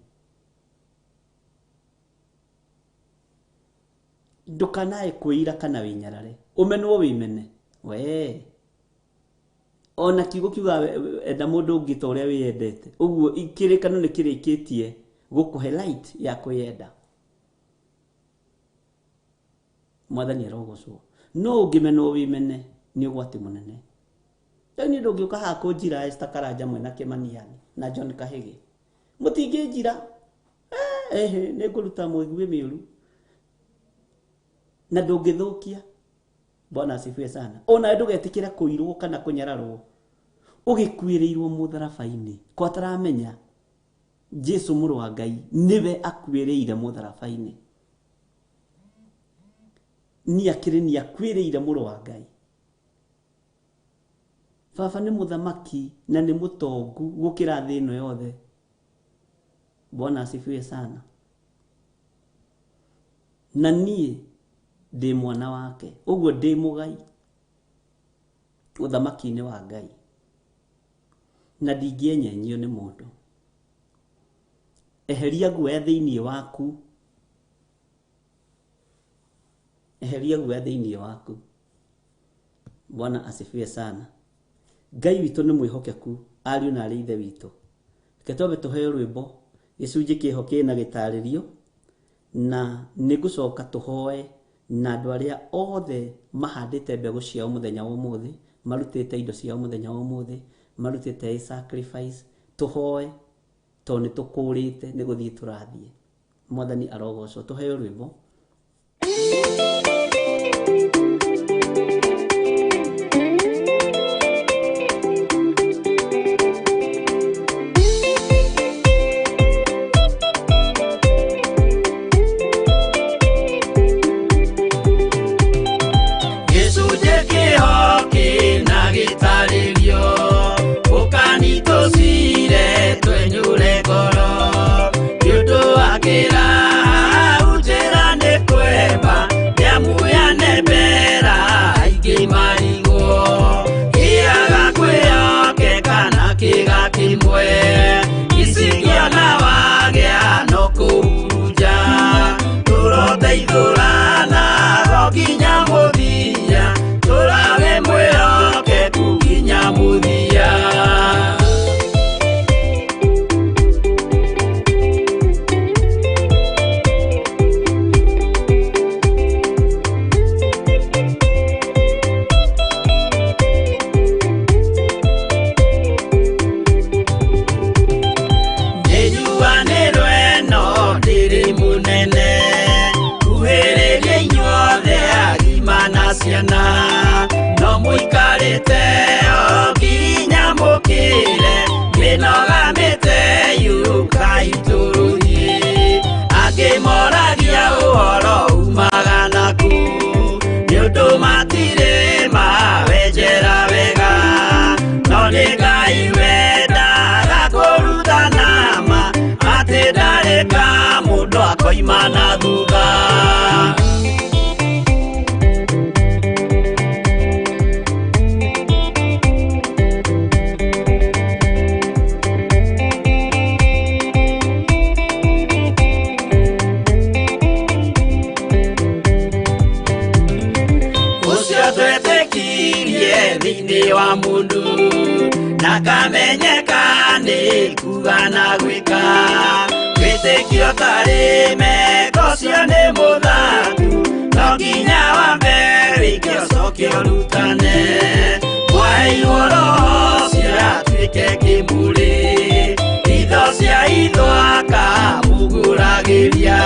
Speaker 3: Ndũkanae kwĩira kana wĩnyarare. Ũmenwo wĩmene. We. Ona kiugo kiuga enda mũndũ ũngĩ ta ũrĩa wĩyendete. Ũguo kĩrĩkano nĩ kĩrĩkĩtie gũkũhe light ya kwĩyenda. Mwathani arogocwo. No ũngĩmenwo wĩmene nĩ ũgwati mũnene. Rĩu niĩ ndũngĩũka haha kũnjira Esther Karanja mwena Kĩmaniani na John Kahĩgĩ. Mũtingĩnjira. Nĩ ngũruta mũigue mĩũru. Na ndũngĩthũkia. Bwana asifiwe sana. Ona ndũgetĩkĩre kũirwo kana kũnyararwo. Ũgĩkuĩrĩirwo mũtharaba-inĩ. Kwa taramenya Jesu mũrũ wa Ngai nĩwe akuĩrĩire mũtharaba-inĩ. Niĩ akĩrĩ niĩ akuĩrĩire mũrũ wa Ngai. Baba nĩ mũthamaki na nĩ mũtongu gũkĩra thĩ ĩno yothe. Bwana asifiwe sana. Na niĩ ndĩ mwana wake, ũguo ndĩ mũgai ũthamaki-inĩ wa Ngai. Na ndingĩenyenyio nĩ mũndũ. Eheria guoya thĩinĩ waku. Eheria guoya thĩinĩ waku. Bwana asifiwe sana. Ngai witũ nĩ mwĩhokeku, ariũ na arĩ ithe witũ. Reke twambe tũheo rwĩmbo, gĩcunjĩ kĩho kĩna gĩtarĩrio, na nĩngũcoka tũhoe na andũ arĩa othe mahandĩte mbegũ ciao mũthenya wa ũmũthĩ, marutĩte indo ciao mũthenya wa ũmũthĩ, marutĩte sacrifice, tũhoe tondũ nĩ tũkũrĩte nĩ gũthiĩ tũrathiĩ. Mwathani arogocwo. Tũheo rwĩmbo.
Speaker 1: Gĩcunjĩ kĩho kĩna gĩtarĩrio, ũkanitũcire twenyũre ngoro. Nĩ ũndũ wa kĩraha njĩra nĩ kwemba, nĩamuyane mbera aingĩ marigwo. Kĩaga kwĩhokeka na kĩga kĩmwe, icingĩona wagĩa no kũhurunja. Tũroteithũrana o nginya mũthia, tũrage mwĩhokeku nginya mũthia. Nĩnjuanĩrwo ĩno ndĩrĩ mũnene, kuhĩrĩria inyuothe agima na ciana. No mũikarĩte o nginya mũkĩre, mĩnoga mĩte yũkai tũrũthiĩ. Angĩ moragia ũhoro umaga naku, nĩ ũndũ matirĩ mawenjera wega. No nĩ Ngai wendaga kũrutana ma, atĩ ndarĩ ka mũndũ akoima na thutha. Ũcio twetĩkirie thĩinĩ wa mũndũ, na kamenyeka nĩ kuga na gwĩka. Wĩtĩkio tarĩ meko ũcio nĩ mũthaku, no nginya wambe wĩke ũcoke ũrutane. Mwaheirwo Roho ũcio atuĩke kĩmũrĩ, itho cia itho akamũgũragĩria.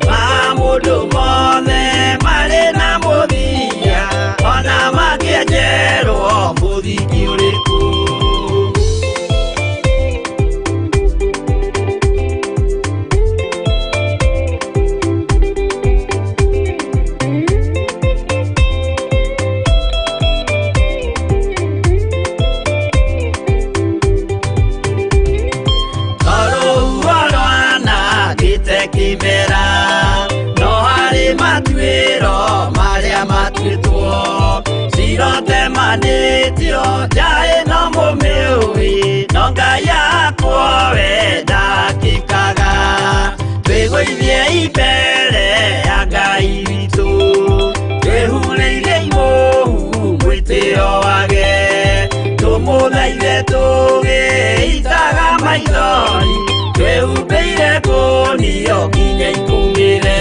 Speaker 1: Ma mũndũ mothe marĩ na mũthia, ona mangĩenjerwo mũthingi ũrĩkũ. Tondũ rwanangĩte kĩmera, no harĩ matuĩro marĩa matuĩtwo. Cirotemanĩtio nja ĩno mũmĩũĩ, no Ngai akwo we ndakĩkaga. Twĩgũithie mbere ya Ngai witũ, twĩhurĩire imũhu mwĩtĩo wage. Tũmũthaithe tũgĩitaga maithori, twĩhumbĩire ngũnio nginya ikũmĩre.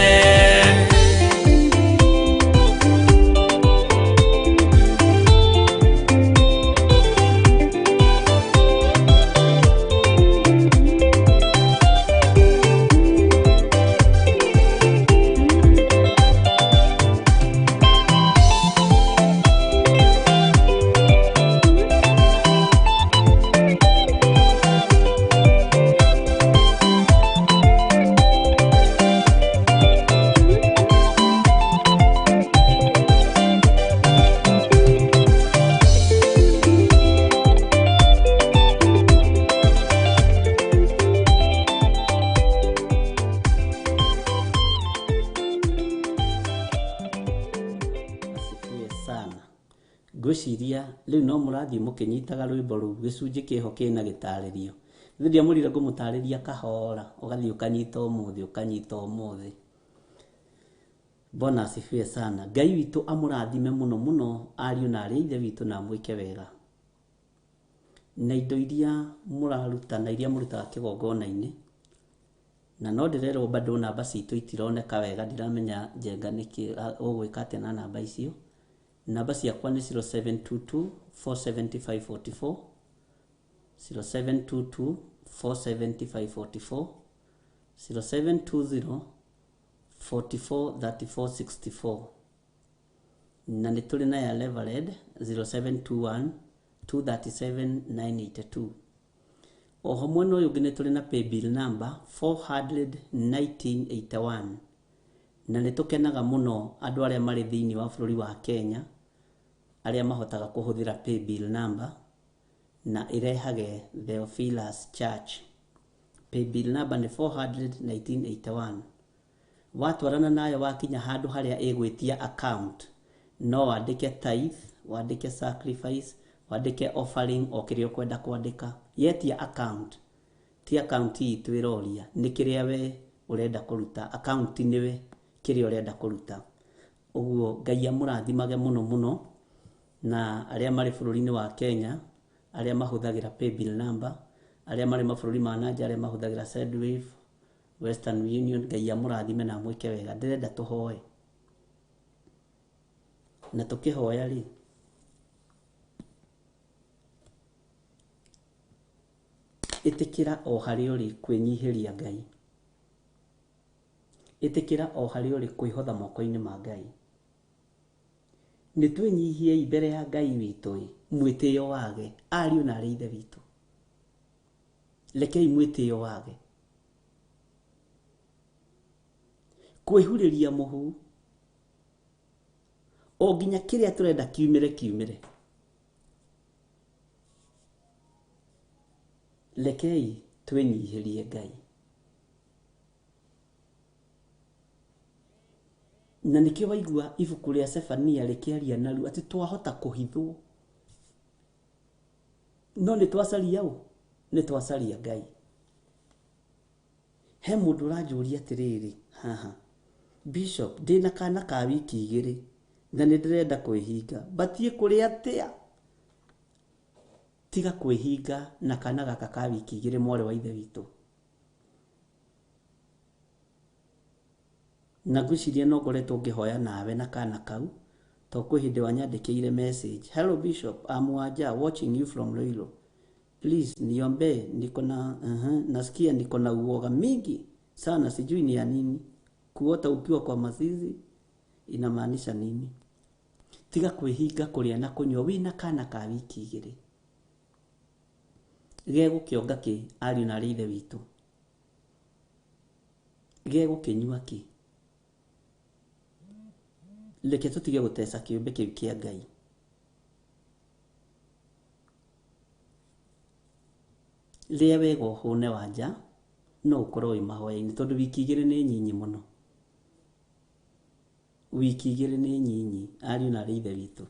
Speaker 3: Ngwĩciria rĩu no mũrathiĩ mũkĩnyitaga rwĩmbo rũu, gĩcunjĩ kĩho kĩna gĩtarĩrio. Ithuĩ ndiamwĩrire ngũmũtarĩria kahora, ũgathiĩ ũkanyita ũmũthĩ, ũkanyita ũmũthĩ. Bwana asifiwe sana. Ngai witũ amũrathime mũno mũno ariũ na arĩ a ithe witũ na amwĩke wega. Na indo iria mũraruta na iria mũrutaga kĩgongona-inĩ, na no ndĩrerwo bado namba citũ itironeka wega, ndiramenya Njenga nĩkĩ ũgwĩka atĩa na namba icio. Namba ciakwa nĩ 0722 475 44, 0722 475 44, 0720 44 34 64, na nĩ tũrĩ na ya Reverend 0721 237 982. Oho mwena ũyũ ũngĩ nĩ tũrĩ na paybill number 41981, na nĩ tũkenaga mũno andũ arĩa marĩ thĩinĩ wa bũrũri wa Kenya arĩa mahotaga kũhũthĩra paybill number na ĩrehage Theophilus Church. Paybill number nĩ 41981. Watwarana nayo wakinya handũ harĩa ĩgwĩtia account, no wandĩke tithe, wandĩke sacrifice, wandĩke offering, o kĩrĩa ũkwenda kwandĩka. Yetia account, ti account itũ ĩroria, nĩ kĩrĩa we ũrenda kũruta. Account nĩwe kĩrĩa ũrenda kũruta. Ũguo Ngai amũrathimage mũno mũno, na arĩa marĩ bũrũri-inĩ wa Kenya arĩa mahũthagĩra paybill number, arĩa marĩ mabũrũri ma nanja arĩa mahũthagĩra Sendwave, Western Union, Ngai amũrathime na amwĩke wega. Ndĩrenda tũhoe, na tũkĩhoya rĩ, ĩtĩkĩra o harĩa ũrĩ kwĩnyihĩria Ngai, ĩtĩkĩra o harĩa ũrĩ kwĩhotha moko-inĩ ma Ngai. Nĩ twĩnyihiei mbere ya Ngai witũ ĩ, mwĩtĩo wage, ariũ na arĩ ithe witũ. Rekei mwĩtĩo wage. Kwĩhurĩria mũhu o nginya kĩrĩa tũrenda kiumĩre kiumĩre. Rekei twĩnyihĩrie Ngai. Na nĩkĩo waigua ibuku rĩa Sefania rĩkĩaria narua atĩ twahota kũhithwo, no nĩ twacaria ũ? Nĩ twacaria Ngai. He mũndũ ũranjũria atĩrĩrĩ haha, Bishop, ndĩna kana ka wiki igĩrĩ na nĩ ndĩrenda kwĩhinga, batiĩ kũrĩa atĩa? Tiga kwĩhinga na kana gaka ka wiki igĩrĩ, mwarĩ wa ithe witũ. Na ngwĩciria no ngoretwo ngĩhoya nawe na kana kau, to kwĩ hĩndĩ wanyandĩkĩire message, hello Bishop, I'm Wanja watching you from Ruiru, please niombee, niko na nasikia niko na uoga mingi sana, sijui ni ya nini. Kuota ukiwa kwa mazizi inamaanisha nini? Tiga kwĩhinga kũrĩa na kũnyua wĩna kana ka wiki igĩrĩ. Gegũkĩonga kĩ, ariũ na arĩ ithe witũ? Gegũkĩnyua kĩ? Reke tũtige gũteca kĩũmbe kĩu kĩa Ngai. Rĩa wega ũhũne wanja, no ũkorwo wĩ mahoya-inĩ, tondũ wiki igĩrĩ nĩ nyinyi mũno. Wiki igĩrĩ nĩ nyinyi, ariũ na arĩ ithe witũ.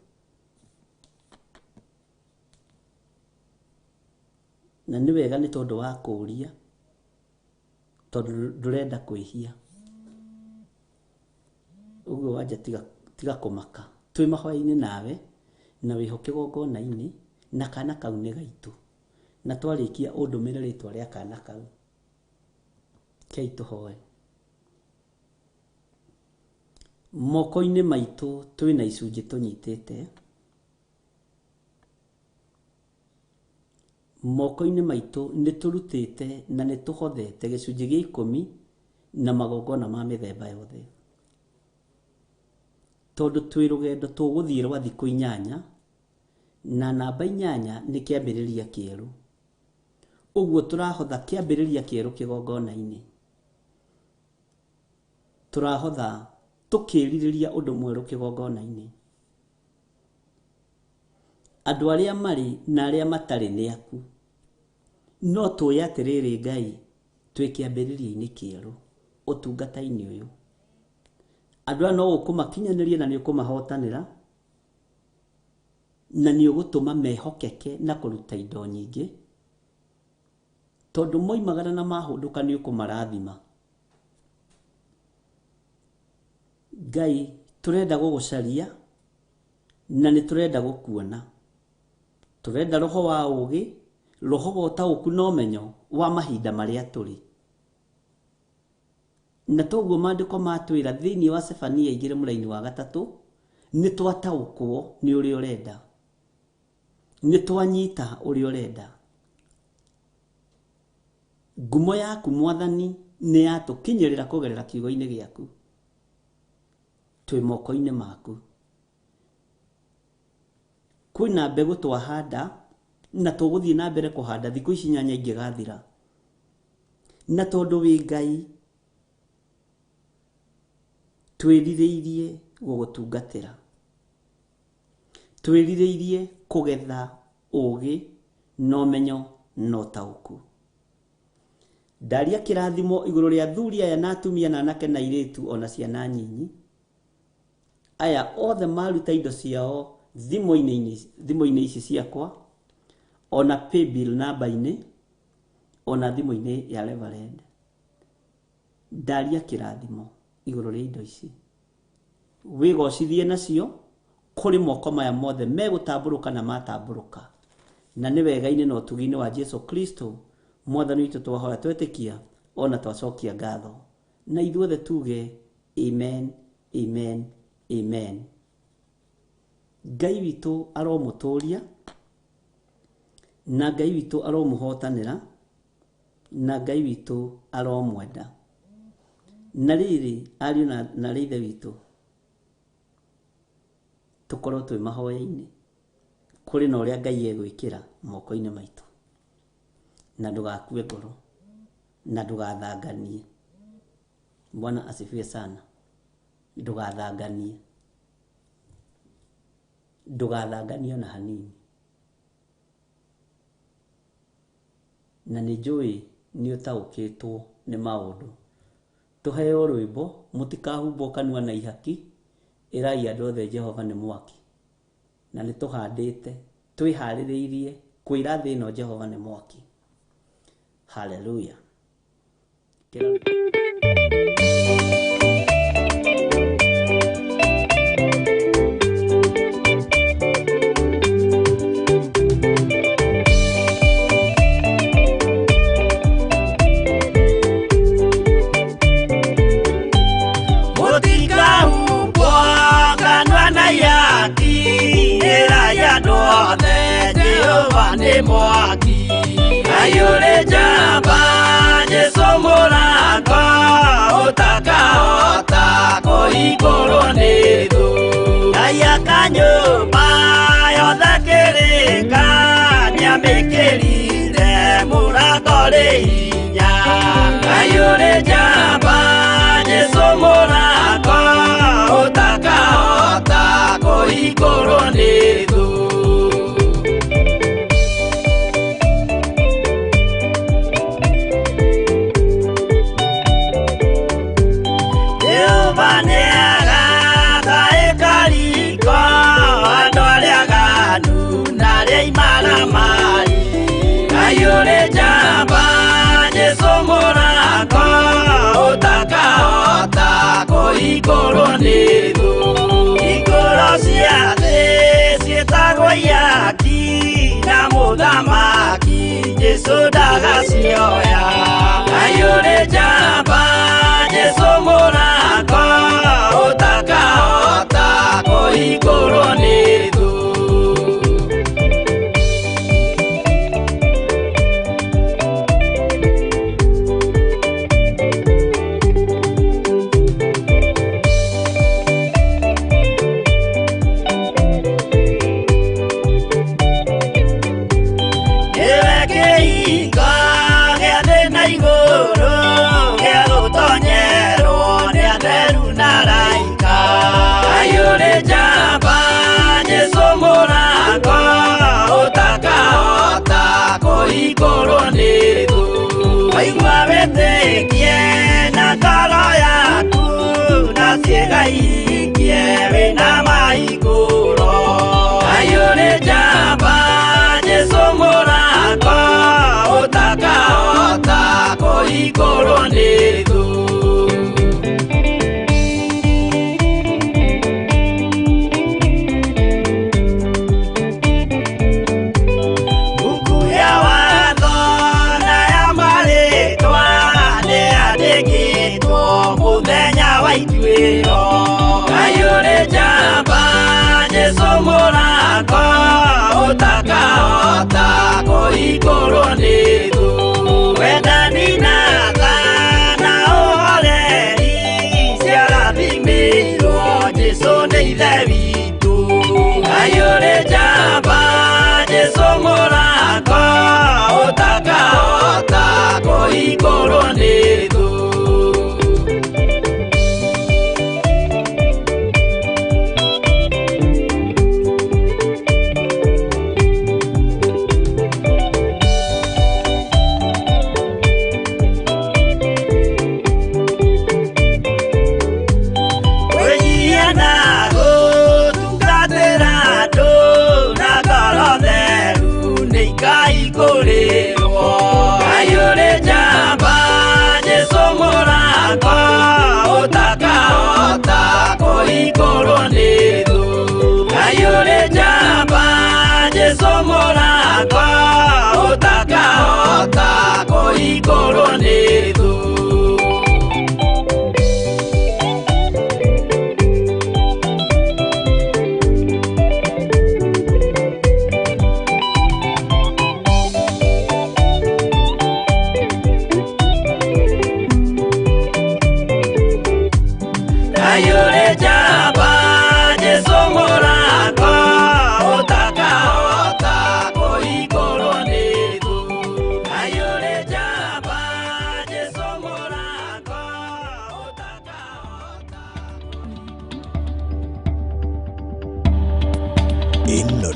Speaker 3: Na nĩ wega nĩ tondũ wa kũũria, tondũ ndũrenda kwĩhia. Ũguo wanja tiga kũmaka. Twĩ mahoya-inĩ nawe, na wĩho kĩgongona-inĩ, na kana kau nĩ gaitũ. Na twarĩkia ũndũmĩre rĩtwa rĩa kana kau. Kei tũhoe. Moko-inĩ maitũ twĩna icunjĩ tũnyitĩte. Moko-inĩ maitũ nĩ tũrutĩte na nĩ tũhothete gĩcunjĩ gĩa ikũmi na magongona ma mĩthemba yothe. Tondũ twĩ rũgendo tũgũthiĩ rwa thikũ inyanya, na namba inyanya nĩ kĩambĩrĩria kĩerũ. Ũguo tũrahotha kĩambĩrĩria kĩerũ kĩgongona-inĩ. Tũrahotha tũkĩrirĩria ũndũ mwerũ kĩgongona-inĩ. Andũ arĩa marĩ na arĩa matarĩ nĩ aku. No tũĩ atĩrĩrĩ Ngai, twĩ kĩambĩrĩria-inĩ kĩerũ ũtungata-inĩ ũyũ. Andũ aya no ũkũmakinyanĩria na nĩ ũkũmahotanĩra, Na nĩ ũgũtũma mehokeke na kũruta indo nyingĩ, tondũ moimagara na mahũndũka nĩ ũkũmarathima. Ngai, tũrenda gũgũcaria na nĩ tũrenda gũkuona. Tũrenda roho wa ũũgĩ, roho wa ũtaũku na ũmenyo wa mahinda marĩa tũrĩ. Na toguo maandĩko matwĩra thĩinĩ wa Sefania 2 mũraini wa 3, nĩ twataũkwo nĩ ũrĩa ũrenda, nĩ twanyita ũrĩa ũrenda. Ngumo yaku Mwathani nĩ yatũkinyĩrĩra kũgerera kiugo-inĩ gĩaku. Twĩ moko-inĩ maku. Kwĩna mbegũ twahanda na tũgũthiĩ na mbere kũhanda thikũ ici 8 ingĩgathira. Na tondũ wĩ Ngai, twĩrirĩirie gũgũtungatĩra, twĩrirĩirie kũgetha ũũgĩ na ũmenyo na ũtaũku. Ndaria kĩrathimo igũrũ rĩa athuri aya na atumia na anake na airĩtu ona ciana nyinyi, aya othe maruta indo ciao thimũ-inĩ ici ciakwa, ona paybill namba-inĩ, ona thimũ-inĩ ya Reverend. Ndaria kĩrathimo igũrũ rĩa indo ici, wĩgocithie nacio kũrĩ moko maya mothe megũtambũrũka na matambũrũka. Na nĩ wega-inĩ na ũtugi-inĩ wa Jesu Kristo Mwathani witũ twahoya twetĩkia ona twacokia ngatho. Na ithuothe tuge amen, amen, amen. Ngai witũ aromũtũria, na Ngai witũ aromũhotanĩra, na Ngai witũ aromwenda. Na rĩrĩ, ariũ na rĩithe witũ, tũkorwo twĩ mahoya-inĩ kũrĩ na ũrĩa Ngai egwĩkĩra moko-inĩ maitũ. Na ndũgakue ngoro, na ndũgathanganie. Bwana asifiwe sana. Ndũgathanganie, ndũgathanganie ona hanini. Na nĩ njũĩ nĩ ũtaũkĩtwo nĩ maũndũ. Tũheo rwĩmbo, mũtikahumbwo kanua na ihaki, ĩrai andũ othe Jehova nĩ mwaki. Na nĩ tũhandĩte, twĩharĩrĩirie kwĩra thĩ ĩno Jehova nĩ mwaki. Hallelujah.
Speaker 1: Mũtikahumbwo kanua na ihaki, ĩrai andũ othe Jehova nĩ mwaki. Ngai ũrĩ njamba, Jesũ mũrango, ũtakahota kũhingũrwo nĩ thũ. Ngai aka nyũmba yothe kĩrĩka, nĩamĩkĩrire mũrango rĩ hinya. Ngai ũrĩ njamba, Jesũ mũrango, ũtakahota kũhingũrwo nĩ thũ. Jehova nĩagaka ĩkariko, andũ arĩa aganu na arĩa imaramari. Ngai ũrĩ njamba, Jesũ mũrango, ũtakahota kũhingũrwo nĩ thũ. Hingũro cia thĩ ciĩtagwo ihaki, na mũthamaki Jesũ ndagacioya. Ngai ũrĩ njamba, Jesũ mũrango, ũtakahota kũhingũrwo nĩ thũ. Nĩwe kĩhingo gĩa thĩ na igũrũ, gĩa gũtonyerwo nĩ atheru na araika. Ngai ũrĩ njamba, Jesũ mũrango, ũtakahota kũhingũrwo nĩ thũ. Waigua wĩtĩkie na ngoro yaku, na ciĩga ihingie wĩna mahingũro. Ngai ũrĩ kũhingũrwo nĩ thũ. Wendani na tha na ũhoreri ciarathimĩirwo Jesũ nĩ Ithe witũ. Ngai ũrĩ njamba, Jesũ mũrango ũtakahota kũhingũrwo nĩ thũ. Kwĩnyihia na gũtungatĩra andũ na ngoro theru nĩ ikaihingũrĩrwo. Ngai ũrĩ njamba, Jesũ mũrango ũtakahota kũhingũrwo nĩ thũ. Ngai ũrĩ njamba, Jesũ mũrango ũtakahota kũhingũrwo nĩ thũ. Ngai ũrĩ njamba, Jesũ mũrango ũtakahota kũhingũrwo nĩ thũ. Ngai ũrĩ njamba, Jesũ mũrango ũtakahota.
Speaker 4: Ĩno